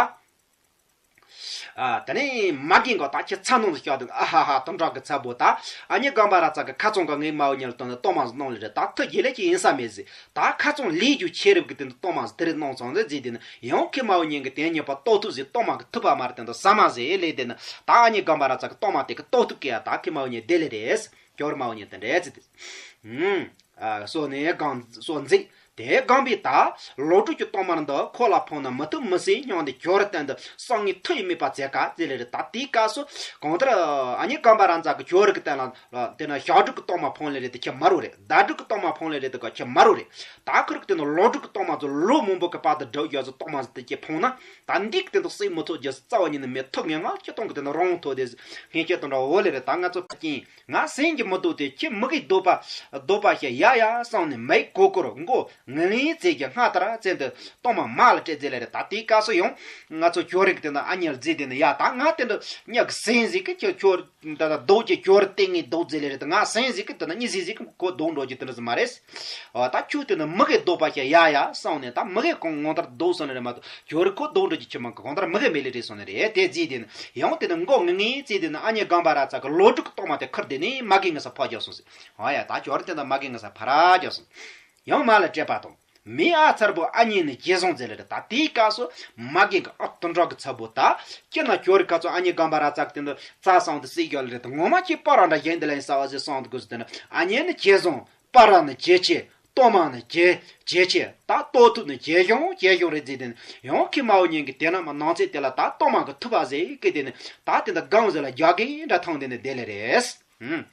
ཨ། དེ་ནས་མ་རྒན་གོ་ད་ཁྱེད་ཚ་ནང་དུ་བཞག་དུས་ཨ་ཧ་ཧ་དུ་འདྲ་གི་ཚ་བོ་ད་ཨ་མྱེས་སྒམ་པ་ར་ཙ་གི་ཁ་ཚང་གི་ངའི་མ་བུ་ཉལ་དོན་ནི་གཏོར་མ་གནང་ལེ་རེད་ད་ཐུགས་དགྱེས་ལེ་ཅི་ཡིན་ས་མེད་ཟེར། ད་ཁ་ཚང་ལས་རྒྱུ་ཆེ་རིབ་གི་དེ་འདི་གཏོར་མ་དེ་རིགས་གནང་ཚང་ཟེར་ཟེར་དེ་ནི་ཡང་ཁི་མ་བུ་ཉན་གི་དེ་ཉེས་པ་ལྟོ་ཐུག་ཟེར་གཏོར་མ་གི་ཐུག་པ་མ་རེད་དེ་འདི་ཟ་མ་ཟེར་ལེ་དེ་ནི་ད་ཨ་མྱེས་སྒམ་པ་ར་ཙ་གི་གཏོར་མ་དེ་གི་ལྟོ་ཐུག་གི་ཡ་ད་ཁི་མ་བུ་ཉན་དེ་ལེ་རེད། ཁྱོད་མ་བུ་ཉན་དེ་འདྲ་ཟེར་དེ། ཨུམ། ཨ། སོ་ནས་གང་སོ་མཛད། དེ་སྒང་པའི་ད་ལོ་དྲུག་གི་གཏོར་མ་འདི་ཁོ་ལ་ཕོག་ན་མི་ཐུབ་མི་སྲིད་སྙམ་སྟེ་ཁྱོད་རི་སྟེང་དུ་སང་ངེ་མཐུ་ཡིས་དམིགས་པ་མཛད་ག་ཟེར་ལེ་རེད། ད་དེའི་སྐབས་སུ་གང་ལྟར་ཨ་མྱེས་སྒམ་པ་ར་ཙ་གི་ཁྱོད་རི་གི་སྟེང་ལ་དེ་ན་ཞག་དྲུག་གི་གཏོར་མ་ཕོག་ལེ་རེད་དེ་ཁྱེད་མ་རུ་རེད། ཟླ་དྲུག་གི་གཏོར་མ་ཕོག་ལེ་རེད་དེ་ག་ཁྱེད་མ་རུ་རེད། ད་ཁུར་གི་སྟེང་དུ་ལོ་དྲུག་གི་གཏོར་མ་ཚོ་ལོ་མང་པོ་གི་བར་དུ་སྒྲུབ་རྒྱུ་ཚོ་གཏོར་མ་ཚོ་དེ་ཁྱེད་ཕོག་ན་ད་འདི་གི་སྟེང་དུ་སྲིད་མི་ཐུབ་རྒྱུ་རྩ་བ་ཉིད་ནས་མེད། ཐུགས་ངན་ང་ཁྱེད་གཏོང་གི་སྟེང་དུ་རང་ཐོག་དེ་ངེས་ཁྱེད་དང་འདྲ་འོ་ལེ་རེད། ད་ང་ཚོ་ཕ་ཀིན། ང་སེམས་ཀྱི་མི་ལྡོག་སྟེ་ཁྱེད་མི་གིས་སྡོད་པ་སྡོད་པ་ཞེས་ཡ་ཡ་བསམ་ནས་མའི་གོ་གོར་མགོ་ངན་ལེན་བྱེད་ཀྱི་སྔ་ལྟར་བཙན་དུ་གཏོར་མ་མ་ལ་སྤྲད་རྫས་ལ་རེ། ད་དེའི་སྐབས་སུ་ཡང་ང་ཚོ་ཁྱོད་རིགས་དེ་འདྲ་ཨ་མྱེས་ལ་རྫས་དེ་འདྲ་ཡ་ད་ང་དེ་འདྲ་མྱི་གི་སེམས་ཟིག་གི་ཁྱོད་ཁྱོད་ད་ལྟ་སྡོད་ཀྱི་ཁྱོད་རིགས་ལྟས་ངན་སྡོད་རྫས་ལ་རེ། ད་ང་སེམས་ཟིག་གི་དེ་འདྲ་མྱི་ཟིག་ཟིག་གི་ཁོ་སྡོད་འགྲོ་རྒྱུ་དེ་འདྲ་ཟིག་མ་རེད། འོ་ད་ཁྱོད་དེ་འདྲ་མི་གིས་སྡོད་པ་ཞེས་ཡ་ཡ་བསམ་ནས་ད་མི་གིས་གང་ངོ་ལྟར་སྡོད་སོང་ནི་རེད་མ་གཏོགས་ཁྱོད་རིགས་ཁོ་སྡོད་འགྲོ་རྒྱུ་ཁྱོད་མ་གི་གང་ལྟར་མི་གིས་མེད་ལེ་རེད་སོང་ནི་རེད། དེ་རྫས་དེ་ནི་ཡང་དེ་འདྲ་མགོ་ངན་ངན་རྫས་དེ་ནི་ཨ་མྱེས་སྒམ་པ་ར་ཙ་གི་ལོ་དྲུག་གི་གཏོར་མ་དེ་ཁུར་དེ་ནས་མ་གི་ངི་ས་ཕར་རྒྱབ་སོང་ཟེར། ཨ་ཡ་ད་ཁྱོད་རིགས་དེ་འདྲ་མ་གི་ངི་ས་ཕར་རྒྱབ་སོང་། ཡང་མ་ལ་སྤྲད་པ་དང་། མི་ཨ་མཚར་པོ་ཨ་མྱེས་ནི་རྗེས་བཟུང་མཛད་ལེ་རེད། ད་དེའི་སྐབས་སུ་མ་གི་གི་ཨ་དུ་འགྲོ་གི་ཚ་བོ་ད། ཁྱེད་ན་ཁྱོད་རིགས་ཁ་ཚོ་ཨ་མྱེས་སྒམ་པ་ར་ཙ་གི་དེ་འདྲ་རྩ་བསང་དུ་སྲིད་རྒྱུ་ལེ་རེད། ད་ངོ་མ་ཁྱེད་པ་ར་འདྲ་གཞན་དེ་ལ་ཡིན་ས་བ་ཟེར་བསང་དུ་དགོས་ཟེར། དེ་ནི་ཨ་མྱེས་ནི་རྗེས་བཟུང་པ་ར་ནི་རྗེས་ཆེ། གཏོར་མ་ནི་རྗེས་རྗེས་ཆེ། ད་གཏོར་ཐུབ་ནི་རྗེས་གཞུང་རྗེས་གཞུང་རེད་ཟེར་དེ་ནི་ཡང་ཁི་མ་བུ་ཉན་གི་དེ་ན་མ་ནང་ཚེ་དེ་ལ་ད་གཏོར་མ་གི་ཐུབ་པ་ཟེར་གི་དེ་ནི་ད་དེ་འདྲ་སྒང་ཟེར་ལ་རྒྱག་གི་འདྲ་ཐང་དེ་ནི་དེ་ལེ་རེད། ཨུམ།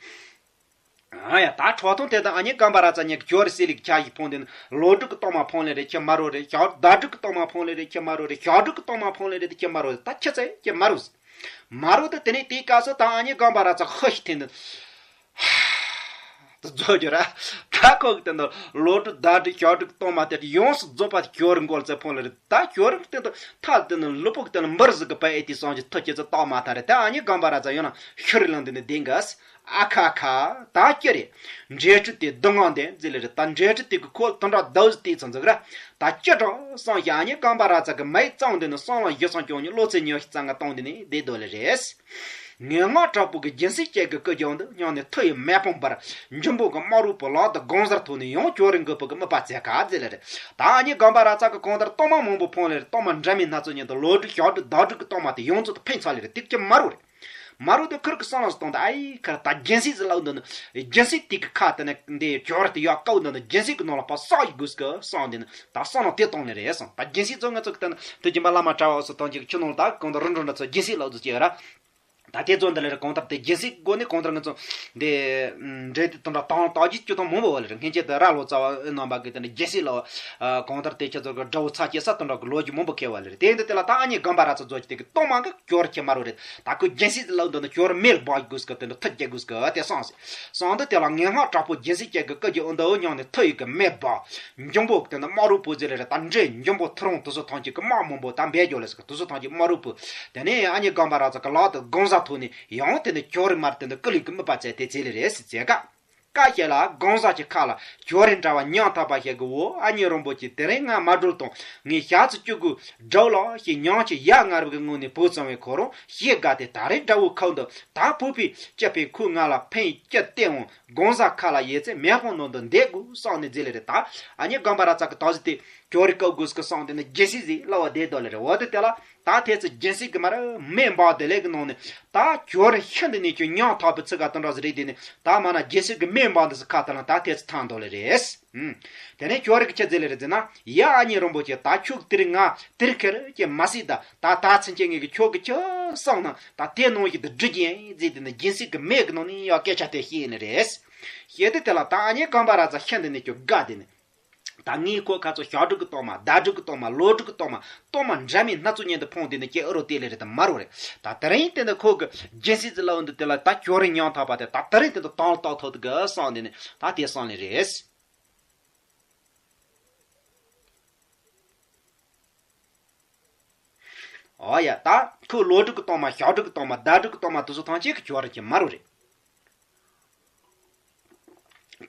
ཨ་ཡ་ད་ཁྲོ་ཐུང་དེ་དང་ཨ་མྱེས་སྒམ་པ་ར་ཙ་ཉེ་གི་ཁྱོད་རི་སྲིད་ལིག་ཆ་ཞིག་ཕོང་དེ་ནི་ལོ་དྲུག་གི་གཏོར་མ་ཕོང་ལེ་རེད་ཁྱེད་མ་རུ་རེད། ཞག་ཟླ་དྲུག་གི་གཏོར་མ་ཕོང་ལེ་རེད་ཁྱེད་མ་རུ་རེད། ཞག་དྲུག་གི་གཏོར་མ་ཕོང་ལེ་རེད་ཁྱེད་མ་རུ་རེད། ད་ཁྱེད་ཚེ་ཁྱེད་མ་རུ། མ་རུ་དེ་དེ་ནས་དེའི་སྐབས་སུ་ད་ཨ་མྱེས་སྒམ་པ་ར་ཙ་ཧ་ཤི་ཐེན་དེ། དུ་རྫོགས་རྒྱུ་ར། ད་ཁོ་གི་དེ་འདྲ་ལོ་དྲུག་ཟླ་དྲུག་ཞག་དྲུག་གཏོར་མ་དེ་ཡོངས་སུ་རྫོགས་པ་ཁྱོད་རི་མགོ་ལ་ཚེ་ཕོང་ལེ་རེད། ད་ཁྱོད་རི་དེ་འདྲ་ཐག་དེ་ནི་ལུས་པོ་གི་དེ་ནི་འབུར་ཟིག་གི་པ་ཨེ་ཏི་སང་གི་ཐུགས་ཁྱེད་ཚོ་རྟགས་མ་ཐག་རེད། ད་ཨ་མྱེས་སྒམ་པ་ར་ཙ་ཡོད་ན་ཤུ་རི་ལང་དེ་ནི་བདེན་གི། ཨ་ཁ་ཁ། ད་ཅི་རེད། འབྲས་ཁྲི་དེ་སྡུག་བསྔལ་ལྡན་ཟེར་ལེ་རེད། ད་འབྲས་ཁྲི་དེ་གི་ཁོ་དུ་འདྲ་ཟླ་བཟི་དེ་ཚོ་འཛུགས་ར། ད་ཅི་དྲག་སང་ཞག་ཉི་སྒང་པ་ར་ཚ་གི་མའི་གཙང་དེ་ནི་སང་ལ་ཞུ་སང་ཀྱང་ཉི་བློ་ཚེ་ཉི་ཤི་རྩ་ང་བཏང་དེ་ནི་བསྡད་དོ་ལེ་རེད། ངན་སྔགས་དྲག་པོ་གི་སྦྱིན་སྲེག་ཅན་གྱི་སྐུ་རྒྱབ་འདི་སྙིང་ནས་ཐུ་ཡི་མེ་ཕོང་འབར། འཇུམ་པོ་གི་དམར་རོ་པོ་ལག་ཏུ་དགོང་ཟར་ཐོག་ནས་ཡང་ཅོ་རི་འགོད་པོ་གི་མི་པ་ཚད་ཁ་ཟེར་ལེ་རེད། ད་ཉི་སྒང་པ་ར་ཚ་གི་གང་ལྟར་གཏོར་མ་མང་པོ་ཕོང་ལེ་རེད། གཏོར་མ་འདྲ་མིན་སྣ་ཚོགས་ཉིད་དུ་ལོ་དྲུག་ཞག་དྲུག་ཟླ་དྲུག་གི་གཏོར་མ་དེ་ཡོངས་རྫོགས་དུ་ཕན་ཚ་ལེ་རེད། དེ་ཀྱི་དམར་རོ་རེད། མ་རུ་དེ་ཁུར་གི་སང་ལ་སྟོང་དུ་ཨ་ཡི་ཁར་ད་སྦྱིན་སྲེག་ཟི་ལའུ་འདི་ནི། སྦྱིན་སྲེག་དེ་གི་ཁ་དེ་ནི་འདི་ཅོར་དེ་ཡག་ཀའུ་འདི་ནི་སྦྱིན་སྲེག་གི་ནང་ལ་ཕ་སག་ཡི་དགོས་གི་སང་འདི་ནི་ད་སང་ལ་དེ་གཏོང་ནི་རེད་སང་། ད་སྦྱིན་སྲེག་ཚོ་ང་ཚོ་གི་ད་ནི་དུ་སྦྱིན་པ་བླ་མ་གྲྭ་བ་སོ་སྟོང་གི་ཁྱི་ནང་ལ་ད་གང་ད་རུ་འགྲོ་འདྲ་ཚོ་སྦྱིན་སྲེག་ལའུ་ཚོ་སྐྱེ་ར། ད་དེ་ཚོ་འདི་ལ་རེ་གང་ལྟར་དེ་སྦྱིན་སྲེག་སྒོ་ནས་གང་ལྟར་ང་ཚོ་འདི་འདྲེ་དེ་དང་འདྲ་དང་དག་ཅིག་སྐྱོ་དང་མང་པོ་བ་ལ་རེ། སྔན་ཆད་དུ་ར་ལོ་ཙཱ་བ་རྣམ་པ་གི་དེ་འདྲ་སྦྱིན་སྲེག་ལའུ། གང་ལྟར་དེ་ཁྱེད་ཚོ་གི་དགྲ་བོ་ཚ་སྐྱེ་ས་དང་འདྲ་གི་ལོ་རྒྱུས་མང་པོ་ཁེལ་བ་ལ་རེད། དེ་འདི་དེ་ལ་ད་ཨ་ཉེ་སྒང་པ་ར་ཚ་རྫོགས་ཀྱི་དེ་གི་གཏོང་མ་གི་ཅོར་ཁྱེད་མ་རུ་རེད། ད་ཁོ་སྦྱིན་སྲེག་ལའུ་འདི་ནི་ཅོར་མེལ་སྦག་དགོས་གི་དེ་འདྲ་ཐུ་རྒྱག་དགོས་གི་དེ་སང་ཟེར། སང་འདི་དེ་ལ་ངན་སྔགས་དྲག་པོ་སྦྱིན་སྲེག་ཅན་གི་སྐུ་རྒྱབ་འོ་འདི་འོ་མྱང་ནས་ཐུ་ཡི་གི་མེ་འབར། འཇུམ་པོ་གི་དེ་འདྲ་དམར་རོ་པོ་ཟེར་ལེ་རེད། ད་འདྲེ་འཇུམ་པོ་ཐུ་རུང་དུ་སུ་ཐང་ཅིག་གི་དམག་མང་པོ་ད་འབད་རྒྱོ་ལེ་ཟེར་གི་དུ་སུ་ཐང་ཅིག་དམར་རོ་པོ། དེ་ནས་ཨ་ཉེ་སྒང་པ་ར་ཚ་གི་ལག་ཏུ་དགོང་ཟ་ཐོག་ནས་ཡང་དེ་ནས་ཅོ་རི་མར་དེ་འདྲ་ཀུ་ལི་གི་མི་པ་ཚད་དེ་ཚེ་ལེ་རེད་ཟེར་ཚེ་ཀ། ཀ་ཞེ་ལ་དགོང་ཟ་གྱི་ཁ་ལ་ཅོ་རི་འདྲ་བ་ཉང་ཐག་པ་ཞིག་གི་འོ་ཨ་ཉེ་རོང་པོ་ཆེ་དེ་རིང་ང་མ་སྒྲོལ་དང་ངས་ཞག་ཚི་བཅུ་དགུ་སྒྲོལ་ལ་ཞེས་ཉང་ཆེ་ཡ་ང་རབ་ཀྱི་ངོས་ནས་བུ་ཚང་བའི་ཁོ་རང་ཞེ་དགའ་སྟེ་ད་རེས་དགྲ་བོའི་ཁའུ་འདི་ད་ཕུག་པའི་སྐྱིད་པའི་ཁུ་ང་ལ་ཕན་སྐྱིད་སྟེའང་དགོང་ཟ་ཁ་ལ་ཡེ་ཚེ་མེ་ཕོང་ནང་དུ་འདེད་དགོས་བསམ་ནས་རྫི་ལེ་རེད། ད་ཨ་ཉེ་སྒང་པ་ར་ཚ་གི་དག་ཟི་དེ་ཅོ་རི་བཀབ་དགོས་ཀི་བསམ་དེ་ནི་རྒྱལ་སྲིད་ཟིག་ལ་བ་བསྡད་དོ་ལེ་རེད། འོ་དེ་དེ་ལ་ད་ཐེ་ཚི་རྒྱལ་སྲིད་གི་མ་ར་མེ་འབར་དེ་ལེ་གི་ནང་ནས་ད་ཅོ་རི་ཤིན་ཏུ་ནས་ཅོ་ཉང་ཐག་པའི་ཚི་ག་དོན་འདྲ་ཟི་རེད། དེ་ནི་ད་མ་ན་རྒྱལ་སྲིད་གི་མེ་འབར་འདི་ཟི་ཁ་ད་ལ་ད་ཐེ་ཚི་ཐང་དོ་ལེ་རེད། ཨུམ། དེ་ནས་ཁྱོད་རིག་ཁྱེད་ཟེར་ལེ་རེད་ཟེར་ན། ཡ་ཨ་ཉེ་རིན་པོ་ཆེ་ད་ཁྱོད་དེར་ང་དེར་ཁེར་གྱི་མ་སྲིད་ད་ད་ད་ཚན་ཆེ་ངེད་ཀྱི་ཁྱོད་ཀྱི་ཁྱོད་སང་ན་ད་དེ་ནང་བཞིན་དུ་འགྲིག་གི་ཡིན་ཟེར། དེ་ནི་སྦྱིན་སྲེག་གི་མེ་གི་ནང་ནས་ཡ་སྐད་ཆ་དེ་བཤད་ནི་རེད། བཤད་དུས་དེ་ལ་ད་ཨ་ཉེ་སྒང་པ་ར་ཚ་ཤིན་ཏུ་ནས་ཁྱོད་དགའ་དེ་ནི། ད་ངས་ཁོ་ཁ་ཚོ་ཞག་དྲུག་གི་གཏོར་མ་ཟླ་དྲུག་གི་གཏོར་མ་ལོ་དྲུག་གི་གཏོར་མ་གཏོར་མ་འདྲ་མིན་སྣ་ཚོགས་ཉིད་དུ་ཕོངས་དེ་ནི་ཁྱེད་ཨུ་རུ་དེ་ལེ་རེད་ད་མ་རུ་རེད། ད་དེ་རིང་དེ་ནི་ཁོ་གི་སྦྱིན་སྲེག་ཟི་ལ་འོ་འདི་དེ་ལ་ད་ཅོ་རི་ཉང་ཐག་པ་དེ་ད་དེ་རིང་དེ་ནི་དང་ལ་ཏག་ཐོག་ཏུ་གི་སང་དེ་ནི་ད་དེ་སང་ལེ་རེད། ཨོ་ཡ། ད་ཁོ་ལོ་དྲུག་གི་གཏོར་མ་ཞག་དྲུག་གི་གཏོར་མ་ཟླ་དྲུག་གི་གཏོར་མ་དེ་ཚོ་ཐམས་ཅད་ཀྱི་ཅོ་རི་ཁྱེད་མ་རུ་རེད།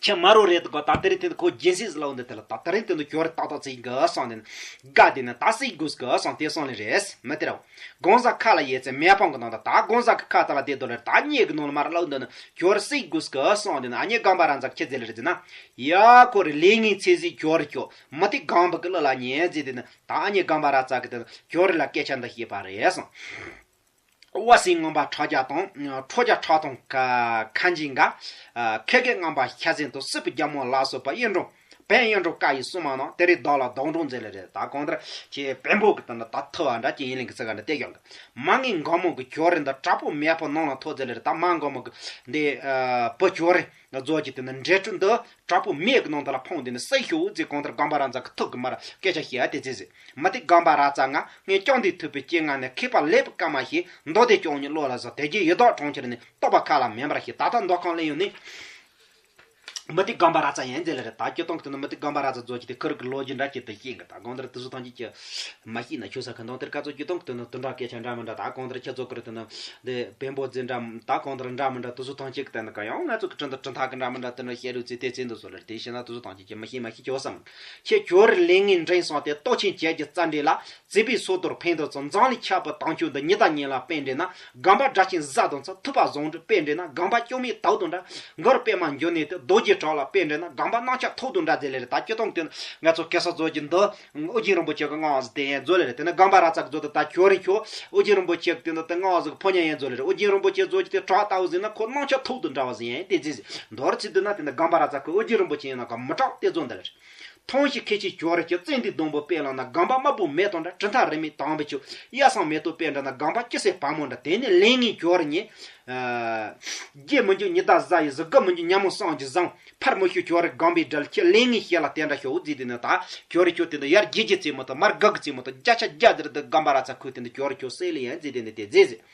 ཁྱེད་མ་རུ་རེད་དུ་གོ། ད་དེ་རིང་དེ་ནི་ཁོ་སྦྱིན་སྲེག་ཟི་ལ་འོ་འདི་དེ་ལ་ད་དེ་རིང་དེ་ནི་ཅོ་རི་ཏག་ཏག་ཚིག་གི་སང་དེ་ནི་དགའ་དེ་ནི་ད་སྲེག་དགོས་གི་སང་དེ་སང་ལེ་རེད། མི་དེ་ར་དགོང་ཟ་ཁ་ལ་ཡེ་ཚེ་མེ་ཕོང་གི་ནང་ད་ད་དགོང་ཟ་གི་ཁ་ད་ལ་དེ་དོ་ལེ་ད་ཉེ་གི་ནང་ལ་མ་ར་ལ་འོ་འདི་ནི་ཅོ་རི་སྲེག་དགོས་གི་སང་དེ་ནི་ཨ་ཉེ་སྒང་པ་ར་ཚ་ཁྱེད་ཟེར་ལེ་རེད་ཟེར་ན། ཡ་ཁོ་རི་ལས་ངན་ཚེ་ཟིག་ཅོ་རི་ཁྱོ་མི་དེ་སྒང་པ་གི་ལ་ལ་ཉེ་ཟེར་དེ་ནི་ད་ཨ་ཉེ་སྒང་པ་ར་ཚ་གི་དེ་ནི་ཅོ་རི་ལ་སྐད་ཆ་འདི་བཤད་པ་རེད་སང་། དབའ་སའི་ངང་པ་ཁྲ་རྒྱ་དང་ཁྲོ་རྒྱ་ཁྲ་དང་ཁ་ཁ་འཇིག་འགའ། ཁེ་གེ་ངང་པ་ཤ་ཟན་དང་སྲིད་པའི་རྒྱལ་མོ་ལ་སོགས་པ་གཡུ་འབྲོང་བན་གཡུ་འབྲོང་ཀ་ཡི་སྲུང་མ་ནང་དེ་རིང་བདག་ལ་སྡོང་གྲོང་མཛད་ལེ་རེད། ད་གང་ལྟར་ཁྱེད་བེམ་པོ་གི་དོན་ལ་ད་ཐུ་བ་འདྲ་ཁྱེད་ཡིན་ལེ་གི་ཚིག་ག་འདྲ་དེ་ཡོང་གི། མ་ངའི་འགོག་མོ་གི་ཅོ་རི་འདི་དྲག་པོ་མེ་ཕོ་ནང་ལ་ཐོག་མཛད་ལེ་རེད། ད་མ་འགོག་མོ་གི་འདི་བུ་ཅོ་རི་རྫོགས་ཀྱི་དེ་ནི་འདྲེ་ཁྲུ་འདི་དྲག་པོ་མེ་གི་ནང་དུ་ལ་ཕོངས་དེ་ནི་སྲེག་ཤོག་ཟེར། གང་ལྟར་སྒང་པ་ར་ཚ་གི་ཐུག་གི་མར་སྐད་ཆ་བཤད་ཡ་དེ་ཚེ་ཟེར། མི་དེ་སྒང་པ་ར་ཚ་ང་ངས་ཀྱང་འདི་ཐུབ་པའི་སྤྱན་སྔ་ནས་མཁས་པ་ལེགས་པའི་བཀའ་མ་ཤེས་མདོ་སྡེ་སྐྱོང་ཉིད་བློ་ལ་ཟག་དེ་རྗེས་ཡི་དྭགས་གྲོང་ཁྱེར་ནས་རྟོགས་པ་ཁ་ལ་མེན་པར་ཤེས། ད་ལྟ་མདོ་ཁམས་གླིང་ཡུལ་ནས་མི་དེ་སྒང་པ་ར་ཚ་ཡན་ཟེར་ལེ་རེད། ད་སྤྱི་བཏང་གི་དོན་ནི་མི་དེ་སྒང་པ་ར་ཚ་རྫོགས་ཀྱི་དེ་ཁུར་གི་ལོ་རྒྱུས་འདྲ་ཅིག་ཏུ་ཤེས་གི། ད་གང་ལྟར་དེ་ཚོ་ཐམས་ཅད་ཀྱི་མ་ཤེས་ན་ཆོས་ས་ཁ་འདོན་དེར་ཀ་ཚོ་སྤྱི་བཏང་གི་དོན་ནི་དོན་འདྲ་སྐད་ཆ་འདྲ་མི་འདྲ། ད་གང་ལྟར་ཁྱེད་ཚོ་ཀུར་དོན་ནི་འདི་བེམ་པོ་རྫི་འདྲ་ད་གང་ལྟར་འདྲ་མི་འདྲ་དེ་ཚོ་ཐམས་ཅད་ཀྱི་དོན་ནི་ག་ཡང་ང་ཚོ་གི་དྲིན་དུ་དྲིན་ཐག་གི་འདྲ་མི་འདྲ་དེ་འདྲ་བཤད་རུ་ཚེ་དེ་ཚེ་འདི་ཚོ་ལེ་རེད། དེ་བཤད་ན་དེ་ཚོ་ཐམས་ཅད་ཀྱི་མི་ཤེས་མ་ཤེས་ཆོག་བསམ། ཁྱེད་ཅོ་རི་ལས་ངན་འདྲེན་སོང་སྟེ་ལྟོ་ཆེན་བྱས་ཀྱི་རྩ་འདྲེ་ལ། བརྩེ་བའི་སོ་ཐོར་ཕན་དུ་བརྩོན། མཛངས་ལས་ཁྱད་པར་དང་ཆོས་འདི། ཉི་ཟླ་ཉིན་ལ་དཔེ་འདྲེན་ན། སྒང་པ་སྒྲ་ཆེན་བཟའ་དང་ཚ། ཐུབ་པ་བཟང་དྲུག་དཔེ་འདྲེན་ན། སྒང་པ་སྐྱོ་མེད་དག་དང་འདྲ། མགར་པད་མ་འབྱུང་གནས་དེ། རྡོ་རྗེ་བྲག་ལ་དཔེ་འདྲེན་ན། སྒང་པ་སྣང་ཆ་ཐོག་དང་འདྲ་ཟེར་ལེ་རེད། ད་སྤྱི་བཏང་དེ་ང་ཚོ་གེ་སར་རྫོགས་ཀྱི་འདི་ཨོ་རྒྱན་རིན་པོ་ཆེ་གི་སྔགས་ཟེར་དེ་ཡན་རྫོགས་ལེ་རེད། དེ་ནི་སྒང་པ་ར་ཚ་གི་རྫོགས་དེ་ད་ཅོ་རི་ཁྱོ་ཨོ་རྒྱན་རིན་པོ་ཆེ་གི་དེ་ནི་དེ་སྔགས་ཟིག་ཕོ་ཉ་ཡན་རྫོགས་ལེ་རེད། ཨོ་རྒྱན་རིན་པོ་ཆེ་རྫོགས་ཀྱི་དེ་བྲག་ལྟ་བུ་ཟིན་ན་ཁོ་སྣང་ཆ་ཐོག་དང་འདྲ་བ་ཟིན་ཡན་དེ་ཟིན་ཟིན། མདོར་ཚིག་བསྡུས་ན་དེ་ནི་སྒང་པ་ར་ཚ་ཁོ་ཨོ་རྒྱན་རིན་པོ་ཆེ་ཡིན་ན་ག་མི་དྲག་དེ་རྫོགས་འདི་ལེ་རེད། མཐོང་ཞིང་མཁས་ཆེན་ཅོ་རི་ཁྱོད། བཙན་དུས་སྡོང་པོ་དཔེ་བླངས་ན། སྒང་པ་དམར་པོ་མེ་དང་འདྲ། གྲི་མཐའ་རིས་མེད་དམ་པའི་ཆུ། གཡའ་སང་མེ་ཏོག་དཔེ་འདྲ་ན། སྒང་པ་སྐྱི་སེར་བ་མོ་འདྲ། དེ་ནི་ལས་ངན་ཅོ་རི་ཉིད། རྒྱལ་མི་འཇུག་ཉི་ཟླ་གཟའ་ཡི་གཟུགས། དགུ་མི་འཇུག་ཉ་མོ་སངས་རྒྱས་བཟང་། ཕར་མི་ཤོད་ཅོ་རི་སྒང་པའི་དགྲ་ལ། ཁྱེད་ལས་ངན་ཞེ་ལ་དེ་འདྲ་ཤོག་ཟེར། དེ་ནི་ད་ཅོ་རི་ཁྱོད་དེ་འདྲ་ཡར་རྒྱས་རྒྱས་ཚེ་མོ་དང་མར་དགག་གི་ཚེ་མོ་དང་བརྒྱ་ཆ་བརྒྱ་དེར་དུ་སྒང་པ་ར་ཚ་ཁོས་དེ་འདྲ་ཅོ་རི་ཁྱོད་སེ་ལེ་ཡན་ཟེར། དེ་ནི་དེ་ཟེར་ཟེར།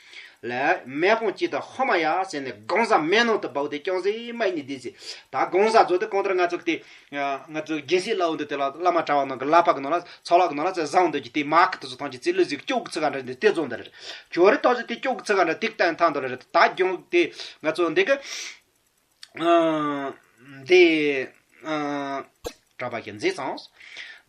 ལ་མེ་དཔུང་གཅིག་དང་ཧོ་མ་ཡ་ཟེར་ནས་དགོང་ཟ་མེ་ནང་དུ་བབས་ཏེ་ཅུང་ཟད་མ་ཡིན་ནི་འདི་ཟེར། ད་དགོང་ཟ་ཚོ་དེ་གང་ལྟར་ང་ཚོ་དེ་ང་ཚོ་རྒྱལ་སྲས་ལྷ་བོ་འདི་དེ་ལ་བླ་མ་གྲྭ་བ་ནང་གི་ལག་པ་གི་ནང་ལ་ཚོགས་ལག་གི་ནང་ལ་ཟ་འོང་འདོད་ཀྱི་དེ་མ་ཁི་དེ་ཚོ་ཐང་གི་རྩི་ལུ་ཟིག་ཅོག་གི་ཚི་ག་འདྲ་འདི་དེ་ཚོ་འདི་རེད། ཇོ་རི་ཐོག་ཟིག་དེ་ཅོག་གི་ཚི་ག་འདྲ་ཏིག་ཏན་ཐང་འདི་རེད། ད་རྒྱུང་དེ་ང་ཚོ་འདི་གི་འདི་གྲྭ་པ་ཞིག་མཛེས་ཙང་།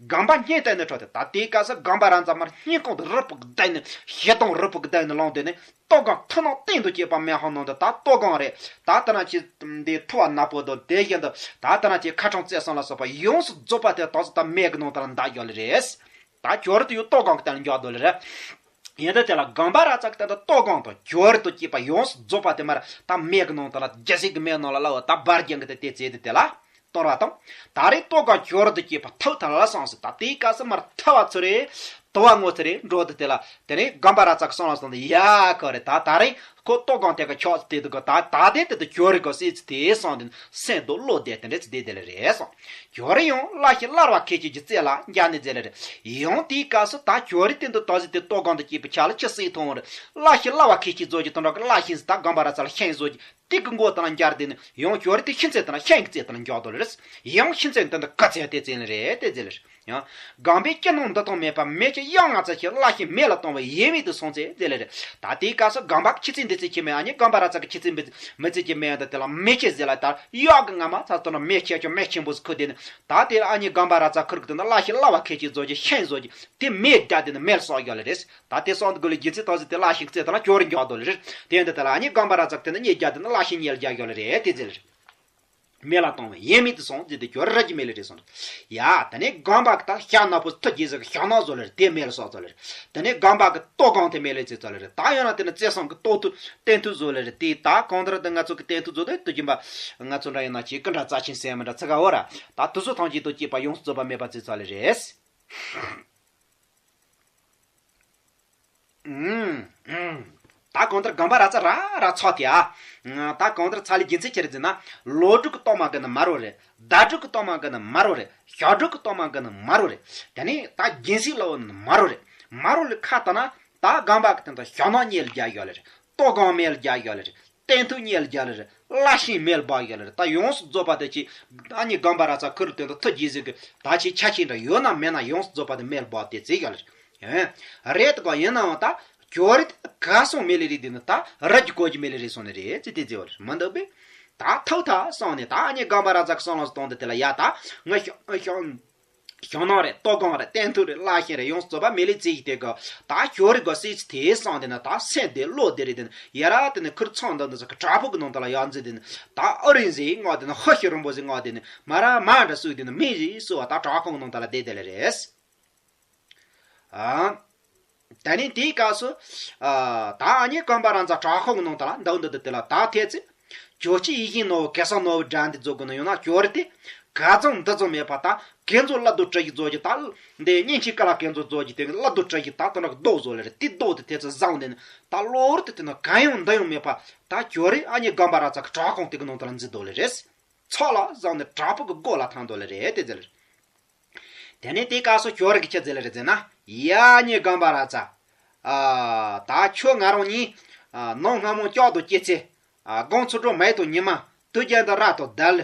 སྒང་པ་སྙིང་གཏད་ནས་འཕྲོ་སྟེ། ད་དེའི་སྐབས་སུ་སྒང་པ་ར་མཛངས་མར་སྙིང་ཁོང་དུ་རུབ་ཕུག་བསྡད་ནས་ཞེ་སྡང་རུབ་ཕུག་བསྡད་ནས་ལངས་དེ་ནས་ལྟོ་སྒང་ཐུ་ནག་སྟེང་དུ་སྐྱེས་པ་མེ་ཧང་ནང་དུ་ད་ལྟོ་སྒང་རེད། ད་ལྟ་ན་ཅི་འདི་ཐུ་བ་ནག་པོ་དང་དེ་བཞིན་དུ་ད་ལྟ་ན་ཅི་ཁ་ཆང་རྩེ་སོང་ལ་སོགས་པ་ཡོངས་སུ་རྫོགས་པ་དེ་དག་སུ་ད་མེ་གི་ནང་དུ་ལ་འདག་ཡོད་ལེ་རེད། ད་ཇོ་རི་དེ་ཡང་ལྟོ་སྒང་གི་སྟེང་ལ་འཇོག་འདུག་ལེ་རེད། ཡིན་ད་དེ་ལ་སྒང་པ་ར་ཙག་གི་སྟེང་དུ་ལྟོ་སྒང་དང་ཇོ་རི་དང་བཅས་པ་ཡོངས་སུ་རྫོགས་པ་དེ་མར་ད་མེ་གི་ནང་དུ་ལ་རྒྱལ་སྲས་ཀྱི་མེ་ནང་ལ་ལ་བ་ད་འབར་རྒྱང་གི་དེ་དེ་ཚེ་དེ་དེ་ལ་གཏོར་བ་དང་། ད་རེས་ལྟོ་སྒང་ཇོ་རི་དང་བཅས་པ་ཐུག་ཐལ་ལ་སོང་ཟེར། ད་དེའི་སྐབས་སུ་མར་ཐལ་བ་ཚུ་རེ་དུ་བ་ངོ་ཚུ་རེ་འགྲོ་དུ་དེ་ལ་དེ་ནས་སྒང་པ་ར་ཙག་གི་སོང་ལ་སོང་དུ་ཡ་ཁོ་རེ་ད་ད་རེས་ཁོ་ལྟོ་སྒང་དེ་ག་ཆོག་དེ་དུ་ག་ད་ད་དེ་དེ་དུ་ཇོ་རི་ག་སྲིད་ཚེ་དེ་སོང་དེ་སེམས་དུ་བློ་བདེ་དེ་འདྲ་ཚེ་དེ་དེ་ལ་རེད་སོང་། ཇོ་རི་ཡང་སླ་ཞིང་སླ་བ་ཁད་ཀྱི་རྩེ་ལ་འཇགས་ནས་མཛད་ལེ་རེད། ཡང་དེའི་སྐབས་སུ་ད་ཇོ་རི་སྟེང་དུ་ཏོག་ཙི་དེ་ལྟོ་སྒང་དུ་སྐྱེས་པའི་ཆ་ལ་ཆུ་སྲིད་མཐོང་བར་སླ་ཞིང་སླ་བ་ཁད་ཀྱི་རྫོགས་ཀྱི་དོན་དག་གི་སླ་ཞིང་ད་སྒང་པ་ར་ཙག་ལ་ཤིང་བཟོ་གྱི་དེ་གི་མགོ་དང་འཇར་དེ་ནི་ཡང་ཇོ་རི་དེ་ཤིང་རྩེ་དང་ཤིང་གི་རྩེ་དང་འཇོག་དོ་ལེ་རེད། ཡང་ཤིང་རྩེ་དེ་འདི་ག་ཚད་དེ་རྩེ་ལེ་རེད་དེ་རྩེ་ལེ་རེད། ཡང་སྒང་པའི་སྐྱི་ནང་འདི་དང་མེད་པ་མེ་ལྕེ་གཡང་ང་ཚ་ཞིག་སླ་ཞིང་མེ་ལ་གཏོང་བའི་ཡེ་མེད་དུ་སོང་ཚེ་མཛད་ལེ་རེད། ད་དེའི་སྐབས་སུ་སྒང་པ་ཁྱི་ཚེ་འདི་ཚེ་ཁྱི་མེད་ཨ་ནི་སྒང་པ་ར་ཙག་གི་ཁྱི་ཚེ་མི་མི་ཚེ་ཁྱི་མེད་ཡང་ད་དེ་ལ་མེ་ལྕེ་ཟེར་ལ་ད་གཡག་གི་རྔ་མ་ཚ་ཏོ་ན་མེ་ཁྱེར་ཆོག་མེ་ཆེན་པོ་ཟིག་ཁུར་དེ་ནི་ད་དེ་ལ་ཨ་ནི་སྒང་པ་ར་ཙག་ཁུར་གི་དེ་ནི་སླ་ཞིང་སླ་བ་ཁད་ཀྱི་བཟོ་གྱི་ཤིང་བཟོ་གྱི་དེ་མེ་བརྒྱ་དེ་ནི་མེ་ལ་སོགས་ཡོད་ལེ་རེད། ད་དེ་སོང་དགོས་ལེ་རྒྱུ་ཚེ་ཐོག་ཚེ་དེ་སླ་ཞིང་རྩེ་ད་ལ་ཅོ་རི་འཇོག་དོ་ལེ་རེད། དེ་འདི་ད་ལ་ཨ་ནི་སྒང་པ་ར་ཙག་དེ་ནི་མེ་བརྒྱ་དེ་ནི་སླ་ཞིང་མེ་ལ་རྒྱ་ཡོད་ལེ་རེད་དེ་ཟེར་ལེ་རེད། མེ་ལ་གཏོང་བའི་ཡེ་མེད་དུ་སོང་ཟེར་ཏེ་ཇོ་རི་ར་གི་མེ་ལེ་རེད་སོང་། ཡ་ད་ནི་སྒང་པ་གི་ད་ཤ་ནག་པོ་ཐུ་རྒྱས་ཟེར་གི་ཤ་ནག་བཟོ་ལེ་རེད་དེ་མེ་ལ་སོགས་བཟོ་ལེ་རེད། ད་ནི་སྒང་པ་གི་ལྟོ་སྒང་དེ་མེ་ལེ་ཚེ་བཟོ་ལེ་རེད། ད་ཡོད་ན་དེ་ནི་རྩེ་སོང་གི་ལྟོ་ཐུ་སྟན་ཐུ་བཟོ་ལེ་རེད། དེ་ད་གང་ལྟར་དེ་ང་ཚོ་གི་སྟན་ཐུ་བཟོ་དེ་དུ་གྱིན་པ་ང་ཚོ་འདྲ་ཡིན་ན་ཅིག་ཀི་འདྲ་རྩ་ཆེན་སེམས་མི་འདྲ་ཚི་ག་འོ་ར་ད་དུ་སུ་ཐང་ཅིག་ཏུ་སྐྱེས་པ་ཡོངས་སུ་རྫོགས་པ་མེད་པ་ཚེ་བཟོ་ལེ་རེད། ད་གང་ལྟར་སྒང་པ་ར་ཙག་ར་ར་ཚོགས་ཏེ་ཨ། ད་གང་ལྟར་ཚ་ལི་རྒྱུ་མཚན་ཅི་རེད་ཟེར་ན། ལོ་དྲུག་གི་སྟོད་མ་གི་ནི་མ་རོ་རེད། ཟླ་དྲུག་གི་སྟོད་མ་གི་ནི་མ་རོ་རེད། ཞག་དྲུག་གི་སྟོད་མ་གི་ནི་མ་རོ་རེད། དེ་ནས་ད་རྒྱུན་སྲིང་ལ་འོ་ནི་མ་རོ་རེད། མ་རོ་ལི་ཁ་ལྟ་ན་ད་སྒང་པ་གི་སྟེང་དུ་ཞག་ནག་གཉིས་ལ་རྒྱ་ཡོད་ལེ་རེད། ལྟོ་སྒང་མེ་ལ་རྒྱ་ཡོད་ལེ་རེད། སྟན་ཐུ་གཉིས་ལ་རྒྱ་ལེ་རེད། སླ་ཞིང་མེ་ལ་འབར་ཡོད་ལེ་རེད། ད་ཡོངས་སུ་རྫོགས་པ་དེ་ཅི་ཨ་ནི་སྒང་པ་ར་ཙག་ཁུ་རུ་སྟེང་དུ་ཐུ་རྒྱས་ཟིག་གི་ད་ཅི་ཆ་ཤས་འདྲ་ཡོད་ན་མེད་ན་ཡོངས་སུ་རྫོགས་པ་དེ་མེ་ལ་འབར་ཏེ་ཚེ་ཡོད་ལེ་རེད། རེད་དོ་ག་ཡིན་ནའང་ད་ཇོ་རི་ག་སོང་མེ་ལེ་རེད་དེ་ནི་ད་ར་གི་གོ་གི་མེ་ལེ་རེད་སོང་ནི་རེད་ཅི་དེ་ཟེར་བ་རེད་མི་འདུག་པས། ད་ཐུག་ཐ་སོང་ནས་ད་ཨ་ནི་སྒང་པ་ར་ཙག་གི་སོང་ལ་སོང་དེ་དེ་ལ་ཡ་ད་ང་ཤོང་ཤོང་ཞང་ནང་རེད། ལྟོ་སྒང་རེད། སྟན་ཐུ་རེད། སླ་ཞིང་རེད། ཡོངས་རྫོགས་པ་མེ་ལེ་ཚེ་ཡི་དེ་ག་ད་ཞོ་རི་ག་སྲིད་ཚེ་དེ་སང་དེ་ན་ད་སེམས་དེ་བློ་དེ་རེད་དེ་ན་ཡ་ར་དེ་ནི་ཁུར་ཚང་འདི་འདི་ཟེར་གི་བྲག་ཕུག་གི་ནང་དུ་ལ་ཡར་འཛེགས་དེ་ནི་ད་ཨ་རིང་ཟེ་ངག་དེ་ནི་ཧ་ཤི་རིང་པོ་ཟེ་ངག་དེ་ནི་མ་ར་མ་འདྲ་སུ་དེ་ནི་མི་རེད་སུ་བ་ད་བྲག་ཁུང་ནང་དུ་ལ་བསྡད་དེ་ལ་རེད། ཨ། ད་ནི་དེའི་སྐབས་སུ། ཨ། ད་ཨ་ནི་སྐམ་པ་རང་ཚ་བྲག་ཁུང་ནང་དུ་ལ་འདུག་འདུག་དེ་ལ་ད་ཐེ་ཚེ། ཇོ་ཅི་ཡིད་བཞིན་ནོར་བུ་གེ་སར་ནོར་བུ་འདྲ་འདི་རྫོགས་དགོས་ན་ཡང་ན་ཇོ་རི་དེ། ག་ཙམ་འདི་ཙམ་མེད་པ་ད་གན་ཚོ་བླ་རྡོ་བྲི་ཡི་རྫོགས་ཀྱི་ད། འདི་གཉིས་ཆེ་ཀ་ལ་གན་ཚོ་རྫོགས་ཀྱི་དེ་བླ་རྡོ་བྲི་ཡི་ད་དོ་ནག་རྡོ་བཟོ་ལེ་རེད། དེ་རྡོ་དེ་ཐེ་ཚེ་བཟང་ནས་ད་ལོར་དེ་དེ་ན་ག་ཡང་འདི་ཡང་མེད་པ་ད་ཇོ་རི་ཨ་ནི་སྐམ་པ་རང་ཚ་གི་བྲག་ཁུང་དེ་གི་ནང་དུ་ལ་འཛུལ་འདུག་ལེ་རེད། ཚོགས་ལ་བཟང་ནས་བྲག་ཕུག་གི་སྒོ་ལ་ཐང་འདུག་ལེ་རེད་དེ་ཟེར། དེ་ནས་དེའི་སྐབས་སུ་ཇོ་རི་གིས་ཅི་ཟེར་ལེ་རེད་ཟེར་ན། ཡ་ཨ་ནི་སྐམ་པ་རང་ཚ། ཨ། ད་ཁྱོད་ང་རང་གཉིས། ཨ། ནམ་སྔ་མོ་ལྕགས་དང་སྐྱེད་ཚལ། ཨ། སྒང་ཚུར་འགྲོ་མེ་དང་ཉི་མ། དུས་རྒྱུན་དུ་ར་དང་དལ།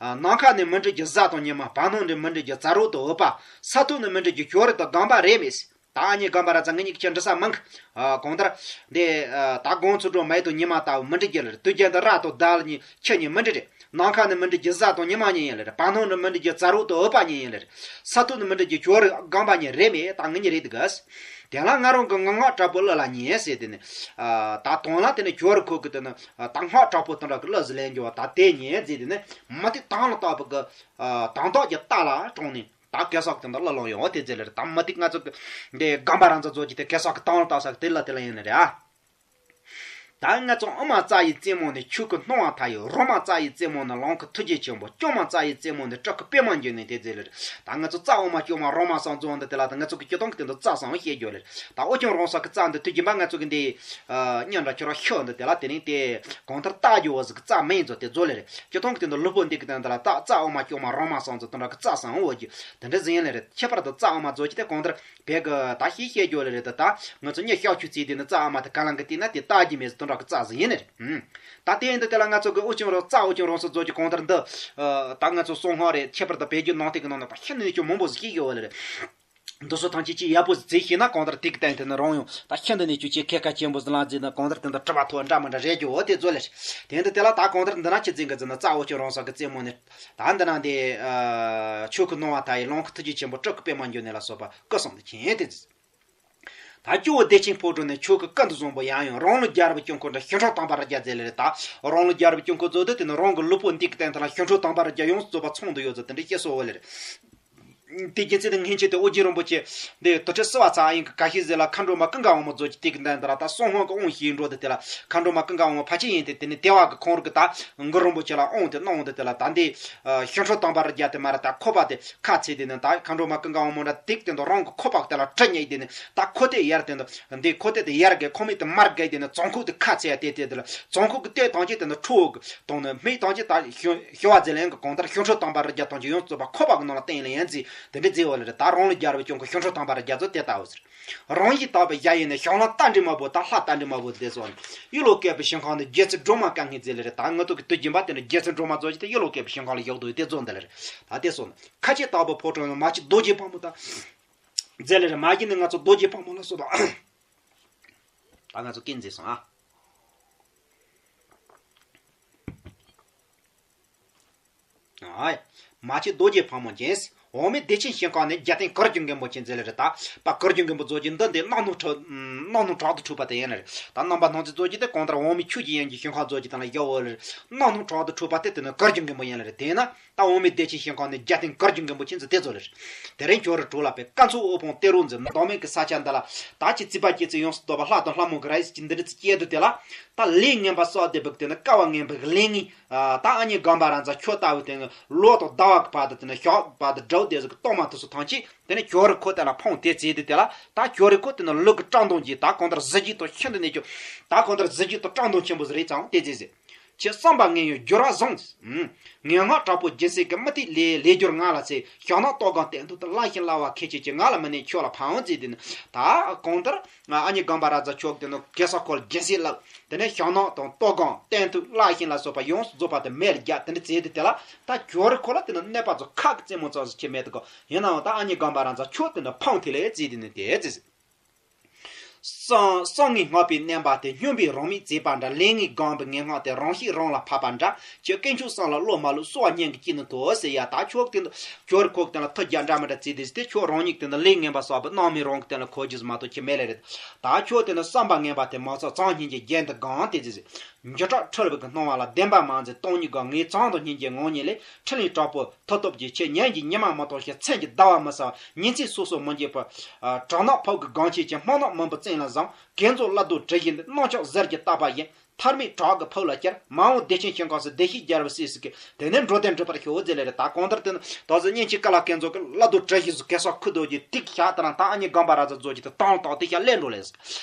ཨ། ནམ་མཁའ་ནས་མི་འགྲིག་རྒྱུ་གཟའ་དང་ཉི་མ། བར་སྣང་ནས་མི་འགྲིག་རྒྱུ་ཙ་རུ་དང་འོད་དཔག་ས་ཐོག་ནས་མི་འགྲིག་རྒྱུ་ཇོ་རི་དང་སྒམ་པ་རེད་མེད། ད་ཨ་ནི་སྒམ་པ་ར་ཚ་ངེད་གཉིས་ཀྱི་ཁྱེད་འདྲི་ས་མང་གི། ཨ། གང་ལྟར། འདི། ཨ། ད་སྒང་ཚུར་འགྲོ་མེ་དང་ཉི་མ་ལྟ་བུ་མི་འགྲིག་རྒྱུ་ལེ་རེད། དུས་རྒྱུན་དུ་ར་དང་དལ་གཉིས་ཁྱེད་གཉིས་མི་འགྲིག་རེད། ནམ་མཁའ་ནས་མི་འགྲིག་རྒྱུ་གཟའ་དང་ཉི་མ་གཉིས་ཡིན་ལེ་རེད། བར་སྣང་ནས་མི་འགྲིག་རྒྱུ་ཙ་རུ་དང་འོད་དཔག་གཉིས་ཡིན་ལེ་རེད། ས་ཐོག་ནས་མི་འགྲིག་རྒྱུ་ཇོ་རི་སྒམ་པ་གཉིས་རེད་མེད་ད་ངེད་གཉིས་རེད་འདུག་ག་དེ་ལ་ང་རང་གི་ངག་དྲག་པོ་གླུ་ལ་ཉན་ཟེར་དེ་ནས། ཨ། ད་དོན་ལ་དེ་ནས་ཇོ་རི་ཁོ་གི་དེ་ནས་ད་སྔགས་དྲག་པོ་དེ་འདྲ་གི་གླུ་ཟིག་ལེན་རྒྱུ་བ་ད་དེ་ཉན་ཟེར་དེ་ནས་མ་དེ་དང་ལ་བཏགས་པ་གི། ཨ། དང་ཐོག་གི་རྟ་ལ་དྲངས་ནས་ད་གེ་སར་གི་དེ་འདྲ་གླུ་ལོང་ཡོང་བ་དེ་ཟེར་ལེ་རེད། ད་མ་དེ་ང་ཚོ་གི་འདི་སྒམ་པ་རང་ཚ་ཚོ་གི་དེ་གེ་སར་གི་དང་ལ་བཏགས་ས་གི་དེ་ལ་དེ་ལ་ཡིན་ནི་རེད་ཨ། ད་ང་ཚོ་ཨ་མ་རྩ་ཡི་རྩེ་མོ་ནི་ཆོས་སྐུ་སྣང་བ་མཐའ་ཡས། རོ་མ་རྩ་ཡི་རྩེ་མོ་ནི་ལོངས་སྐུ་ཐུགས་རྗེ་ཆེན་པོ། སྐྱོ་མ་རྩ་ཡི་རྩེ་མོ་ནི་སྤྲུལ་སྐུ་པད་མ་འགྱུར་ནས་དེ་ཟེར་ལེ། ད་ང་ཚོ་རྩ་འོག་མ་སྐྱོ་མ་རོ་མ་གསུམ་རྫོགས་འདི་དེ་ལ། ད་ང་ཚོ་གི་སྤྱིར་བཏང་གི་དེ་འདུག་རྩ་གསུམ་བཤད་རྒྱུ་ལེ། ད་ཨོ་རྒྱན་རང་སངས་ཀྱི་རྩ་འདི་དུས་རྒྱུན་པ་ང་ཚོ་གི་འདི་སྙན་གྲགས་ཁྱོད་རང་ཤོད་འདི་དེ་ལ། དེ་ནི་དེ་གང་ལྟར་རྟ་རྒྱུ་བ་ཟིག་གི་རྩ་མིན་ཚོ་དེ་རྫོགས་ལེ་རེད། སྤྱིར་བཏང་གི་དེ་འདུག་ལུས་པོ་འདི་གི་དེ་འདུག་ལ། ད་རྩ་འོག་མ་སྐྱོ་མ་རོ་མ་གསུམ་རྫོགས་དེ་འདྲ་གི་རྩ་གསུམ་འོ་རྒྱུ་དེ་འདྲ་ཟིན་ལེ་རེད། ཁྱད་པར་དུ་རྩ་འོག་མ་རྫོགས་ཀྱི་དེ་གང་ལྟར་བོད་གི་ད་ཤེས་བཤད་རྒྱུ་ལེ་རེད། ད་ད་ང་ཚོ་མྱི་ཤ་ཆུ་ཚིག་དེ་ནི་རྩ་འོག་མ་དེ་ག་ལང་གི་དེ་ན་དེ་རྟ་རྒྱུ་མེད་ཟེར་དེ་འདྲ་གི་རྩ་ཟིན་ཡིན་ནི་རེད། ད་དེ་ཡིན་དུས་དེ་ལ་ང་ཚོ་གི་ཨོ་ཆུང་རོ་རྩ་ཨོ་ཆུང་རོ་སོགས་རྫོགས་ཀྱི་གང་ལྟར་འདི། ད་ང་ཚོ་གསང་སྔགས་རེད། ཁྱད་པར་དུ་བོད་བརྒྱུད་ནང་བསྟན་གི་ནང་ན་ད་ཤིན་ཏུ་ནས་ཀྱང་མང་པོ་ཟིག་ཤེས་ཡོད་ལེ་རེད། འདི་ཚོ་ཐམས་ཅད་ཅིག་ཡག་པོ་ཟིག་བྱས་ཤེས་ན་གང་ལྟར་དེ་གི་སྟེང་དེ་ནི་རང་ཡང་ད་ཤིན་ཏུ་ནས་ཀྱང་ཅིག་ཁེ་ཁ་ཆེན་པོ་ཟིག་ལ་འཛིན་ན་གང་ལྟར་དེ་འདི་གྲུབ་པ་ཐོབ་འདྲ་མི་འདྲ་རེད་རྒྱུ་འོ་དེ་རྫོགས་ལེ་རེད། དེ་ཡིན་དུས་དེ་ལ་ད་གང་ལྟར་འདི་ན་ཆི་འཛིན་གི་འཛིན་ན་རྩ་ཨོ་ཆུང་རོ་སོགས་ཀྱི་རྩེ་མོ་ནི། ད་འདི་ན་འདི་ཆོས་སྐུ་སྣང་བ་མཐའ་ཡས། ལོངས་སྐུ་ཐུགས་རྗེ་ཆེན་པོ། སྤྲུལ་སྐུ་པད་མ་འགྱུར་ནས་ལ་སོགས་པ་སྐུ་གསུམ་དུ་མཁྱེན་ཏེ། ད་སྐྱེ་བོ་བདེ་ཆེན་ཕོ་བྲང་ནས། ཆོས་སྐུ་ཀུན་ཏུ་བཟང་པོ་ཡང་ཡང་། རང་ལུས་རྒྱལ་བའི་དཀྱིལ་འཁོར་འདྲ། ཞིང་ཁྲོ་དང་བ་རི་རྒྱལ་མཛད་ལེ་རེད། ད་རང་ལུས་རྒྱལ་བའི་དཀྱིལ་འཁོར་རྫོགས་དུས་དེ་ནི་རང་གི་ལུས་པོ་འདི་གི་སྟེང་དེ་ལ་ཞིང་ཁྲོ་དང་བ་རི་རྒྱལ་ཡོངས་སུ་རྫོགས་པ་ཚང་དུ་ཡོད་ཚུལ་དེ་འདྲ་བཤད་སྲོལ་ཡོད་ལེ་རེད། དེ་རྒྱུ་མཚན་དེ་སྔོན་ཆད་དེ་ཨོ་རྒྱན་རིན་པོ་ཆེ་འདི་དུར་ཁྲོད་བསིལ་བ་ཚལ་ཨ་ཡིན་གི་ཀ་ཤི་ཟེར་ལ་མཁའ་འགྲོ་མ་ཀུན་དགའ་བ་མོ་རྫོགས་ཀྱི་དེ་གི་འདྲ་འདི་ལ་ད་གསང་སྔགས་ཀྱི་དབང་ཞིག་འགྲོ་དེ་དེ་ལ་མཁའ་འགྲོ་མ་ཀུན་དགའ་བ་མོ་ཕལ་ཆེར་ཡིན་ཏེ། དེ་ནི་དེ་བ་གི་ཁོང་རིགས་ཀྱི་ད་གུ་རིན་པོ་ཆེ་ལ་དབང་དེ་གནང་འོང་དེ་དེ་ལ་ད་འདི་ཞིང་ཁྲོ་དང་བ་རི་རྒྱལ་དེ་མ་ར་ད་ཁོག་པ་དེ་ཁ་ཚེ་དེ་ནི་ད་མཁའ་འགྲོ་མ་ཀུན་དགའ་བ་མོ་འདྲ་དེ་གི་དེ་འདུག་རང་གི་ཁོག་པ་དེ་ལ་གྲི་ཉེ་དེ་ནི་ད་ཁོ་དེ་ཡར་དེ་འདུག་འདི་ཁོ་དེ་དེ་ཡར་གི་ཁོ་མི་དེ་མར་གི་དེ་ནི་བཙོན་ཁོག་དེ་ཁ་ཚེ་དེ་དེ་དེ་ལ་བཙོན་ཁོག་གི་དེ་ཐམས་ཅད་དེ་ནི་ཁྲོ་གི་དང་ནི་མིག་ཐམས་ཅད་ད་ཞི་བ་མཛད་ལེན་གི་གང་ལྟར་ཞིང་ཁྲོ་དང་བ་རི་རྒྱལ་ཐམས་ཅད་ཡོངས་སུ་རྫོགས་པ་ཁོག་པ་གི་ནང་ལ་བསྟན་ལེ་ཡན་ཟིག་དེ་འདྲ་མཛད་ཡོད་ལེ་རེད། ད་རང་ལུས་རྒྱལ་བའི་དཀྱིལ་འཁོར་ཞིང་ཁྲོ་དང་བ་རི་རྒྱལ་ཚོ་དེ་ལྟ་བུ་ཟེར། རང་ཡིད་དག་པའི་ཞལ་ཡིན་ནས། ཞིང་ལྷ་རྟ་མགྲིན་མ་བོ་དང་ལྷ་རྟ་མགྲིན་མ་བོ་དེ་ཚོ་ནི། གཡུ་ལོ་བཀོད་པའི་ཞིང་ཁམས་ནི། རྒྱལ་སྲིད་སྒྲོལ་མ་དཀའ་ངལ་མཛད་ལེ་རེད། ད་ང་ཚོ་གི་དུས་རྒྱུན་པ་དེ་ནི་རྒྱལ་སྲིད་སྒྲོལ་མ་རྫོགས་ཀྱི་དེ་གཡུ་ལོ་བཀོད་པའི་ཞིང་ཁམས་ལ་བཞུགས་འདུག་དེ་ཚོ་འདི་ལེ་རེད། ད་དེ་སོང་ནི་ཁ་ཆེ་དྭགས་པོ་ཕོ་བྲང་ནི། མ་གཅིག་རྡོ་རྗེ་ཕག་མོ་དང་མཛད་ལེ་རེད། མ་གཞི་ནི་ང་ཚོ་རྡོ་རྗེ་ཕག་མོ་ལ་སོགས་དང་། ད་ང་ཚོ་སྐད་མཛད་སོང་ཨ། ཨའི། མ་གཅིག་རྡོ་རྗེ་ཕག་མོ་ཅན། འོག་མིན་བདེ་ཆེན་ཞིང་ཁམས་ནས། རྒྱལ་བསྟན་གུར་གྱི་མགོན་པོ་ཅན་མཛད་ལེ་རེད། ད་པ་གུར་གྱི་མགོན་པོ་རྫོགས་ཀྱི་འདི་འདི་རྣམ་སྣང་དྲག་རྣམ་སྣང་དྲག་ཏུ་འཁྲུགས་པ་དེ་ཡིན་ལེ་རེད། ད་རྣམ་པ་སྣང་མཛད་རྫོགས་ཀྱི་དེ་གང་ལྟར་འོག་མིན་ཆོས་ཀྱི་དབྱིངས་ཀྱི་ཞིང་ཁམས་རྫོགས་ཀྱི་དེ་ལ་བཞག་ཡོད་ལེ་རེད། རྣམ་སྣང་དྲག་ཏུ་འཁྲུགས་པ་དེ་དེ་ནི་གུར་གྱི་མགོན་པོ་ཡིན་ལེ་རེད། དེས་ན་ད་འོག་མིན་བདེ་ཆེན་ཞིང་ཁམས་ནས། རྒྱལ་བསྟན་གུར་གྱི་མགོན་པོ་ཅན་ཟེར་དེ་རྫོགས་ལེ་རེད། དེ་རིང་ཁྱོད་རང་གྲོགས་ལ་ཕེབས། སྐར་ཚོགས་དབུལ་ཕོངས་གཏེར་རོ་འཛིན། བདག་མེད་ཀྱི་ས་ཆ་འདི་ལ། ད་ཅི་རྩིས་པ་སྐྱེ་ཚུལ་ཡོངས་སུ་རྫོགས་པ། ལྷ་དང་ལྷ་མོ་གི་ར་ཡི་ཅི་འདི་འདྲ་ཅི་སྐྱེས་འདུག་དེ་ལ། ད་ལས་ངན་པ་བསགས་བསྡད་པའི་དེ་ནི་སྐལ་བ་ངན་པའི་གླེང་ངེས། ད་ཨ་མྱེས་སྒང་པ་ར་མཛའ་ཁྱོད་ལྟ་བུ་དེ་ནི་ལོ་དང་ཟླ་བ་གི་བར་དུ་དེ་ནི་ཞག་བར་དུ་དགྲ་བོ་དེ་ཟིག་གི་གཏོར་མ་དེ་ཚོ་ཐམས་ཅད་དེ་ནི་ཁྱོད་རི་ཁོ་དེ་ལ་ཕོངས་དེ་བྱས་དུས་དེ་ལ། ད་ཁྱོད་རི་ཁོ་དེ་ནི་ལུག་གི་བཀྲག་མདངས་ཀྱིས་ད་གང་ལྟར་གཟི་བརྗིད་དང་ཤིན་ཏུ་ནས་ཀྱང་ད་གང་ལྟར་གཟི་བརྗིད་དང་བཀྲག་མདངས་ཆེན་པོ་ཟིག་རེད་ཙང་དེ་ཟེར་ཟེར། ཁྱེད་བསམ་པ་ངན་ཡོད་འགྱུར་བ་བཟང་། ངན་སྔགས་དྲག་པོ་སྦྱིན་སྲེག་གི། མུ་སྟེགས་ལས་ལས་སྦྱོར་ང་ལ་འཚེ། ཞག་ནག་ལྟོགས་གང་བསྟན་དུ་དུ། སླར་ཞིང་སླར་བ་ཁས་འཆེ་ཅིང་། ང་ལ་མི་གནས་ཁྱོད་ལ་ཕན་འོང་། ཟེར་དེ་ནི་ད་གང་ལྟར། ཨ་མྱེས་སྒང་པ་ར་མཛའ་ཁྱོད་དེ་ནི་གེ་སར་ཁོ་ལ་སྦྱིན་སྲེག་བསླབས། དེ་ནས་ཞག་ནག་དང་ལྟོགས་གང་བསྟན་དུ་སླར་ཞིང་ལ་སོགས་པ་ཡོངས་སུ་རྫོགས་པ་དེ་མེད་ལ་རྒྱབ། དེ་འདྲ་བྱས་ཏེ་དེ་ལ་ད་ཁྱོད་རི་ཁོ་ལ་དེ་ནི་གནོད་པ་ཚོ་ཁ་གི་རྩེ་མོ་ཙམ་ཞིག་ཁྱེད་མེད་དུ་གོ། ཡིན་ནའང་ད་ཨ་མྱེས་སྒང་པ་ར་མཛའ་ཁྱོད་དེ་ནི་ཕོངས་དེ་ལས་བརྩིས་དེ་ནི་དེ་བརྩིས། བསམ་བསམ་ངན་སྔགས་པས་མནན་པ་དེ། སྨྱོན་པས་རང་མིག་བཙེས་པ་འདྲ། ལས་ངན་སྒང་པའི་ངན་སྔགས་དེ། རང་ཤེས་རང་ལ་ཕབ་པ་འདྲ། ཁྱོད་དཀོན་མཆོག་གསུམ་ལ་བློ་མ་ལོག། གསོལ་བ་སྙིང་གི་དཀྱིལ་ནས་ཐོབ་ཟེར་ཡ། ད་ཁྱོད་དེ་འདི་ཁྱོད་རི་ཁོ་གི་སྟེང་ལ་ཐུགས་རྒྱ་འདྲ་མི་འདྲ་བརྩིས་ཏེ་ཟེར་ཏེ། ཁྱོད་རང་ཉིད་དེ་འདི་ལས་ངན་པ་བསགས་པའི་རྣམ་སྨིན་རང་གི་སྟེང་ལ་འཁོར་རྒྱུ་ཟེར་མ་གཏོགས་ཁྱོད་མེད་ལེ་རེད། ད་ཁྱོད་དེ་འདི་བསམ་པ་ངན་པ་དེ་མ་ཚད་གཙང་སྙིང་རྗེ་རྒྱན་དུ་གང་དེ་ཟེར་ཟེར། འགྱུར་བགྲོད་འཁྲུལ་པའི་སྣང་བ་ལ། བདེན་པ་མ་འཛིན་སྟོང་ཉིད་དགག། ངས་གཙང་དང་སྙིང་རྗེའི་ངང་ཉིད་ལས། འཕྲིན་ལས་དྲག་པོ་མཐུ་སྟོབས་ཀྱིས། ཁྱེད་ཉིན་གྱི་ཉི་མ་མི་གཏོང་ཞིང་། མཚན་གྱི་ཟླ་བ་མི་གསལ་བར། ཉིན་མཚན་སོ་སོར་མི་འགྱུར་བར། ཨ་དྲག་ནག་ཕུག་གི་སྒང་ཆེན་གྱི། སྨག་ནག་མུན་པའི་བཙན་ལ་བཟུང་། གེ་མཛོ་བླ་རྡོ་གྲུ་བཞི་འདི། གནམ་ལྕགས་གཟེར་གྱིས་བཏབ་པ་བཞིན། ཐར་མེད་བྲག་གི་ཕུག་ལ་བསྐྱལ། མ་འོངས་བདེ་ཆེན་ཞིང་ཁམས་སུ། བདེ་གཤེགས་རྒྱལ་བའི་སྲས་སུ་སྐྱེ། དེ་ནས་འགྲོ་དོན་འགྲུབ་པར་ཤོག་ཟེར་ལེ་རེད། ད་གང་ལྟར་དེ་ནི་ད་གཟོད་སྙིང་རྗེ་ཀ་ལ་ཀུན་རྫོབ་ཀྱི་བླ་རྡོ་གྲུ་བཞི་ཟིག་གེ་སར་ཁུ་རྡོ་རྗེ་ཏིག་ཤ་དེ་རང་ད་ཨ་མྱེས་སྒང་པ་ར་མཛའ་རྫོགས་ཀྱི་དེ་བཏང་བཏང་དེ་ཤ་ལེན་འགྲོ་ལེ་ཟེར།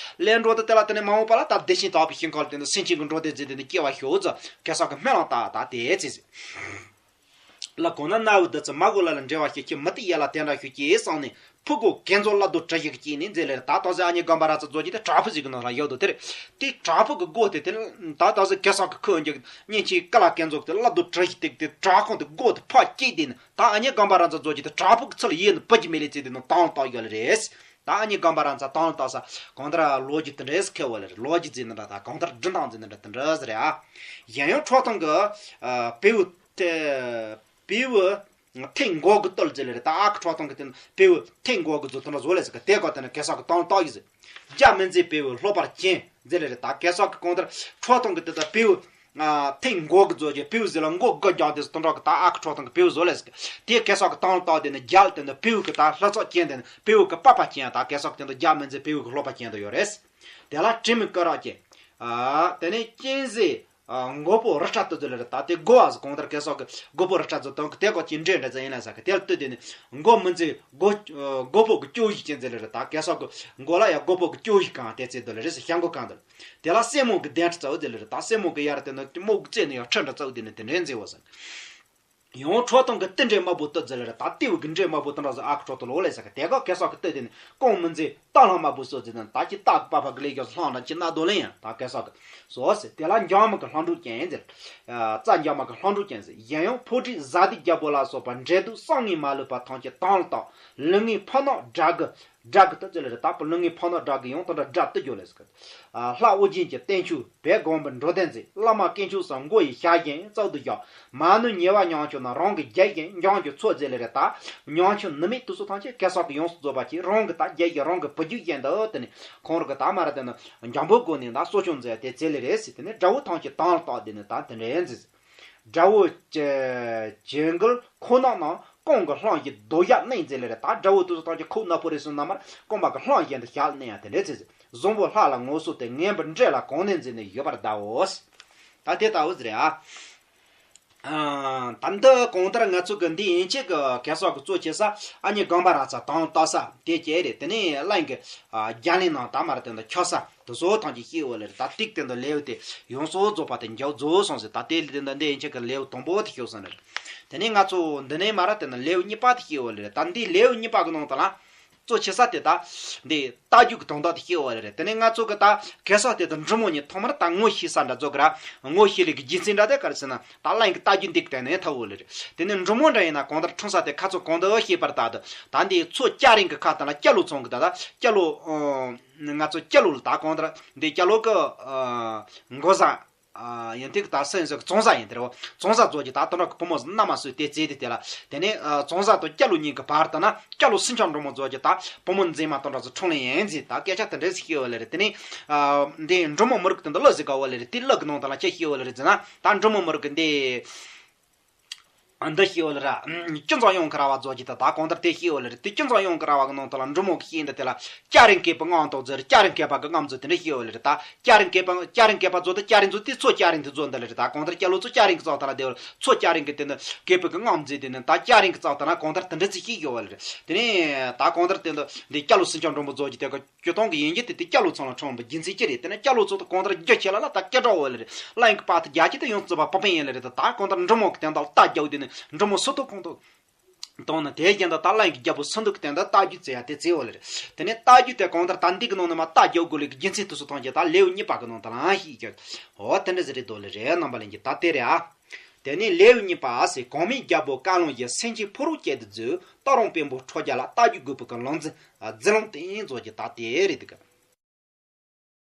ལེན་འགྲོ་དེ་དེ་ལ་དེ་ནས་མ་འོངས་པ་ལ་ད་བདེ་ཆེན་དག་པའི་ཞིང་ཁམས་ལ་དེ་ནི་སེམས་ཅན་གྱི་འགྲོ་དོན་མཛད་དེ་ནི་སྐྱེ་བར་ཤོག་ཟེར་གེ་སར་གྱི་སྨོན་ལམ་བཏབ། ད་དེ་ཚེ་ཟེར། ལ་གོ་ན་གནའ་བོའི་བདུད་རྩི་མ་གོ་ལ་ལ་འབྲེལ་བ་ཞིག་ཁྱེད་མུ་སྟེགས་ཡ་ལ་དེ་འདྲ་ཞིག་སྐྱེས་བསམ་ནས། ཕུག་གོ་གེ་མཛོ་བླ་རྡོ་གྲུ་བཞི་གི་དཀྱིལ་ནས་མཛད་ལེ་རེད། ད་ད་གཟོད་ཨ་མྱེས་སྒང་པ་ར་མཛའ་རྫོགས་ཀྱི་དེ་བྲག་ཕུག་ཟིག་གི་ནང་ལ་ཡོད་དོ། དེར་དེ་བྲག་ཕུག་གི་སྒོ་དེ་དེར་ད་ད་གཟོད་གེ་སར་གྱི་ཁུ་འཇུག་སྙིང་རྗེ་ཀ་ལ་ཀུན་རྫོབ་དེ་བླ་རྡོ་གྲུ་བཞི་སྟེགས་དེ་བྲག་ཁུང་དེ་སྒོ་དེ་ཕར་བཅད་དེ་ནས། ད་ཨ་མྱེས་སྒང་པ་ར་མཛའ་རྫོགས་ཀྱི་དེ་བྲག་ཕུག་གི་ཚུལ་ཡེ་ནས་བུ་གྱི་མེ་ལེ་ཚེ་དེ་ནང་དང་བཏགས་ཡོད་ལེ་རེད། ད་ཨ་མྱེས་སྒང་པ་ར་མཛའ་དང་བཏགས་ས་གང་ལྟར་ལོ་རྒྱུས་དེ་འདྲས་ཁེལ་བ་ལེ་རེད། ལོ་རྒྱུས་ཟེར་ན་འདྲ་ད་གང་ལྟར་འབྲི་སྟངས་ཟེར་ན་འདྲ་དེ་འདྲས་རེད་ཨ། གཞན་ཡང་ཁྲོ་ཐུང་གི་ཨ་བེའུ་དེ་བེའུ་ཐེངས་མགོ་གི་བཏུལ་ཟེར་ལེ་རེད། ད་ཨ་ཁུ་ཁྲོ་ཐུང་གི་དེ་ནི་བེའུ་ཐེངས་མགོ་གི་ཚོ་དེ་འདྲ་བཟོ་ལེ་ཟེར་གི་དེ་གོ་དེ་ནི་གེ་སར་གི་དང་བཏགས་ཡིན་ཟེར། རྒྱ་མི་མཛེས་བེའུ་སློབ་པར་བྱིན་ཟེར་ལེ་རེད། ད་གེ་སར་གི་གང་ལྟར་ཁྲོ་ཐུང་གི་དེ་ད་བེའུ་ཨ་ཐེངས་མགོ་གི་བཟོ་རྒྱུ་བེའུ་ཟེར་ལ་མགོ་དགུ་རྒྱག་དེ་ཚོ་དེ་འདྲ་གི་ད་ཨ་ཁུ་ཁྲོ་ཐུང་གི་བེའུ་བཟོ་ལེ་ཟེར་གི་དེ་གེ་སར་གི་དང་བཏགས་དེ་ནི་རྒྱ་དེ་ནི་བེའུ་གི་ད་ལྷ་ཚོགས་ཅན་དེ་ནི་བེའུ་གི་པ་པ་ཅན། ད་གེ་སར་གི་དེ་ད་རྒྱ་མི་མཛེས་བེའུ་གི་སློབ་པ་ཅན་དུ་ཡོད་རེད། དེ་ལ་དྲི་མེད་སྐུ་རགས་ཅན། ཨ་དེ་ནས་གཅན་གཟན། ཨ་མགོ་པོ་རི་ཁྲ་དུ་ཟེར་ལེ་རེད། ད་དེ་མགོ་བ་ཟེར་གོང་ལྟར་གེ་སོགས་ཀྱི་མགོ་པོ་རི་ཁྲ་ཟེར་དང་གི་དེ་གོ་ཅི་འདྲེ་འདྲ་ཟེར་ཡིན་ལ་ཟེར་གི་དེ་ལ་ལྟོས་དེ་ནི་མགོ་མི་འཛིན་མགོ་མགོ་པོ་གི་སྐྱོ་ཡིག་ཅན་ཟེར་ལེ་རེད། ད་གེ་སོགས་ཀྱི་མགོ་ལ་ཡང་མགོ་པོ་གི་སྐྱོ་ཡིག་གང་དེ་ཚེ་དུ་ལེ་རེད་ཟེར་ཤ་མགོ་གང་དུ། དེ་ལ་སྲེ་མོང་གི་གདན་ཁྲི་ཙའུ་ཟེར་ལེ་རེད། ད་སྲེ་མོང་གི་ཡར་དེ་ནི་མོ་གི་རྩེ་ནི་ཡང་ཁྲི་འདྲ་ཙའུ་དེ་ནི་དེ་འདྲའི་མཛེས་བོ་ཟེར། ཡང་ཁྲོ་ཐུང་གི་ཏི་འདྲེ་དམར་པོ་སྟོད་ཟེར་ལེ་རེད། ད་ཏི་བུ་གི་འདྲེ་དམར་པོ་དེ་འདྲ་ཟེར་ཨ་ཁུ་ཁྲོ་ཐུང་ལོ་ལེ་ཟེར་གི་དེ་ག་གེ་སོགས་ཀྱི་སྟོད་དེ་ནི་ཀོང་མི་མཛེས་རྟ་ལྷ་དམར་པོ་སོ་ཟེར་ནི་ད་ཅི་རྟ་གི་པ་ཕ་གི་ལེ་གི་ལྷང་འདྲ་ཅི་ན་རྡོ་ལེ་ཡང་ད་གེ་སོགས་ཀྱི་སོ་ཟེར། དེ་ལ་འཇང་མི་གི་ལྷ་འབྲུག་ཅན་ཟེར། རྩྭ་འཇང་མི་གི་ལྷ་འབྲུག་ཅན་ཟེར། གཞན་ཡང་ཕོ་བྲིས་བཟའ་ཟླའི་རྒྱལ་པོ་ལ་སོགས་པ་འདྲེ་དུག་བསམ་ངན་མ་ལུས་པ་ཐམས་ཅད་དང་ལ་བཏགས། ལུས་ངན་ཕུ་ནག་དགྲ་གི་དགྲ་གི་ཏི་ཟེར་ལེ་རེད། ད་པུ་ལུས་ངན་ཕུ་ནག་དགྲ་གི་ཡང་དེ་འདྲ་དགྲ་ཏི་རྒྱུ་ལེ་ཟེར་གི། ལྷ་ཨོ་རྒྱན་གྱི་བསྟན་བཅོས་བོད་སྒོམ་པའི་འགྲོ་དོན་མཛད། བླ་མ་དཀོན་མཆོག་གསུམ་མགོ་ཡི་ཞལ་བཞེངས་གཙུག་ཏུ་བཞུགས། མ་ནུ་ཉེ་བ་ཉང་ཆུང་ན་རང་གི་རྒྱལ་བཞེངས་འཇང་གི་ཚོགས་མཛད་ལེ་རེད། ད་ཉང་ཆུང་ནུ་མེད་དུ་སོ་ཐམས་ཅད་གེ་སར་གི་ཡོངས་སུ་རྫོགས་པ་ཅིག་རང་གི་ད་རྒྱལ་བཞེངས་རང་གི་བུ་རྒྱུད་བཞེངས་འདུག་དེ་ནི་ཁོང་རང་གི་ད་མ་ར་དེ་ནི་འཇང་པོ་སྒོ་ནས་ད་གསོ་སྐྱོང་མཛད་དེ་མཛད་ལེ་རེད་ཟེར། དེ་ནི་དགྲ་བོ་ཐམས་ཅད་དང་ལ་བཏགས་དེ་ནི་ད་དེ་འདྲ་ཡིན་ཟེར། དགྲ་བོ་ཇི་འགུལ་ཁོ་ནག་ནང་ཀོང་གི་ལྷང་གི་རྡོ་ཡ་གནས་མཛད་ལེ་རེད། ད་དགྲ་བོ་དུ་སོ་ཐམས་ཅད་ཁོ་ནག་པོ་རེ་སོང་ན་མར་ཀོང་པ་གི་ལྷང་གཞན་དུ་བཞག་གནས་ཡ་དེ་འདྲ་ཟེར། བཟང་པོ་ལྷ་ལ་ངོ་སོ་སྟེ་ངན་པ་འདྲེ་ལ་གང་ནས་མཛད་ནས་ཡོད་པར་གདའོ། ད་དེ་ལྟ་བུ་ཟེར་ཡ། ད་འདི་གང་ལྟར་ང་ཚོ་གི་འདི་ཡན་ཆད་ཀྱི་གེ་སར་གྱི་གཙོ་བྱེད་ས་ཨ་ནི་སྒང་པ་ར་ཚ་དང་ལྟ་ས་དེ་བཅས་རེད། དེ་ནས་གླིང་གི་རྒྱ་གླིང་ནང་ད་མ་ར་དེ་འདི་ཁྱོ་ས་དེ་ཚོ་ཐམས་ཅད་ཤེས་འོ་ལེ་རེད། ད་ཏིག་དེ་འདི་ལེའུ་དེ་ཡོངས་སུ་རྫོགས་པ་དེ་མཇུག་རྫོགས་སོང་ཟེར། ད་དེ་ལས་དེ་འདི་འདི་ཡན་ཆད་ཀྱི་ལེའུ་དང་པོ་དེ་ཤོད་སོང་ལེ་རེད། དེ་ནས་ང་ཚོ་འདི་ནས་མ་ར་དེ་འདི་ལེའུ་གཉིས་པ་དེ་ཤེས་འོ་ལེ་རེད། ད་འདི་ལེའུ་གཉིས་པ་གི་ནང་དུ་ལ། གཙོ་ཆེ་ས་དེ་ད་འདི་རྟ་རྒྱུག་གི་དོན་དག་དེ་ཤེས་འོ་ལེ་རེད། དེ་ནས་ང་ཚོ་གི་ད་གེ་སར་དེ་དང་འབྲི་མོ་གཉིས་ཐོག་མར་ད་ངོ་ཤེས་ས་འདྲ་ཚོ་གི་ར་ངོ་ཤེས་ལེ་གི་རྒྱུ་མཚན་འདྲ་དེ་ག་རེ་ཟེར་ན་ད་གླིང་གི་རྟ་རྒྱུག་འདི་གི་སྟེང་ནས་ཐལ་འོ་ལེ་རེད། དེ་ནས་འབྲི་མོ་འདྲ་ཡིན་ན་གང་ལྟར་འཁྲུངས་ས་དེ་ཁ་ཚོ་གང་དུ་ཤེས་པར་ད་དུ་ད་འདི་མཚོ་སྐྱ་རེངས་གི་ཁ་ཐང་ལ་སྐྱ་ལོ་ཚང་གི་ད་ད་སྐྱ་ལོ་ང་ཚོ་སྐྱ་ལོ་ལ་ད་གང་ལྟར་འདི་སྐྱ་ལོ་གི་མགོ་ཟ། ཡིན་ཏིག་ད་སེམས་སུ་བཙོང་ས་ཡིན་དེ་རེད། བཙོང་ས་རྫོགས་ཀྱི་ད་དོན་ར་གི་བུ་མོ་མནའ་མ་སོས་ཏེ་བཙས་ཏེ་དེ་ལ་དེ་ནས་བཙོང་ས་དང་སྐྱ་ལོ་གཉིས་ཀྱི་བར་དུ་ན་སྐྱ་ལོ་སུན་ཆང་འབྲི་མོ་རྫོགས་ཀྱི་ད་བུ་མོ་མཛེས་མ་དོན་ར་སུ་འཁྲུངས་ལེ་ཡིན་ཟེར། ད་སྐད་ཆ་དེ་འདྲས་ཤེས་འོ་ལེ་རེད། དེ་ནས་འདི་འབྲི་མོ་མི་རིགས་དེ་འདི་ལ་ཟིག་ག་འོ་ལེ་རེད། དེ་ལ་གི་ནང་དུ་ལ་ཁྱེད་ཤེས་འོ་ལེ་རེད་ཟེར་ན་ད་འབྲི་མོ་མི་རིགས་གི་འདི། འདི་ཤེས་འོ་ལེ་ར། ཀུན་བཟང་ཡོངས་ཀྱི་ར་བ་རྫོགས་ཀྱི་ད་ད་གང་ལྟར་དེ་ཤེས་འོ་ལེ་རེད། དེ་ཀུན་བཟང་ཡོངས་ཀྱི་ར་བ་གི་ནང་དུ་ལ་འབྲི་མོ་གི་ཤེས་འདི་དེ་ལ་སྐྱ་རེངས་བཀོད་པའི་རྔམ་དང་ཟེར། སྐྱ་རེངས་བཀོད་པ་གི་རྔམ་ཟེར་དེ་འདྲ་ཤེས་འོ་ལེ་རེད། ད་སྐྱ་རེངས་བཀོད་པ་སྐྱ་རེངས་བཀོད་པ་རྫོགས་ད་སྐྱ་རེངས་རྫོགས་དེ་མཚོ་སྐྱ་རེངས་དེ་རྫོགས་འདི་ལེ་རེད། ད་གང་ལྟར་སྐྱ་ལོ་མཚོ་སྐྱ་རེངས་ཀྱི་རྩ་དང་ལ་དེ་མཚོ་སྐྱ་རེངས་ཀྱི་དེ་འདི་བཀོད་པའི་གི་རྔམ་ཟེར་དེ་ནི་ད་སྐྱ་རེངས་ཀྱི་རྩ་དང་ན་གང་ལྟར་དེ་འདྲ་ཅིག་ཤེས་འོ་ལེ་རེད། དེ་ནས་ད་གང་ལྟར་དེ་འདི་འདི་སྐྱ་ལོ་སུན་ཆང་འབྲི་མོ་རྫོགས་ཀྱི་དེ་ག་སྤྱིར་བཏང་གི་ཡིན་གྱི་དེ་དེ་སྐྱ་ལོ་ཚང་ལ་འཁྲུངས་པའི་རྒྱུ་མཚན་ཅི་རེད། དེ་ནི་སྐྱ་ལོ་ཚོ་དང་གང་ལྟར་རྒྱུ་ཆེ་ལ་ལ་ད་སྐྱ་གྲགས་འོ་ལེ་རེད། གླིང་གི་བར་དུ་རྒྱ་ཆེ་དེ་ཡོངས་རྫོགས་པ་པ་པན་ཡིན་ལེ་རེད། ད་གང་ལྟར་འབྲི་མོ་གི་དེ་འདྲ་རྟ་རྒྱུག་དེ་ནི་འབྲི་མོ་སུ་ཐུབ་གང་ཐུབ་བཏང་ནི་དེ་རྒྱན་དུ་ད་གླིང་གི་རྒྱལ་པོ་སུ་འདུག་གི་དེ་འདྲ་རྟ་རྒྱུག་བཙལ་ཡ་དེ་བཙལ་འོ་ལེ་རེད། དེ་ནས་རྟ་རྒྱུག་དེ་གང་ལྟར་ད་འདི་གི་ནང་ནས་མ་རྟ་རྒྱུག་དགོས་ལེ་གི་རྒྱུ་མཚན་དེ་ཚོ་ཐམས་ཅད་ད་ལེའུ་གཉིས་པ་གི་ནང་དུ་ལའང་ཤེས་ཀྱི། འོ་དེ་འདྲ་ཟེར་རེད་དོ་ལེ་རེད། རྣམ་པ་ལྷན་རྒྱས་ད་དེ་རེད་ཨ། དེ་ནས་ལེའུ་གཉིས་པ་ཟེར། གོང་མའི་རྒྱལ་པོ་བཀའ་བློན་ཡིས་སེང་ཆེན་ཕོ་རོག་བཅས་དུ་མཛོད། སྟག་རོང་དཔོན་པོ་ཁྲོ་རྒྱལ་ལ་རྟ་རྒྱུག་དགོས་པའི་གི་ལུང་འཛིན་འཛིན་ལུང་བསྟན་རྫོགས་ཀྱི་ད་དེ་རེད་འདུག་ག